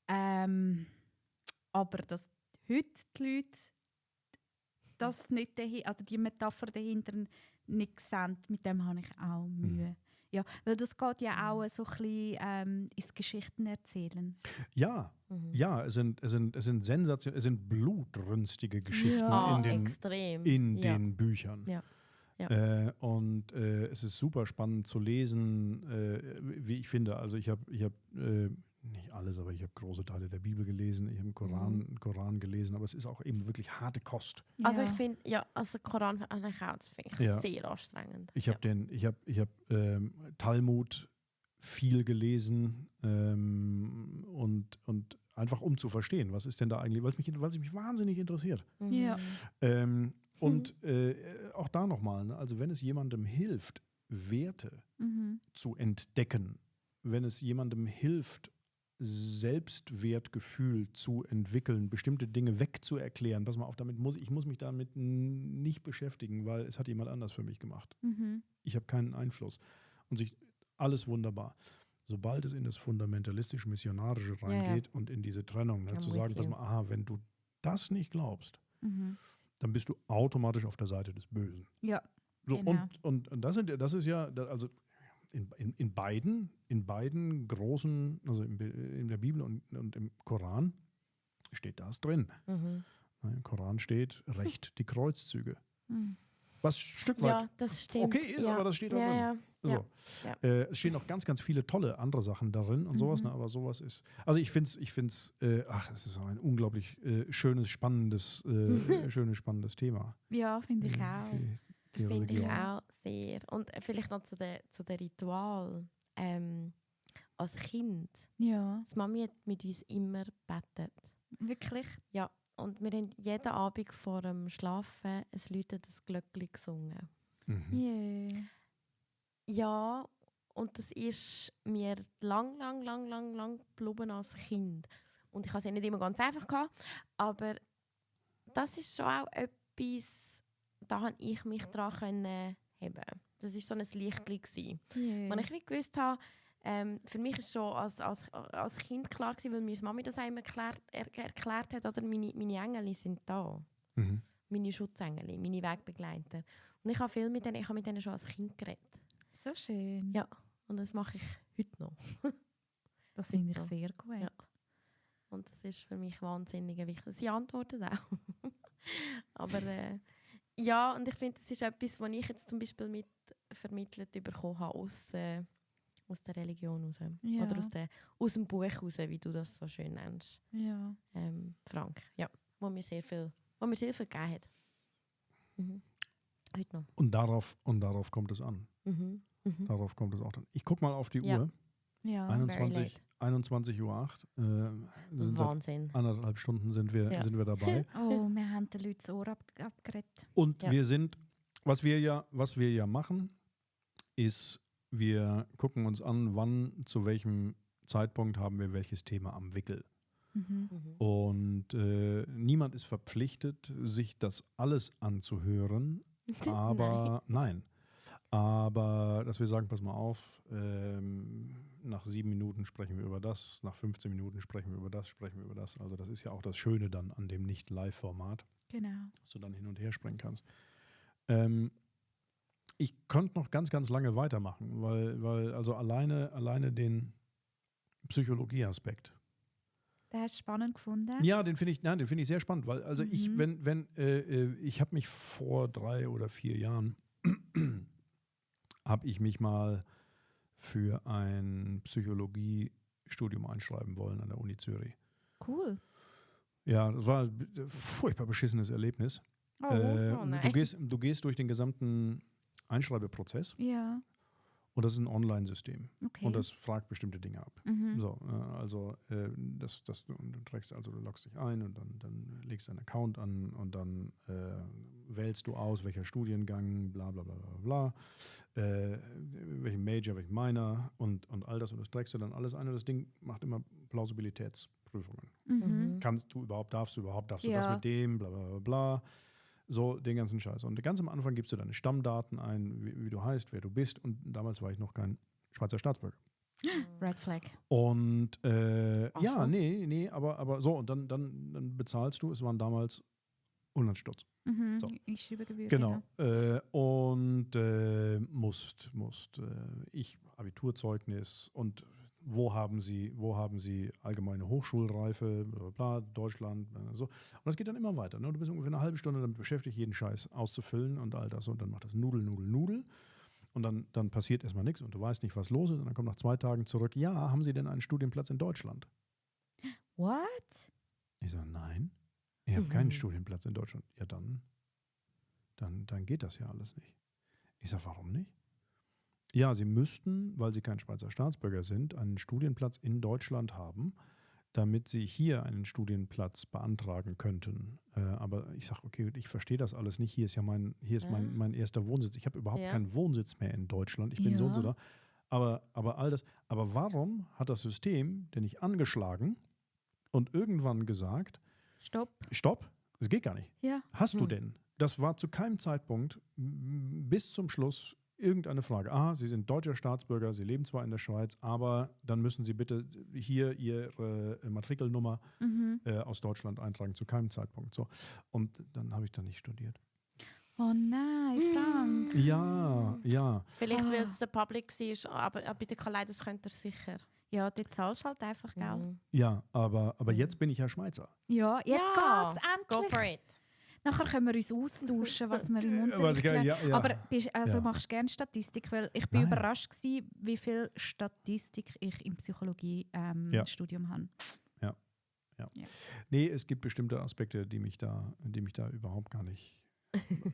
Aber dass heute die Leute das nicht also die Metapher dahinter nicht sehen, mit dem habe ich auch Mühe. Ja, weil das geht ja auch so ein bisschen ins Geschichten erzählen. Ja, ja, es sind Sensationen, es sind blutrünstige Geschichten Ja, in den, extrem. in den Büchern. Ja. Ja. Es ist super spannend zu lesen, wie ich finde. Also ich habe nicht alles, aber ich habe große Teile der Bibel gelesen, ich habe den Koran gelesen, aber es ist auch eben wirklich harte Kost. Also ich finde, Koran habe ich auch, das finde ich sehr anstrengend. Ich habe Talmud viel gelesen und einfach um zu verstehen, was ist denn da eigentlich, weil es mich wahnsinnig interessiert. Ja. Auch da nochmal, ne? Also wenn es jemandem hilft, Werte zu entdecken, wenn es jemandem hilft, Selbstwertgefühl zu entwickeln, bestimmte Dinge wegzuerklären, pass mal auf, ich muss mich damit nicht beschäftigen, weil es hat jemand anders für mich gemacht. Ich habe keinen Einfluss. Und alles wunderbar. Sobald es in das fundamentalistisch-missionarische reingeht und in diese Trennung, ne, zu sagen, pass mal, wenn du das nicht glaubst, dann bist du automatisch auf der Seite des Bösen. Ja, so, genau. Und das ist ja, also in beiden großen, also in der Bibel und im Koran steht das drin. Im Koran steht Recht die Kreuzzüge. Was ein Stück weit das stimmt. okay ist, aber das steht da drin. Ja. So. Es stehen noch ganz, ganz viele tolle andere Sachen darin und sowas, ne, aber sowas ist, also ich finde es ist ein unglaublich schönes, spannendes Thema. Ja, finde ich auch. Die Finde ich Religion. auch sehr. Und vielleicht noch zu den Ritual. Als Kind, Ja, die Mami hat mit uns immer gebetet. wirklich. Ja, und wir haben jeden Abend vor dem Schlafen ein läutendes Glöckchen gesungen. Yeah. Ja, und das ist mir lang geblieben als Kind. Und ich hatte es ja nicht immer ganz einfach gehabt, aber das ist schon auch etwas, da habe ich mich daran heben. Das war so ein Lichtchen. Yeah. Als ich wie gewusst habe, für mich war es schon als Kind klar gewesen, weil meine Mami das einmal erklärt hat, oder meine Engel sind da. Meine Schutzengel, meine Wegbegleiter. Und ich habe mit denen schon als Kind geredet. So schön. Ja, und das mache ich heute noch. Das finde ich Ja. sehr gut. Ja. Und das ist für mich wahnsinnig wichtig. Sie antworten auch. Aber ja, und ich finde, das ist etwas, was ich jetzt zum Beispiel mit vermittelt bekommen habe aus aus der Religion raus. Ja. Oder aus dem Buch raus, wie du das so schön nennst. Ja. Frank. Ja, wo mir sehr viel gegeben hat. Mhm. Heute noch. Und darauf kommt es an. Mhm. Mhm. Darauf kommt es auch an. Ich gucke mal auf die Ja. Uhr. Ja. 21:08 Uhr. Sind seit Wahnsinn. 1,5 Stunden sind wir dabei. Oh, wir haben den Leuten das Ohr abgeredet. Und Ja. wir sind, was wir ja machen, ist, wir gucken uns an, wann, zu welchem Zeitpunkt haben wir welches Thema am Wickel. Mhm. Mhm. Und niemand ist verpflichtet, sich das alles anzuhören. Aber nein. Aber dass wir sagen, pass mal auf, nach 7 Minuten sprechen wir über das, nach 15 Minuten sprechen wir über das. Also das ist ja auch das Schöne dann an dem Nicht-Live-Format, Genau. dass du dann hin und her springen kannst. Ich konnte noch ganz, ganz lange weitermachen, weil also alleine den Psychologie-Aspekt. Den hast du spannend gefunden? Ja, den finde ich sehr spannend, weil also ich habe mich vor 3 oder 4 Jahren habe ich mich mal für ein Psychologiestudium einschreiben wollen an der Uni Zürich. Cool. Ja, das war ein furchtbar beschissenes Erlebnis. Oh nein. Du gehst durch den gesamten Einschreibeprozess Ja, und das ist ein Online-System okay. und das fragt bestimmte Dinge ab. Mhm. So, du loggst dich ein und dann legst du einen Account an und dann wählst du aus, welcher Studiengang, bla bla bla bla bla, welchen Major, welchen Minor und all das und das trägst du dann alles ein und das Ding macht immer Plausibilitätsprüfungen. Mhm. Darfst du das Ja. mit dem, bla bla bla bla. So, den ganzen Scheiß. Und ganz am Anfang gibst du deine Stammdaten ein, wie du heißt, wer du bist. Und damals war ich noch kein Schweizer Staatsbürger. Red Flag. Und Ach ja, so. nee, aber so, und dann bezahlst du, es waren damals 100 Stutz. Mhm. So. Einschreibegebühr. Genau. Musst ich Abiturzeugnis und wo haben Sie allgemeine Hochschulreife, bla, bla, bla, Deutschland, so. Und das geht dann immer weiter. Ne? Du bist ungefähr eine halbe Stunde damit beschäftigt, jeden Scheiß auszufüllen und all das. Und dann macht das Nudel. Und dann passiert erstmal nichts und du weißt nicht, was los ist. Und dann kommt nach 2 Tagen zurück, ja, haben Sie denn einen Studienplatz in Deutschland? What? Ich sage, nein, ich habe keinen Studienplatz in Deutschland. Ja, dann geht das ja alles nicht. Ich sage, warum nicht? Ja, Sie müssten, weil Sie kein Schweizer Staatsbürger sind, einen Studienplatz in Deutschland haben, damit Sie hier einen Studienplatz beantragen könnten. Aber ich sage, okay, ich verstehe das alles nicht. Hier ist mein erster Wohnsitz. Ich habe überhaupt keinen Wohnsitz mehr in Deutschland. Ich bin so und so da. Aber all das. Aber warum hat das System denn nicht angeschlagen und irgendwann gesagt, Stopp, das geht gar nicht. Ja. Hast du denn? Das war zu keinem Zeitpunkt bis zum Schluss irgendeine Frage. Sie sind deutscher Staatsbürger, Sie leben zwar in der Schweiz, aber dann müssen Sie bitte hier Ihre Matrikelnummer aus Deutschland eintragen, zu keinem Zeitpunkt. So. Und dann habe ich da nicht studiert. Oh nein, Frank. Ja. Vielleicht, weil es der Public war, aber bei den Kaleidos könnt ihr sicher. Ja, du zahlst halt einfach, gell? Mhm. Ja, aber jetzt bin ich ja Schweizer. Ja, jetzt geht's Go endlich. for it. Nachher können wir uns austauschen, was wir im Was Unterricht geil, lernen. ja. Aber Ja. machst du gerne Statistik? Weil ich bin Nein. überrascht gewesen, wie viel Statistik ich im Psychologie-Studium habe. Ja. Nee, es gibt bestimmte Aspekte, die mich da überhaupt gar nicht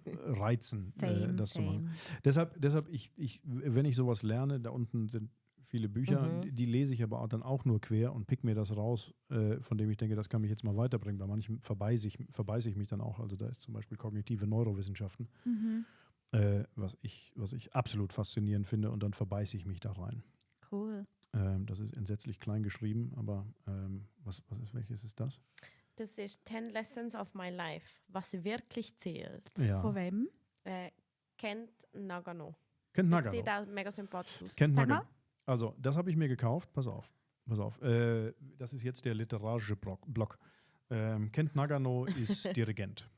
reizen, das zu machen. Deshalb wenn ich sowas lerne, da unten sind viele Bücher, die lese ich aber dann auch nur quer und pick mir das raus, von dem ich denke, das kann mich jetzt mal weiterbringen. Bei manchen verbeiße ich mich dann auch. Also da ist zum Beispiel kognitive Neurowissenschaften, was ich absolut faszinierend finde, und dann verbeiße ich mich da rein. Cool. Das ist entsetzlich klein geschrieben, aber welches ist das? Das ist 10 Lessons of My Life, was wirklich zählt. Ja. Von wem? Kent Nagano. Kennt Sieht Nagano. auch mega sympathisch aus. Kennt Sag Nagano. mal. Also, das habe ich mir gekauft. Pass auf. Das ist jetzt der literarische Block. Kent Nagano ist Dirigent.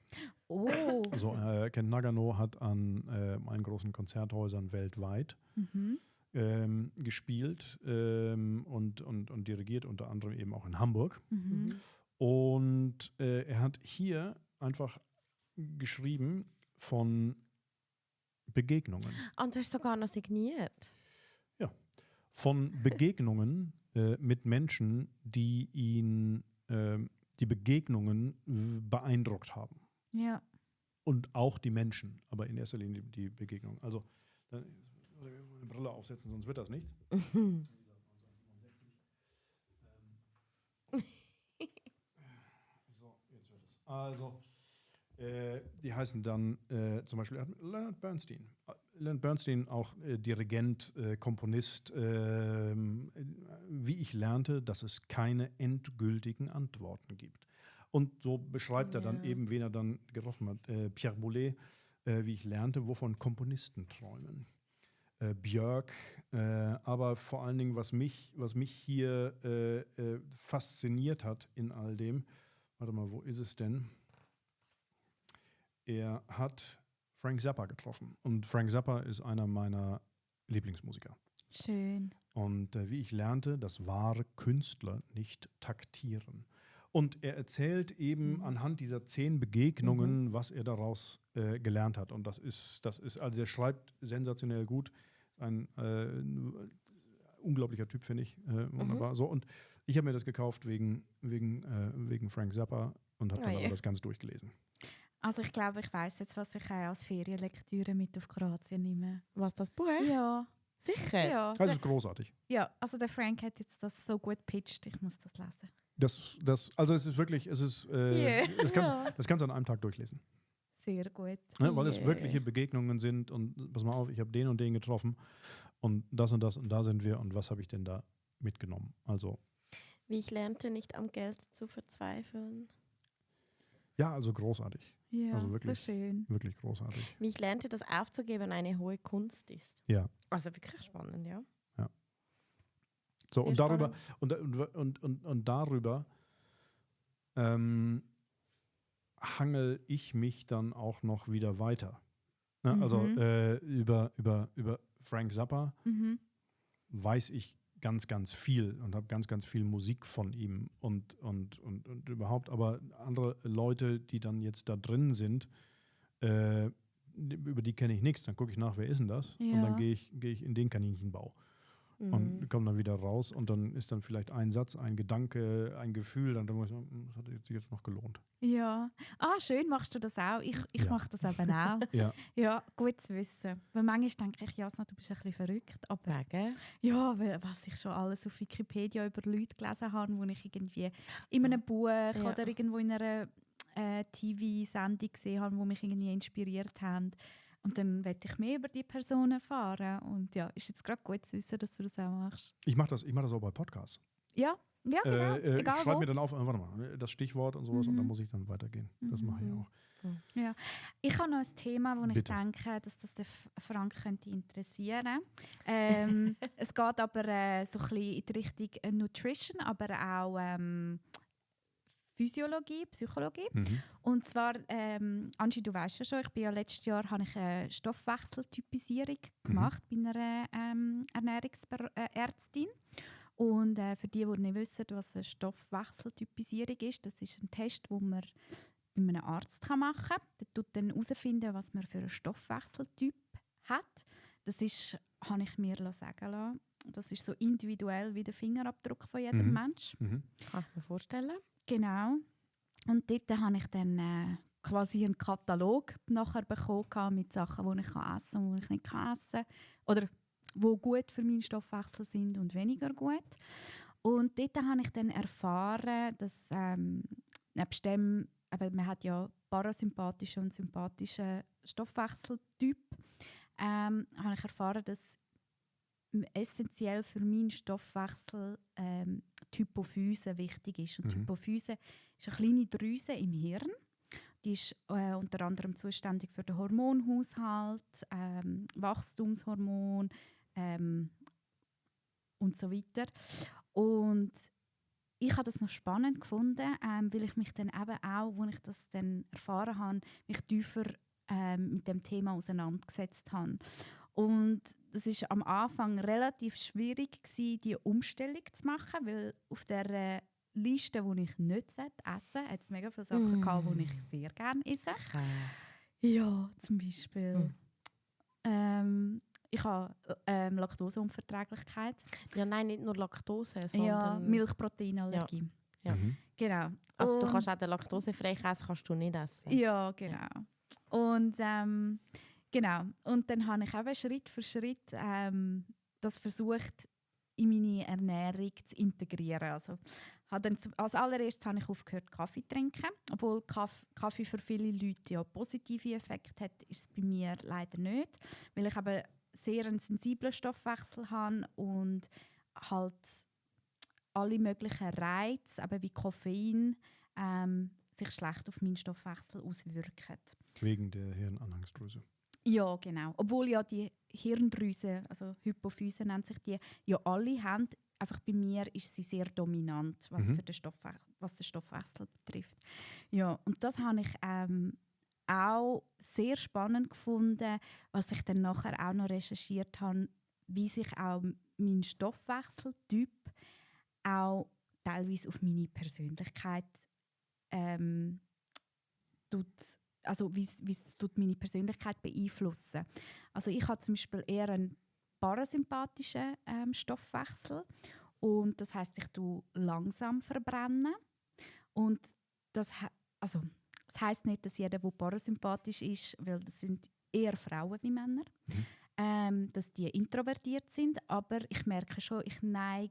Oh. Also, Kent Nagano hat an allen großen Konzerthäusern weltweit gespielt und dirigiert, unter anderem eben auch in Hamburg. Und er hat hier einfach geschrieben von Begegnungen. Und du hast sogar noch signiert. von Begegnungen mit Menschen, die ihn die Begegnungen beeindruckt haben. Ja. Und auch die Menschen, aber in erster Linie die Begegnung. Also, dann muss ich eine Brille aufsetzen, sonst wird das nichts. So, jetzt wird es. Also, die heißen dann zum Beispiel Leonard Bernstein. Leonard Bernstein, auch Dirigent, Komponist, wie ich lernte, dass es keine endgültigen Antworten gibt. Und so beschreibt er dann eben, wen er dann getroffen hat. Pierre Boulez, wie ich lernte, wovon Komponisten träumen. Björk, aber vor allen Dingen, was mich hier fasziniert hat in all dem, warte mal, wo ist es denn? Er hat Frank Zappa getroffen. Und Frank Zappa ist einer meiner Lieblingsmusiker. Schön. Und wie ich lernte, dass wahre Künstler nicht taktieren. Und er erzählt eben anhand dieser 10 Begegnungen, was er daraus gelernt hat. Und das ist, also der schreibt sensationell gut. Ein unglaublicher Typ, finde ich. Wunderbar. So, und ich habe mir das gekauft wegen Frank Zappa und habe dann aber das ganz durchgelesen. Also ich glaube, ich weiss jetzt, was ich als Ferienlektüre mit auf Kroatien nehme. Was, das Buch? Ja. Sicher? Ja. Das ist großartig. Ja, also der Frank hat jetzt das so gut pitcht, ich muss das lesen. Also es ist wirklich, das kannst du an einem Tag durchlesen. Sehr gut. Ne, weil es wirkliche Begegnungen sind und pass mal auf, ich habe den und den getroffen und das und da sind wir und was habe ich denn da mitgenommen? Also Wie ich lernte, nicht am Geld zu verzweifeln. ja, also großartig. Ja, Also wirklich, so schön. wirklich großartig. Wie ich lernte, dass aufzugeben eine hohe Kunst ist. Ja. Also wirklich spannend, ja. So, Sehr und darüber, spannend. und darüber hangel ich mich dann auch noch wieder weiter. Ne? Also über Frank Zappa weiß ich ganz, ganz viel und habe ganz, ganz viel Musik von ihm und überhaupt, aber andere Leute, die dann jetzt da drin sind, über die kenne ich nichts. Dann gucke ich nach, wer ist denn das? Ja. Und dann gehe ich in den Kaninchenbau. Und komme dann wieder raus und dann ist dann vielleicht ein Satz, ein Gedanke, ein Gefühl, dann muss ich sagen, das hat sich jetzt noch gelohnt. Ja. Ah, schön, machst du das auch? Ich mache das eben auch. Ja. Ja, gut zu wissen. Weil manchmal denke ich, Jasna, du bist ein bisschen verrückt. Aber Wegen? ja, weil, was ich schon alles auf Wikipedia über Leute gelesen habe, wo ich irgendwie in einem Buch oder irgendwo in einer TV-Sendung gesehen habe, wo mich irgendwie inspiriert haben. Und dann möchte ich mehr über die Person erfahren. Und ja, ist jetzt gerade gut zu wissen, dass du das auch machst. Ich mach das auch bei Podcasts. Ja, genau. Ich Egal schreibe wo. mir dann auf, warte mal, das Stichwort und sowas und dann muss ich dann weitergehen. Das mache ich auch. Ja. Ich habe noch ein Thema, wo ich Bitte. denke, dass das den Frank könnte interessieren. Es geht aber so ein bisschen in die Richtung Nutrition, aber auch Physiologie, Psychologie. Und zwar, Angie, du weißt ja schon, letztes Jahr habe ich eine Stoffwechseltypisierung gemacht bei einer Ernährungsärztin. Und für die nicht wissen, was eine Stoffwechseltypisierung ist, das ist ein Test, den man bei einem Arzt machen kann. Der tut dann herausfinden, was man für einen Stoffwechseltyp hat. Das ist, habe ich mir sagen lassen, das ist so individuell wie der Fingerabdruck von jedem Mensch. Kann ich mir vorstellen. Genau. Und dort habe ich dann quasi einen Katalog nachher bekommen mit Sachen, die ich essen kann und die ich nicht essen kann. Oder die gut für meinen Stoffwechsel sind und weniger gut. Und dort habe ich dann erfahren, dass nebst dem, man hat ja parasympathische und sympathische Stoffwechseltyp, habe ich erfahren, dass essentiell für meinen Stoffwechsel die Hypophyse wichtig ist. Und die Hypophyse ist eine kleine Drüse im Hirn. Die ist unter anderem zuständig für den Hormonhaushalt, Wachstumshormon und so weiter. Und ich habe das noch spannend gefunden, weil ich mich dann eben auch, als ich das dann erfahren habe, mich tiefer mit dem Thema auseinandergesetzt habe. Und es war am Anfang relativ schwierig, die Umstellung zu machen, weil auf der Liste, die ich nicht essen sollte, hat es mega viele Sachen gehabt, die ich sehr gerne esse. Krass. Ja, zum Beispiel ich habe Laktoseunverträglichkeit. Ja, nein, nicht nur Laktose, Ja, sondern... Milchproteinallergie. Ja. Genau. Also du Und- kannst auch den laktosefreien Käse kannst du nicht essen. Ja, genau. Und genau. Und dann habe ich eben Schritt für Schritt das versucht, in meine Ernährung zu integrieren. Also, als allererstes habe ich aufgehört, Kaffee zu trinken. Obwohl Kaffee für viele Leute ja positive Effekte hat, ist es bei mir leider nicht. Weil ich eben sehr einen sensiblen Stoffwechsel habe und halt alle möglichen Reize, eben wie Koffein, sich schlecht auf meinen Stoffwechsel auswirken. Wegen der Hirnanhangsdrüse. Ja, genau. Obwohl ja die Hirndrüse, also Hypophyse nennt sich die, ja alle haben. Einfach bei mir ist sie sehr dominant, was, für den was den Stoffwechsel betrifft. Ja, und das habe ich auch sehr spannend gefunden, was ich dann nachher auch noch recherchiert habe, wie sich auch mein Stoffwechseltyp auch teilweise auf meine Persönlichkeit wie es meine Persönlichkeit beeinflussen. Also ich habe zum Beispiel eher einen parasympathischen Stoffwechsel und das heißt, ich tue langsam verbrennen und das heißt nicht, dass jeder, der parasympathisch ist, weil das sind eher Frauen wie Männer, dass die introvertiert sind, aber ich merke schon, ich bin eher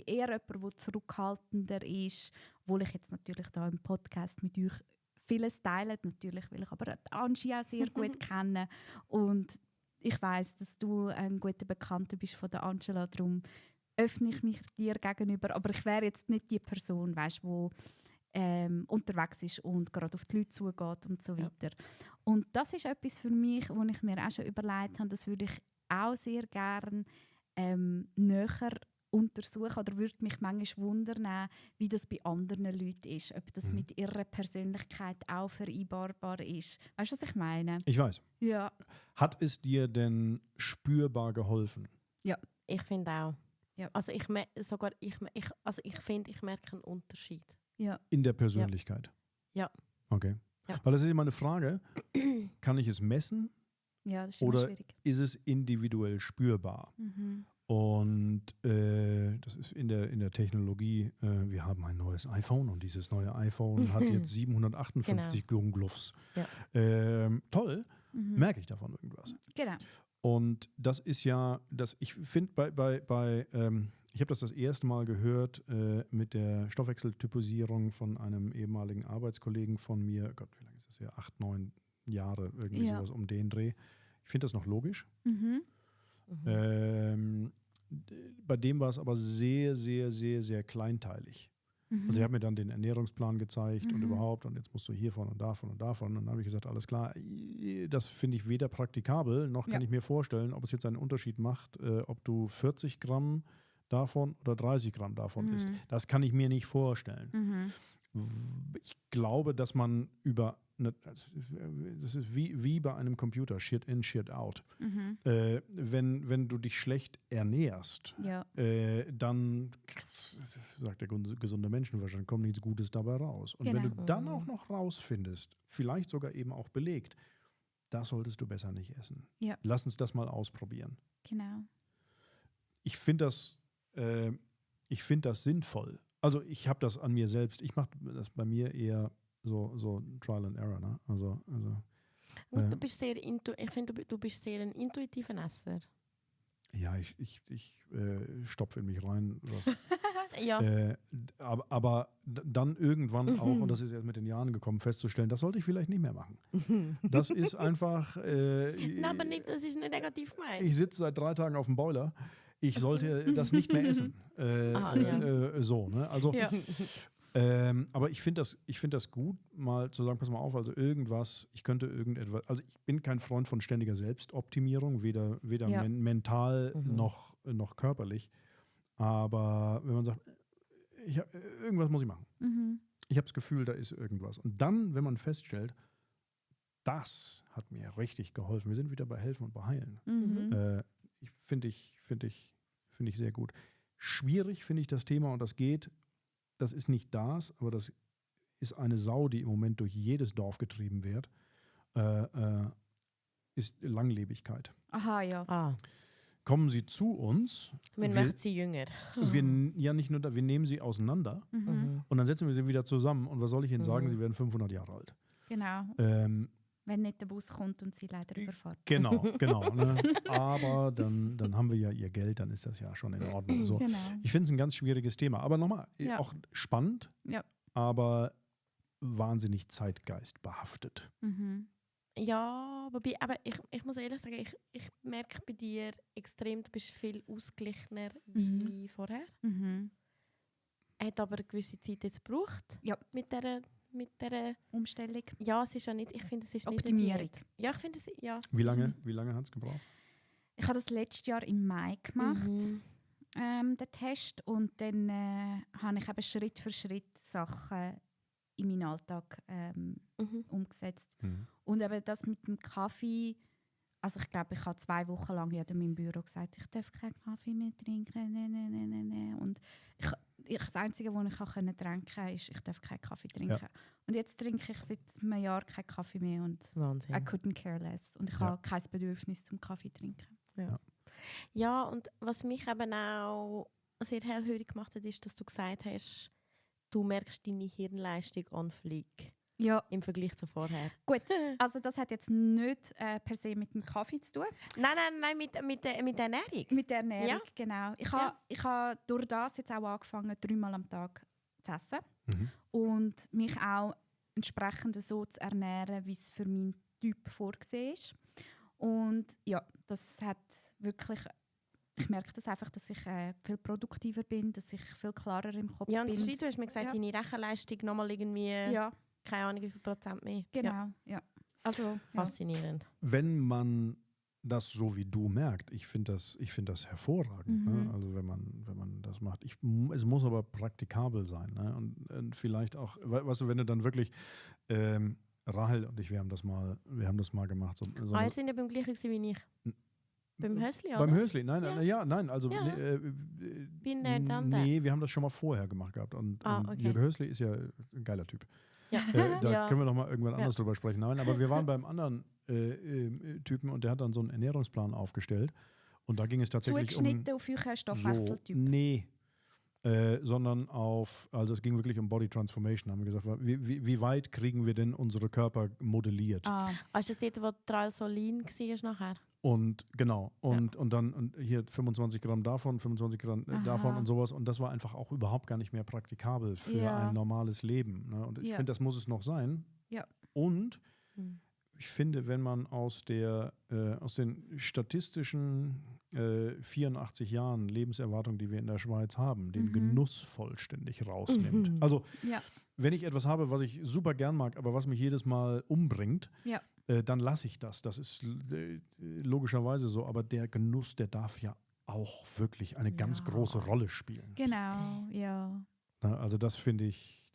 jemand, der zurückhaltender ist, obwohl ich jetzt natürlich da im Podcast mit euch vieles teile, natürlich, weil ich aber Angie auch sehr gut kenne und ich weiss, dass du ein guter Bekannter bist von der Angela, darum öffne ich mich dir gegenüber, aber ich wäre jetzt nicht die Person, weißt, die unterwegs ist und gerade auf die Leute zugeht und so weiter. Und das ist etwas für mich, wo ich mir auch schon überlegt habe, das würde ich auch sehr gerne näher untersuchen oder würde mich manchmal wundern, wie das bei anderen Leuten ist, ob das mit ihrer Persönlichkeit auch vereinbarbar ist. Weißt du, was ich meine? Ich weiß. Ja. Hat es dir denn spürbar geholfen? Ja. Ich finde auch. Ja. Also ich finde, ich merke einen Unterschied. Ja. In der Persönlichkeit? Ja. Okay. Ja. Weil das ist immer eine Frage, kann ich es messen Ja, das ist immer oder schwierig. ist es individuell spürbar? Mhm. Und das ist in der Technologie, wir haben ein neues iPhone und dieses neue iPhone hat jetzt 758 Gluffs. Ja. Toll, merke ich davon irgendwas. Genau. Und das ist ja, ich finde ich habe das erste Mal gehört mit der Stoffwechseltypisierung von einem ehemaligen Arbeitskollegen von mir, Gott, wie lange ist das her? 8, 9 Jahre, irgendwie sowas um den Dreh. Ich finde das noch logisch. Mhm. Bei dem war es aber sehr, sehr, sehr, sehr kleinteilig. Also er hat mir dann den Ernährungsplan gezeigt und überhaupt und jetzt musst du hiervon und davon und davon. Und dann habe ich gesagt, alles klar, das finde ich weder praktikabel, noch kann ich mir vorstellen, ob es jetzt einen Unterschied macht, ob du 40 Gramm davon oder 30 Gramm davon isst. Das kann ich mir nicht vorstellen. Ich glaube, dass man das ist wie bei einem Computer, Shit in, Shit out. Wenn du dich schlecht ernährst, dann, sagt der gesunde Menschenverstand, kommt nichts Gutes dabei raus. Und wenn du dann auch noch rausfindest, vielleicht sogar eben auch belegt, das solltest du besser nicht essen. Ja. Lass uns das mal ausprobieren. Genau. Ich finde das sinnvoll. Also ich habe das an mir selbst. Ich mache das bei mir eher so Trial and Error. Ne? Also, du bist ich finde, du bist sehr ein intuitiver Esser. Ja, ich stopfe in mich rein. Was. Ja. Aber dann irgendwann auch, und das ist erst mit den Jahren gekommen, festzustellen, das sollte ich vielleicht nicht mehr machen. Das ist einfach... Nein, aber nicht, das ist nicht negativ gemeint. Ich sitze seit 3 Tagen auf dem Boiler. Ich sollte das nicht mehr essen. So, ne? Also, aber ich finde das gut, mal zu sagen, pass mal auf, also irgendetwas, also ich bin kein Freund von ständiger Selbstoptimierung, weder mental noch körperlich. Aber wenn man sagt, irgendwas muss ich machen. Ich habe das Gefühl, da ist irgendwas. Und dann, wenn man feststellt, das hat mir richtig geholfen. Wir sind wieder bei Helfen und bei Heilen. Finde ich sehr gut. Schwierig finde ich das Thema und das ist nicht das, aber das ist eine Sau, die im Moment durch jedes Dorf getrieben wird. ist Langlebigkeit. Aha, ja. Ah, Kommen Sie zu uns, man möchte sie jünger. ja nicht nur da, wir nehmen Sie auseinander Mhm. und dann setzen wir Sie wieder zusammen und was soll ich Ihnen sagen, Mhm. Sie werden 500 Jahre alt. Genau. Wenn nicht der Bus kommt und sie leider überfährt. Genau. Ne? Aber dann haben wir ja Ihr Geld, dann ist das ja schon in Ordnung. So. Genau. Ich finde es ein ganz schwieriges Thema. Aber nochmal, Ja. auch spannend, Ja. aber wahnsinnig zeitgeistbehaftet. Mhm. Ja, wobei, aber ich muss ehrlich sagen, ich merke bei dir extrem, du bist viel ausgeglichener wie vorher. Mhm. Hat aber eine gewisse Zeit jetzt gebraucht. Ja. Mit der Umstellung. ja, es ist ja nicht, ich finde, es ist Optimierung. nicht die- Ja, ich finde es, ja. Wie es ist lange hat es gebraucht? Ich habe das letztes Jahr im Mai gemacht, Mhm. den Test. Und dann habe ich eben Schritt für Schritt Sachen in meinen Alltag Mhm. umgesetzt. Und eben das mit dem Kaffee, also ich glaube, ich habe 2 Wochen lang in meinem Büro gesagt, ich darf keinen Kaffee mehr trinken, nee. Und das Einzige, was ich trinken konnte, ist, ich darf keinen Kaffee trinken. Ja. Und jetzt trinke ich seit einem Jahr keinen Kaffee mehr und Wahnsinn. I couldn't care less. Und ich Ja. habe kein Bedürfnis zum Kaffee trinken. Ja, und was mich eben auch sehr hellhörig gemacht hat, ist, dass du gesagt hast, du merkst deine Hirnleistung on fleek Ja, im Vergleich zu vorher. gut. Also das hat jetzt nicht per se mit dem Kaffee zu tun. Nein, mit der Ernährung. Mit der Ernährung, Ja. genau. Ich Ja. habe ha durch das jetzt auch angefangen, 3-mal am Tag zu essen. Mhm. Und mich auch entsprechend so zu ernähren, wie es für meinen Typ vorgesehen ist. Und ja, das hat wirklich... Ich merke das einfach, dass ich viel produktiver bin, dass ich viel klarer im Kopf Ja, und bin. du hast mir gesagt, Ja. deine Rechenleistung nochmal irgendwie, Ja, keine Ahnung wie viel Prozent mehr. genau. Ja, Ja. Also, ja. faszinierend. Wenn man das so wie du merkt, ich finde das hervorragend. Mhm. Ne? Also wenn man das macht. Es muss aber praktikabel sein. Ne? Und vielleicht auch, weißt du, wenn du dann wirklich Rahel und ich, wir haben das mal gemacht. So Ihr sind ja beim gleichen gewesen wie ich. Beim Hösli, oder? Beim Hösli, nein, Ja. nein, also Ja. Bin der nee, Tante. wir haben das schon mal vorher gemacht gehabt. Und Okay. Jürgen Hösli ist ja ein geiler Typ. Ja. Da Ja. können wir noch mal irgendwann Ja. anders drüber sprechen. Nein, aber wir waren beim anderen Typen und der hat dann so einen Ernährungsplan aufgestellt. Und da ging es tatsächlich Zugeschnitten auf euren Stoffwechseltyp. Nee. Sondern also es ging wirklich um Body Transformation, haben wir gesagt, wie weit kriegen wir denn unsere Körper modelliert? Hast du das dort, wo Tralsolin war nachher? Und genau, und dann hier 25 Gramm davon, 25 Gramm davon Aha. und sowas. Und das war einfach auch überhaupt gar nicht mehr praktikabel für Ja. ein normales Leben. Ne? Und ich Ja. finde, das muss es noch sein. Ja. Und Hm. ich finde, wenn man aus den statistischen 84 Jahren Lebenserwartung, die wir in der Schweiz haben, den Mhm. Genuss vollständig rausnimmt. Mhm. Also Ja. wenn ich etwas habe, was ich super gern mag, aber was mich jedes Mal umbringt, Ja. dann lasse ich das. Das ist logischerweise so, aber der Genuss, der darf ja auch wirklich eine ganz Ja. große Rolle spielen. Genau, ja. Na, also das finde ich.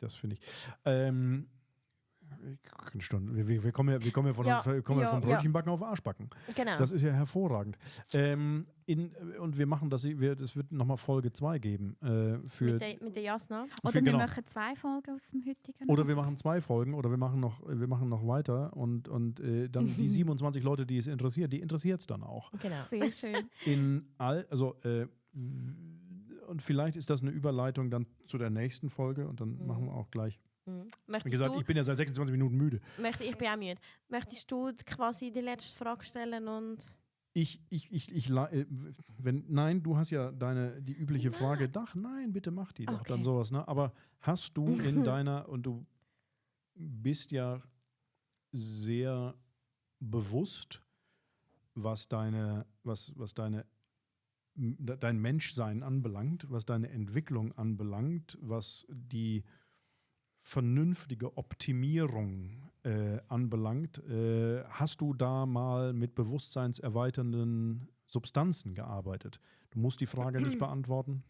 Wir kommen ja von, Ja, von Brötchenbacken auf Arschbacken. Genau. Das ist ja hervorragend. Und wir machen das wird nochmal Folge 2 geben. Mit der Jasna. Oder genau. wir machen 2 Folgen aus dem heutigen. Oder wir machen 2 Folgen oder wir machen noch weiter und dann die 27 Leute, die es interessiert, die interessiert es dann auch. Genau. Sehr schön. Und vielleicht ist das eine Überleitung dann zu der nächsten Folge und dann machen wir auch gleich. Mhm. Wie Möchtest gesagt, du, ich bin ja seit 26 Minuten müde. ich bin auch müde. Möchtest du quasi die letzte Frage stellen und... Nein, du hast ja die übliche Frage, nein, bitte mach die doch, Okay. dann sowas, ne? Aber hast du in und du bist ja sehr bewusst, was dein Menschsein anbelangt, was deine Entwicklung anbelangt, was die vernünftige Optimierung anbelangt. Hast du da mal mit bewusstseinserweiternden Substanzen gearbeitet? Du musst die Frage nicht beantworten.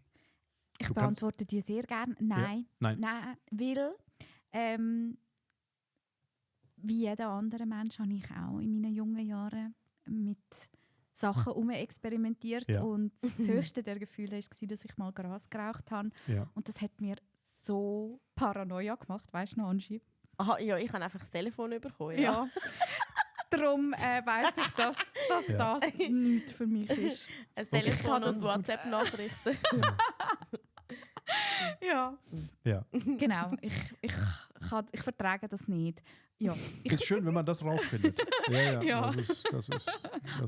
Ich Du beantworte dir sehr gerne. Nein. Nein. Nein, weil wie jeder andere Mensch habe ich auch in meinen jungen Jahren mit Sachen experimentiert. Ja. Und das höchste der Gefühle war, dass ich mal Gras geraucht habe. Ja. Und das hat mir so Paranoia gemacht, weißt du noch, Anschi? Aha, ja, ich habe einfach das Telefon bekommen. Ja. Darum weiss ich, dass das nichts für mich ist. Ein Telefon Okay. und WhatsApp-Nachrichten. Ja, Ja. genau. Ich vertrage das nicht. Ja, Ist schön, wenn man das rausfindet. Ja. Ja. Das ist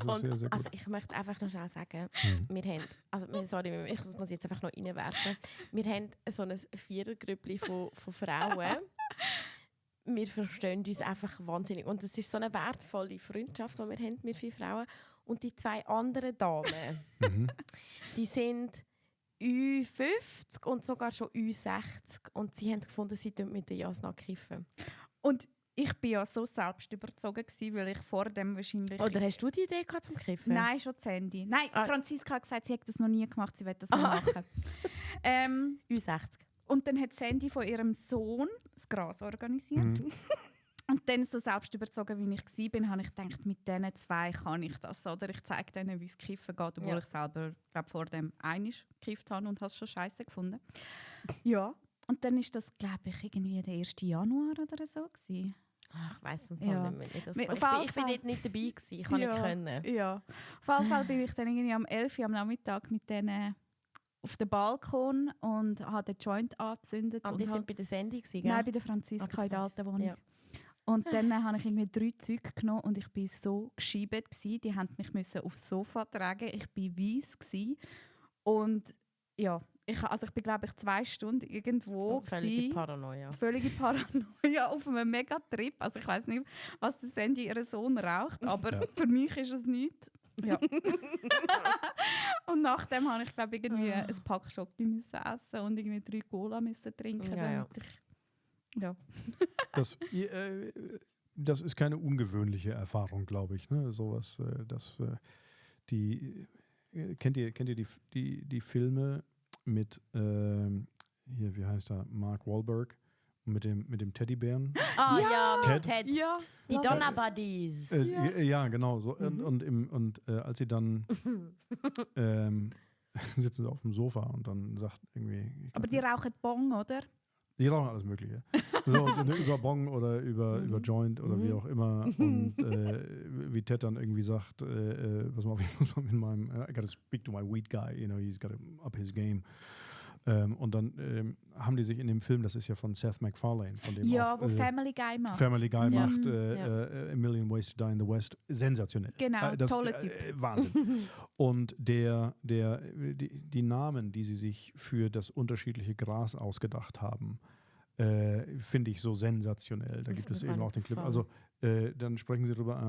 Und, sehr, sehr gut. also ich möchte einfach noch schnell sagen, Mhm. wir haben, sorry, ich muss jetzt einfach noch reinwerfen, wir haben so ein Vierergrüppli von Frauen. Wir verstehen uns einfach wahnsinnig. Und es ist so eine wertvolle Freundschaft, die wir haben, wir 4 Frauen. Und die 2 anderen Damen, Mhm. die sind Ü50 und sogar schon Ü60. Und sie haben gefunden, sie tun mit der Jasna kiffen. und ich war ja so selbstüberzogen, weil ich vor dem wahrscheinlich... Oder hast du die Idee gehabt zum Kiffen? Nein, schon das Handy. Nein, Ah. Franziska hat gesagt, sie hätte das noch nie gemacht, sie will das noch Ah. machen. Ü60. Und dann hat das Handy von ihrem Sohn das Gras organisiert. Mhm. Und dann, so selbstüberzogen wie ich war, habe ich gedacht, mit diesen 2 kann ich das. Oder ich zeige denen, wie es kiffen geht, obwohl Ja. ich selber glaub, vor dem einiges gekifft habe und habe es schon scheiße gefunden. Ja, und dann ist das, glaube ich, irgendwie der 1. Januar oder so gewesen. Ach, ich weiss im Ja. Fall nicht mehr. Das Auf war. jeden Ich bin Fall- dort nicht dabei gewesen. Ich kann nicht können. Ja, auf jeden Fall bin ich dann irgendwie am 11 Uhr am Nachmittag mit denen auf den Balkon und habe den Joint angezündet. Aber und die habe- sind bei der Sendung gewesen, gell? Nein, bei der Franziska Ah, bei in der der alten Wohnung. Ja. Und dann habe ich irgendwie 3 Züge genommen und ich war so geschiebt gsi. Die mussten mich aufs Sofa tragen. Ich war weiss gsi. Und ja, ich bin glaube ich 2 Stunden irgendwo Völlige gsi. Paranoia. Völlige Paranoia auf einem Megatrip. Also ich weiß nicht, was der Sandy ihren Sohn raucht, aber Ja. für mich ist es nichts. Ja. Und nachdem habe ich glaube irgendwie ein Pack Schoki müssen essen und irgendwie 3 Cola müssen trinken. Ja, ja. damit ich, ja. Das ist keine ungewöhnliche Erfahrung, glaube ich. Ne? Sowas, kennt ihr die Filme mit, hier, wie heißt er, Mark Wahlberg mit dem Teddybären? Ah ja, Ted? Ted. Ja, Die love Donner it. Buddies. Ja, genau. So. Mhm. Als sie dann sitzen sie auf dem Sofa und dann sagt irgendwie. ich Aber glaub, die rauchen Bong, oder? die rauchen alles Mögliche. So, über Bong oder über Joint oder wie auch immer. Und wie Ted dann irgendwie sagt, pass mal auf, ich muss mal mit meinem, I gotta speak to my weed guy, he's gotta up his game. Und dann haben die sich in dem Film, das ist ja von Seth MacFarlane, von dem Ja, auch, wo Family Guy macht. Family Guy Ja. macht, Ja. A Million Ways to Die in the West, sensationell. Genau, toller Typ. Wahnsinn. Und die Namen, die sie sich für das unterschiedliche Gras ausgedacht haben, finde ich so sensationell. Da Das gibt wird es mir eben gar auch nicht den Clip. gefallen. Also dann sprechen sie darüber,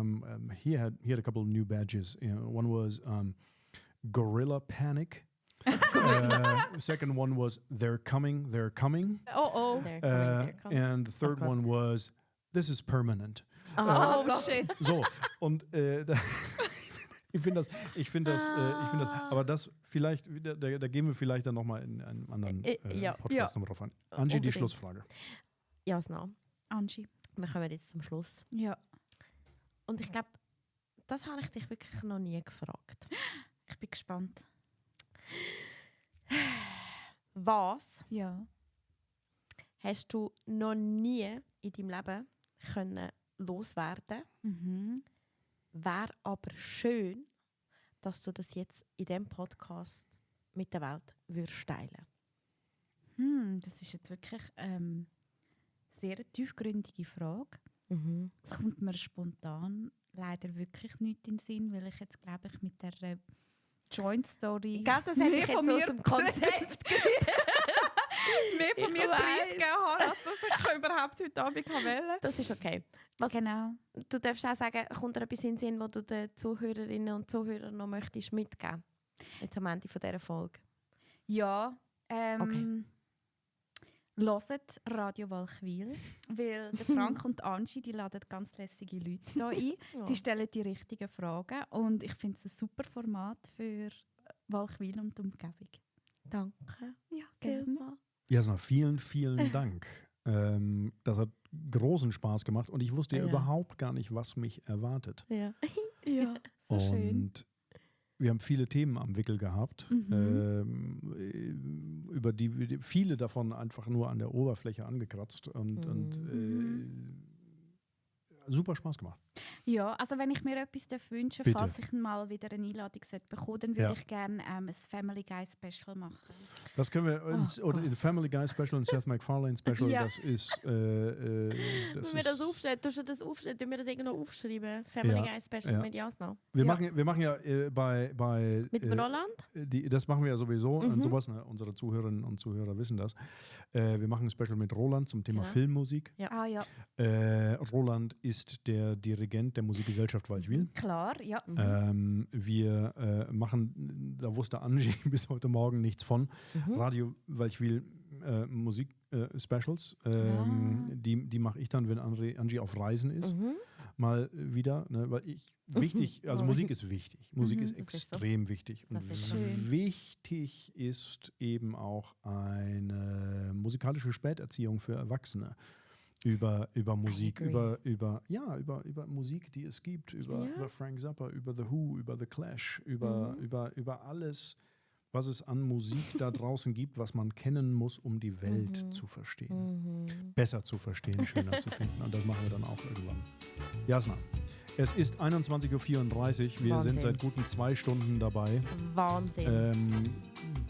he had a couple of new badges. One was Gorilla Panic. Second one was They're Coming. Oh, They're coming. And the third Okay. one was This is Permanent. oh shit. So, und ich finde das, aber das vielleicht, da gehen wir vielleicht dann nochmal in einem anderen Ja. Podcast nochmal drauf ein. Angie, die Unbedingt. Schlussfrage. Jasna, Angie. wir kommen jetzt zum Schluss. Ja. Und ich glaube, das habe ich dich wirklich noch nie gefragt. Ich bin gespannt. Was Ja. hast du noch nie in deinem Leben können loswerden? Mhm. Wäre aber schön, dass du das jetzt in diesem Podcast mit der Welt würdest teilen. Das ist jetzt wirklich sehr eine tiefgründige Frage. Mhm. Es kommt mir spontan leider wirklich nicht in den Sinn, weil ich jetzt, glaube ich, mit der Joint-Story Gell, das hätte ich mehr von jetzt mir aus dem Konzept mehr von mir Ich weiss. preisgegeben habe, als dass ich überhaupt heute Abend wählen Das ist okay. Was, Genau. Du darfst auch sagen, kommt dir etwas in den Sinn, was du den Zuhörerinnen und Zuhörern noch möchtest mitgeben? Jetzt am Ende von dieser Folge. Ja, Okay. hört Radio Walchwil, weil der Frank und Angie, die laden ganz lässige Leute hier ein. Ja. Sie stellen die richtigen Fragen und ich finde es ein super Format für Walchwil und die Umgebung. Danke. Ja, Gerne. Jasna, vielen, vielen Dank. Das hat großen Spaß gemacht und ich wusste ja Ja. überhaupt gar nicht, was mich erwartet. Ja. Ja, so schön. Und wir haben viele Themen am Wickel gehabt, über die viele davon einfach nur an der Oberfläche angekratzt und super Spaß gemacht. Ja, also wenn ich mir etwas wünschen darf, Bitte. falls ich mal wieder eine Einladung bekomme, dann würde ich gerne ein Family Guy Special machen. Das können wir uns, oder Gott. Family Guy Special und Seth MacFarlane Special, Ja. das ist. Wenn wir das aufstellen, tust du das aufstellen, tun wir das irgendwo aufschreiben? Family Ja, Guy Special ja. mit Jasna. Wir machen ja bei Mit Roland? das machen wir ja sowieso und Mhm. sowas, ne? Unsere Zuhörerinnen und Zuhörer wissen das. Wir machen ein Special mit Roland zum Thema Ja. Filmmusik. Ja. Ah ja, Roland ist der Dirigent der Musikgesellschaft Waldwil. klar, ja. Wir machen, da wusste Angie bis heute Morgen nichts von, Radio Waldwil Musik Specials. Die mache ich dann, wenn Angie auf Reisen ist. Mal wieder, ne, weil also Musik ist wichtig. Musik ist das ist so. extrem wichtig. Und Das ist schön. wichtig ist eben auch eine musikalische Späterziehung für Erwachsene. Über Musik, agree. über Musik, die es gibt, über Frank Zappa, über The Who, über The Clash, über alles, was es an Musik da draußen gibt, was man kennen muss, um die Welt zu verstehen. Besser zu verstehen, schöner zu finden. Und das machen wir dann auch irgendwann. Jasna, es ist 21:34 Uhr. Wir Wahnsinn. sind seit guten 2 Stunden dabei. Wahnsinn.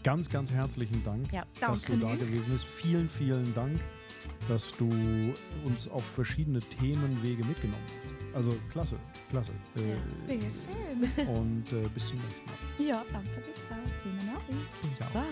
Ganz, ganz herzlichen Dank, Ja, dass du danke da dir. gewesen bist. Vielen, vielen Dank, dass du uns auf verschiedene Themenwege mitgenommen hast. Also klasse, klasse. Sehr schön. Und bis zum nächsten Mal. Ja, danke, bis bald. Schönen Abend. Ciao. Bye.